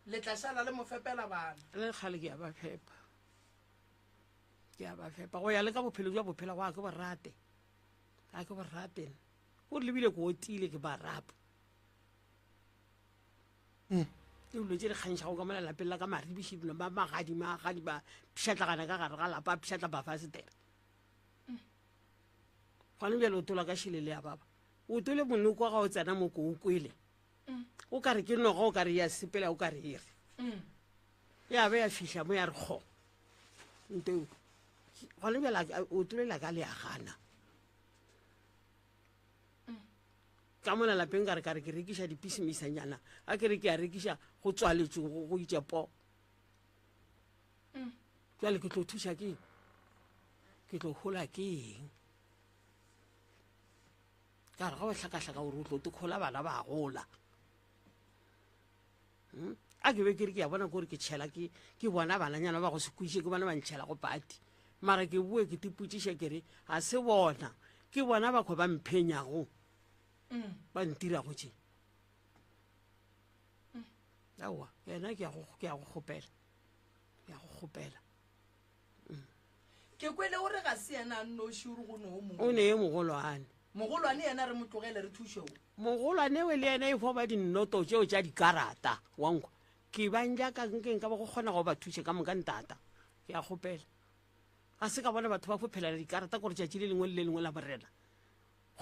Le tla šala le mo fepela bana. Le kgale ke a ba fepa, ke a ba fepa go ya le ka bophelo bja bophela go a ke bo rate, a ke bo rate. O re lebile ke otile ke marapo. Mm. Ke dilo tše di kgantšhago ka mola lapeng la ka maribiši dilo ba magadi magadi ba pšhatlagana ka gare ga lapa pšhatla mafasetere. Gone bjale o tola ka šelele ya baba. O tole monoko ga o tsena mo ko o kwele. O ka re ke noga o ka re ya sepela o ka re e re. Ya be ya fihla mo ya re kgo. Nto gona bjale o tlolela ka le a gana. Ka mola lapeng ka re ka re ke rekiša dipisemisanyana, a ke re ke a rekiša go tswaletšwe go itše po. Jale ke tlo thuša ke eng? Ke tlo hola ke eng? Ka re ga o hlakahlaka gore o tlo te khola bana ba gola. Hmm? A ke be ke re ke ya bona kore ke tšhela ke ke bona bananyana ba go se kwiše ke bona ba ntšhela go pati. Mara ke boe ke tipotšiše ke re ga se bona ke bona ba kgo ba mphenyago ba ntirago tše. Aowa yena ke ya go ke ya go kgopela. Ke ya go kgopela. Ke kwele o re ga se yena a nnoši o re go ne o mongwe. O ne ye mogolwane. Mogolwane yena re mo tlogele re thuše o. Mogolwane we le yena e fo ba dinnoto tšeo tša dikarata wa nkwa. Ke ba njaka nke nka ba go kgona go ba thuše ka moka ntata. Ke a kgopela. Ga se ka bona batho ba fo phelela dikarata gore tšatši le lengwe le le lengwe la borena.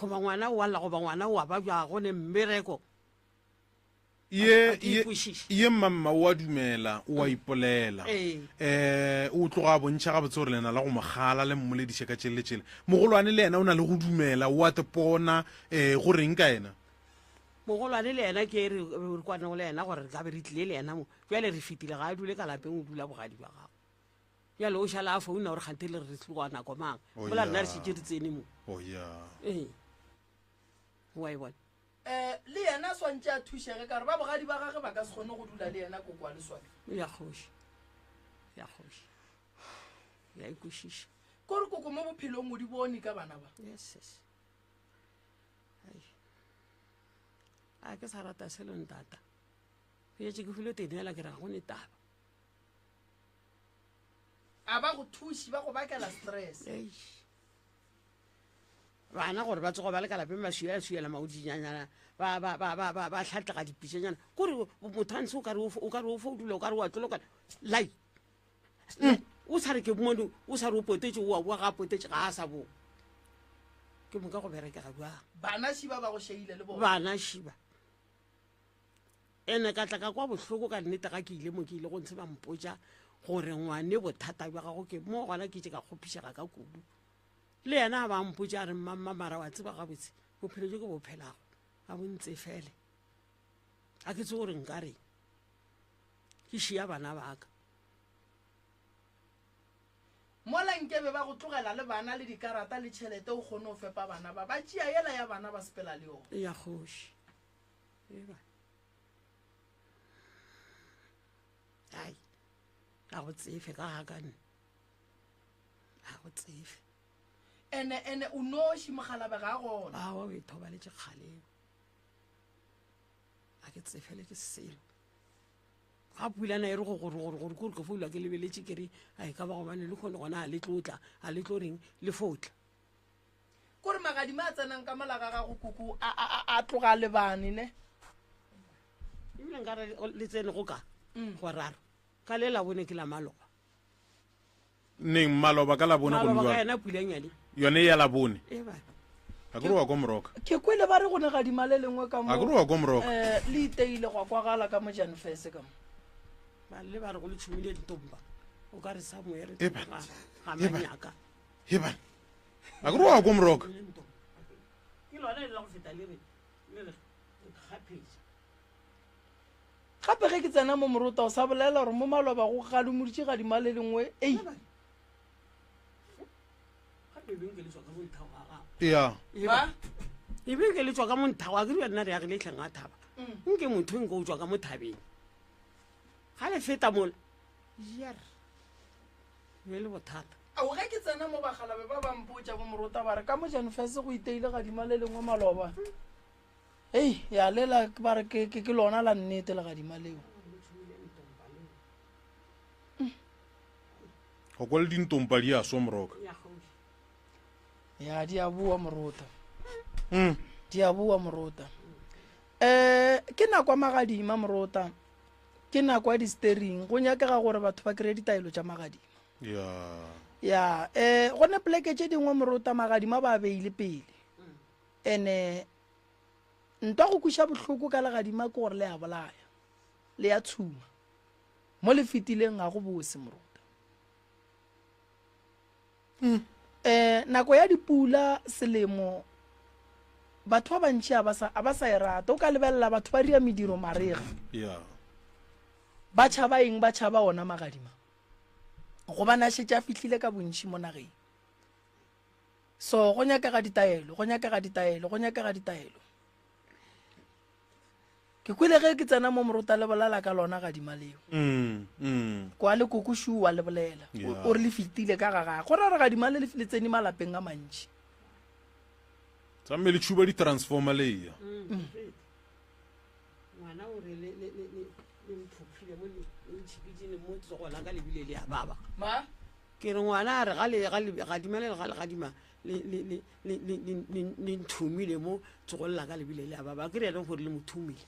Goba ngwana o a lla goba ngwana o a babja go ne mmereko. Ye, ye, ye mmamma o a dumela, o a ipolela. Eh, o tloga a bontšha gabotse gore lena la go mo gala le mmolediše ka tšele le tšele. Mogolwane le yena o na le go dumela, o a tepona, eh, go reng ka yena? Mogolwane le yena ke re re kwanego le yena gore re ka be re tlile le yena mo. Bjale re fetile, ga a dule ka lapeng, o dula bogadi bja gagwe. Bjale o šala a founa gore kganthe le re re tloga nako mang. Oh, Mola rena re yeah. šetše re tsene mo. Oh, yeah. Ee. Wa e bona? Um le yena a swantše a thušege ka gore ba bogadi ba gage ba ka se kgone go dula le yena koko wa leswabi. Ya kgoši, ya kgoši, ya e kwešiša. Kore koko mo bophelong o di bone ka bana ba. Yes, yes. Ai. A ke sa rata selo ntata. Ke šetše ke hwile tenela ke re ga go ne taba. A ba go thuši ba go bakela stress. Eish. Bana gore ba tsogo ba le ka lapeng ba swiela-swiela maodinyanyana ba ba ba ba ba ba hlatlega dipitšanyana kore motho a ntshe o kare o kare o fo dula o kare wa tlolokana lai o sa re ke mone o sa re o potetše o a boa ga a potetše ga a sa boa ke moka go berekega bjang bana šiba ba go šeile le bona bana šiba ene ka tla ka kwa bohloko ka nnete ga ke ile mo ke ile go ntshe ba mpotša gore ngwane bothata bja gago ke mo gona ke itše ka kgopišega ka kudu Le yena a ba a mpotša a re, Mmamma, mara wa tseba gabotse bophelo bjo ke bo phelago ga bo ntsefele. Ga ke tsebe gore nka reng. Ke šia bana ba ka. Mola nkebe ba go tlogela le bana le dikarata le tšhelete o kgone go fepa bana ba, ba tšea yela ya bana ba sepela le yona. Ya kgoši. Eba. Ai, ga go tsefe ka ga ka nna. Ga go tsefe. Ene, ene o noši mogalabe ga a gona. Aowa, o ithobaletše kgalemo. Ga ke tsefele ke selo. Ga pulana e re go gore gore gore kore ke foulwa ke lebeletše ke re a e ka ba gobane le kgone gona a le tlo tla a le tlo reng le fotla. Kore magadima a tsenang ka mola ga gago kuku a, a, a, a tloga a lebane ne. Ebile nka re le tsene go ka go raro ka le la bone ke la maloba. Neng maloba ka labone go Maloba ka bjalo? yena pulanyane. Yone ya labone. E ba. A ke re wa kwa moroka. Ke kwele ba re go ne gadima le lengwe ka mo. A ke re wa kwa moroka. Eh, le iteile gwa kwagala ka mo Janfese ka mo. Ba le ba re go le tšhomile ntomba. O ka re Samuel E ba. ga ga E ba. manyaka. He ba. A ke re wa kwa moroka. Ke lona le la go feta le re le re kgapetša. Gape ge ke tsena mo morota o sa bolela gore mo maloba go gadumoditše gadima le lengwe ei. Ya. E be ke le tswa ka mo nthago a ke re nna re agile tlheng a thaba. Nke motho nke o tswa ka mo thabeng. Ga le feta mola. Yer. Be le bothata. Ao ge ke tsena mo bagalabe ba ba mpotša bo morota ba re ka mo Janfese go iteile gadima le lengwe maloba. Ei, ya lela ba re ke, ke, ke lona la nnete legadima leo. Go kwa le dintompa di a swa moroka. Ya di a boa morota. Mm. Di a boa morota. Eh, ke nako ya magadima morota. Ke nako ya di-steering. Go nyakega gore batho ba kry-e ditaelo tša magadima. Ya. Ya, eh, go ne poleke tše dingwe morota magadima ba a beile pele. Ene ntwa go kweša bohloko ka legadima ke gore le a bolaya, le ya tshuma. Mo le fetileng ga go bose, Moruta. Um nako ya dipula selemo batho ba bantši a ba sa a ba sa e rata. O ka lebelela batho ba dira mediro marega. Yeah. Ba tšhaba eng? Ba tšhaba ona magadima. Gobane a šetše a fihlile ka bontši mo nageng. So go nyakega ditaelo, go nyakega ditaelo, go nyakega ditaelo. Ke kwele ge ke tsena mo morota le bolela ka lona gadima leo. Mm, mm. Kwa le koko shu wa le bolela. Yeah. O re le fetile ka ga gagwe. Go ra re gadima le le tsene malapeng a mantši. Tsa mme le tšhuba di-transformer le ya. Mm. Ngwana o re le le le le le mphuphile mo le le ntšhipitšene mo tsogo la ka le bile le a baba. Ma? Ke re ngwana a re ga le ga le gadima le ga le gadima le le le le le le le le nthumile mo tsogong la ka le bile le a baba. Ke re ene gore le mo thumile.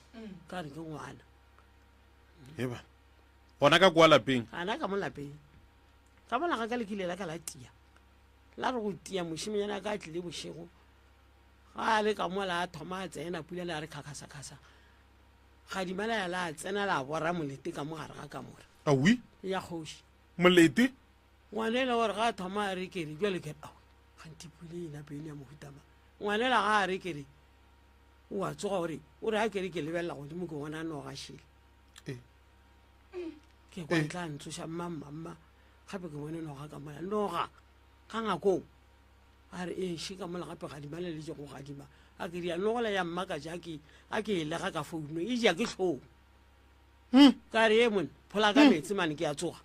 Ka re ke ngwana. Eba. Gona ka kwa lapeng. Gana ka mo lapeng. Ka mola ga ka le kile la ka la tia. La re go tia mošemanyana ka a tlile bošego. Ga a le ka mola a thoma a tsena pula le a re khakhasa-khasa. Gadima la ya la tsena la bora molete ka mo gare ga kamora. Awi? Ya kgoši. Molete? Ngwanela wa re ga a thoma a re kere bjale ke awe ganthe pula e nape ene ya mohuta mang. Ngwanela ga a re kere o a tsoga o re o re a kere ke lebelela godimo ke bona noga šele. Eh. Ke kwa tla ntsoša mma mma mma gape ke bone noga ka mola noga ka ngakong. A re ee še ka mola gape gadima le letse go gadima. A ke ria nogola ya mmakatša a ke a ke e lega ka founu e ja ke hlong. Hmm. Ka re e mone phola ka metsi mane ke a tsoga.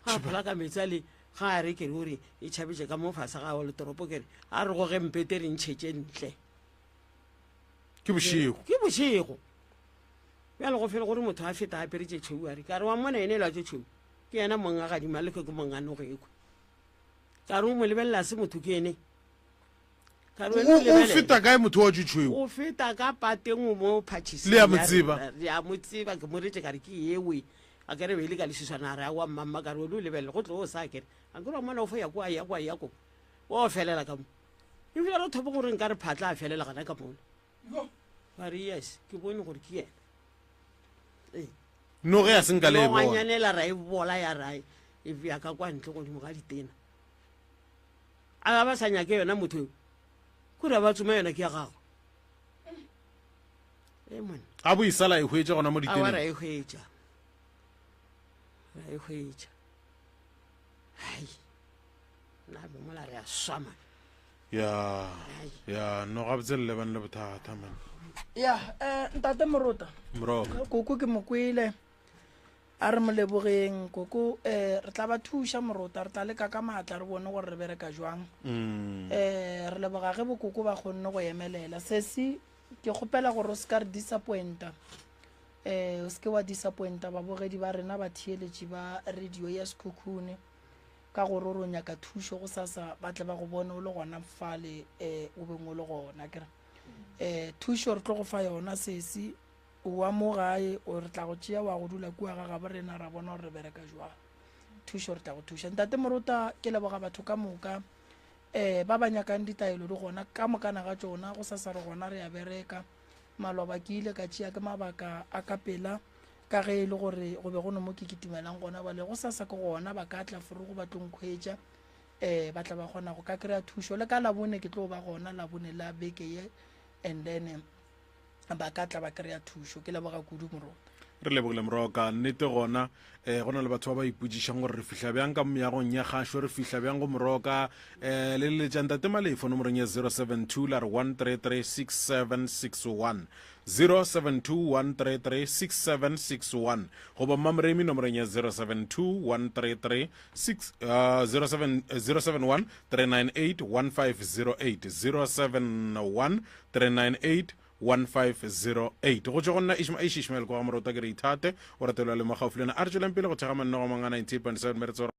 Ga phola ka metsi a le ga a re ke re o re e tšhabetše ka mo fase ga le toropo ke re a re goge mpete re ntšhetše ntle. Ke bošego. Ke bošego. Bjale go fele gore motho a feta a apere tše tšhweu a re ka re wa mmona ene e la tše tšhweu. Ke yena mong a gadima le ke mong a noge ekwe. Ka re o mo lebelela se motho ke ene. Ka re wena O feta kae motho wa tšhweu? O feta ka pateng o mo phatšhiseng. Le a mo tseba? Le a mo tseba ke mo retse ka re ke ewe. A ke re be le ka leswiswana a re aowa mmamma ka re wena o lebelele go tlo o sa kere. A ke re wa mmona o fo ya kwa ya kwa ya ko. O felela ka mo. Ebile re thopo gore nka re phatla a felela gana ka mona. Ba re yes ke bone gore ke yena. Ee. Noge ya senka le e bona. Nogwanyanela ra e bola ya ra e bea ka kwa ntle godimo ga ditena. A ba sa nyake yona motho yo. Kore ba tsoma yona ke ya gagwe. E monna. A bo isala e hwetša gona mo Awa ra diteneng. e hwetša. Ra e hwetša. Hai. Nna be mola re a swa man. Ya. Ya, no gabotse le lebane le bothata man. Ya, eh ntate Morota. Moroka. Koko ke mo kwele. A re mo lebogeng koko eh re tla ba thuša Morota, re tla leka ka maatla re bone gore re bereka jwang. Mm. Eh re leboga ge bokoko ba kgonne go emelela. Sesi ke kgopela gore o se ka re disappointa. Eh o se ke wa disappointa babogedi ba rena ba theeletši ba radio ya Sekhukhune. Ka gore o re o nyaka thušo gosasa ba tle ba go bone o le gona fale um o beng o le gona kere um thušo re tlo go fa yona sesi o wa mo gae o re tla go tšea wa go dula kua ga gabo rena ra bona gore re bereka jwang thušo re tla go thuša ntate morota ke leboga batho ka moka um ba ba nyakang ditaelo di gona ka mokana ga tšona go sasa re gona re ya bereka maloba ke ile ka tšea ke mabaka a ka pela Ka ge e le gore go be go no mo ke kitimelang gona bjale, gosasa ke gona ba ka tla forogo ba tlo nkhwetša, um ba tla ba kgona go ka kry-a thušo. Le ka Labone ke tlo ba gona, Labone la beke ye, and then ba ka tla ba kry-a thušo. Ke leboga kudu Morota. Re lebogile Moroka. Nnete gona um go na le batho ba ba ipotšišang gore re fihla bjang ka meagong ya kgašo, re fihla bjang go Moroka. Um le leletša Ntate Malefo nomorong ya 072 la re 1336761. 0721336761 goba Mmamoremi nomorong ya 072133 071 398 1508 071 398 1508 go tšwa go nna Ishmael Ishmael kwa ga Morota ke re ithate o ratelwa le mo gaufi le wena a re tšweleng pele go thekga mannogo a mangwe a 98.7 mme re tsore.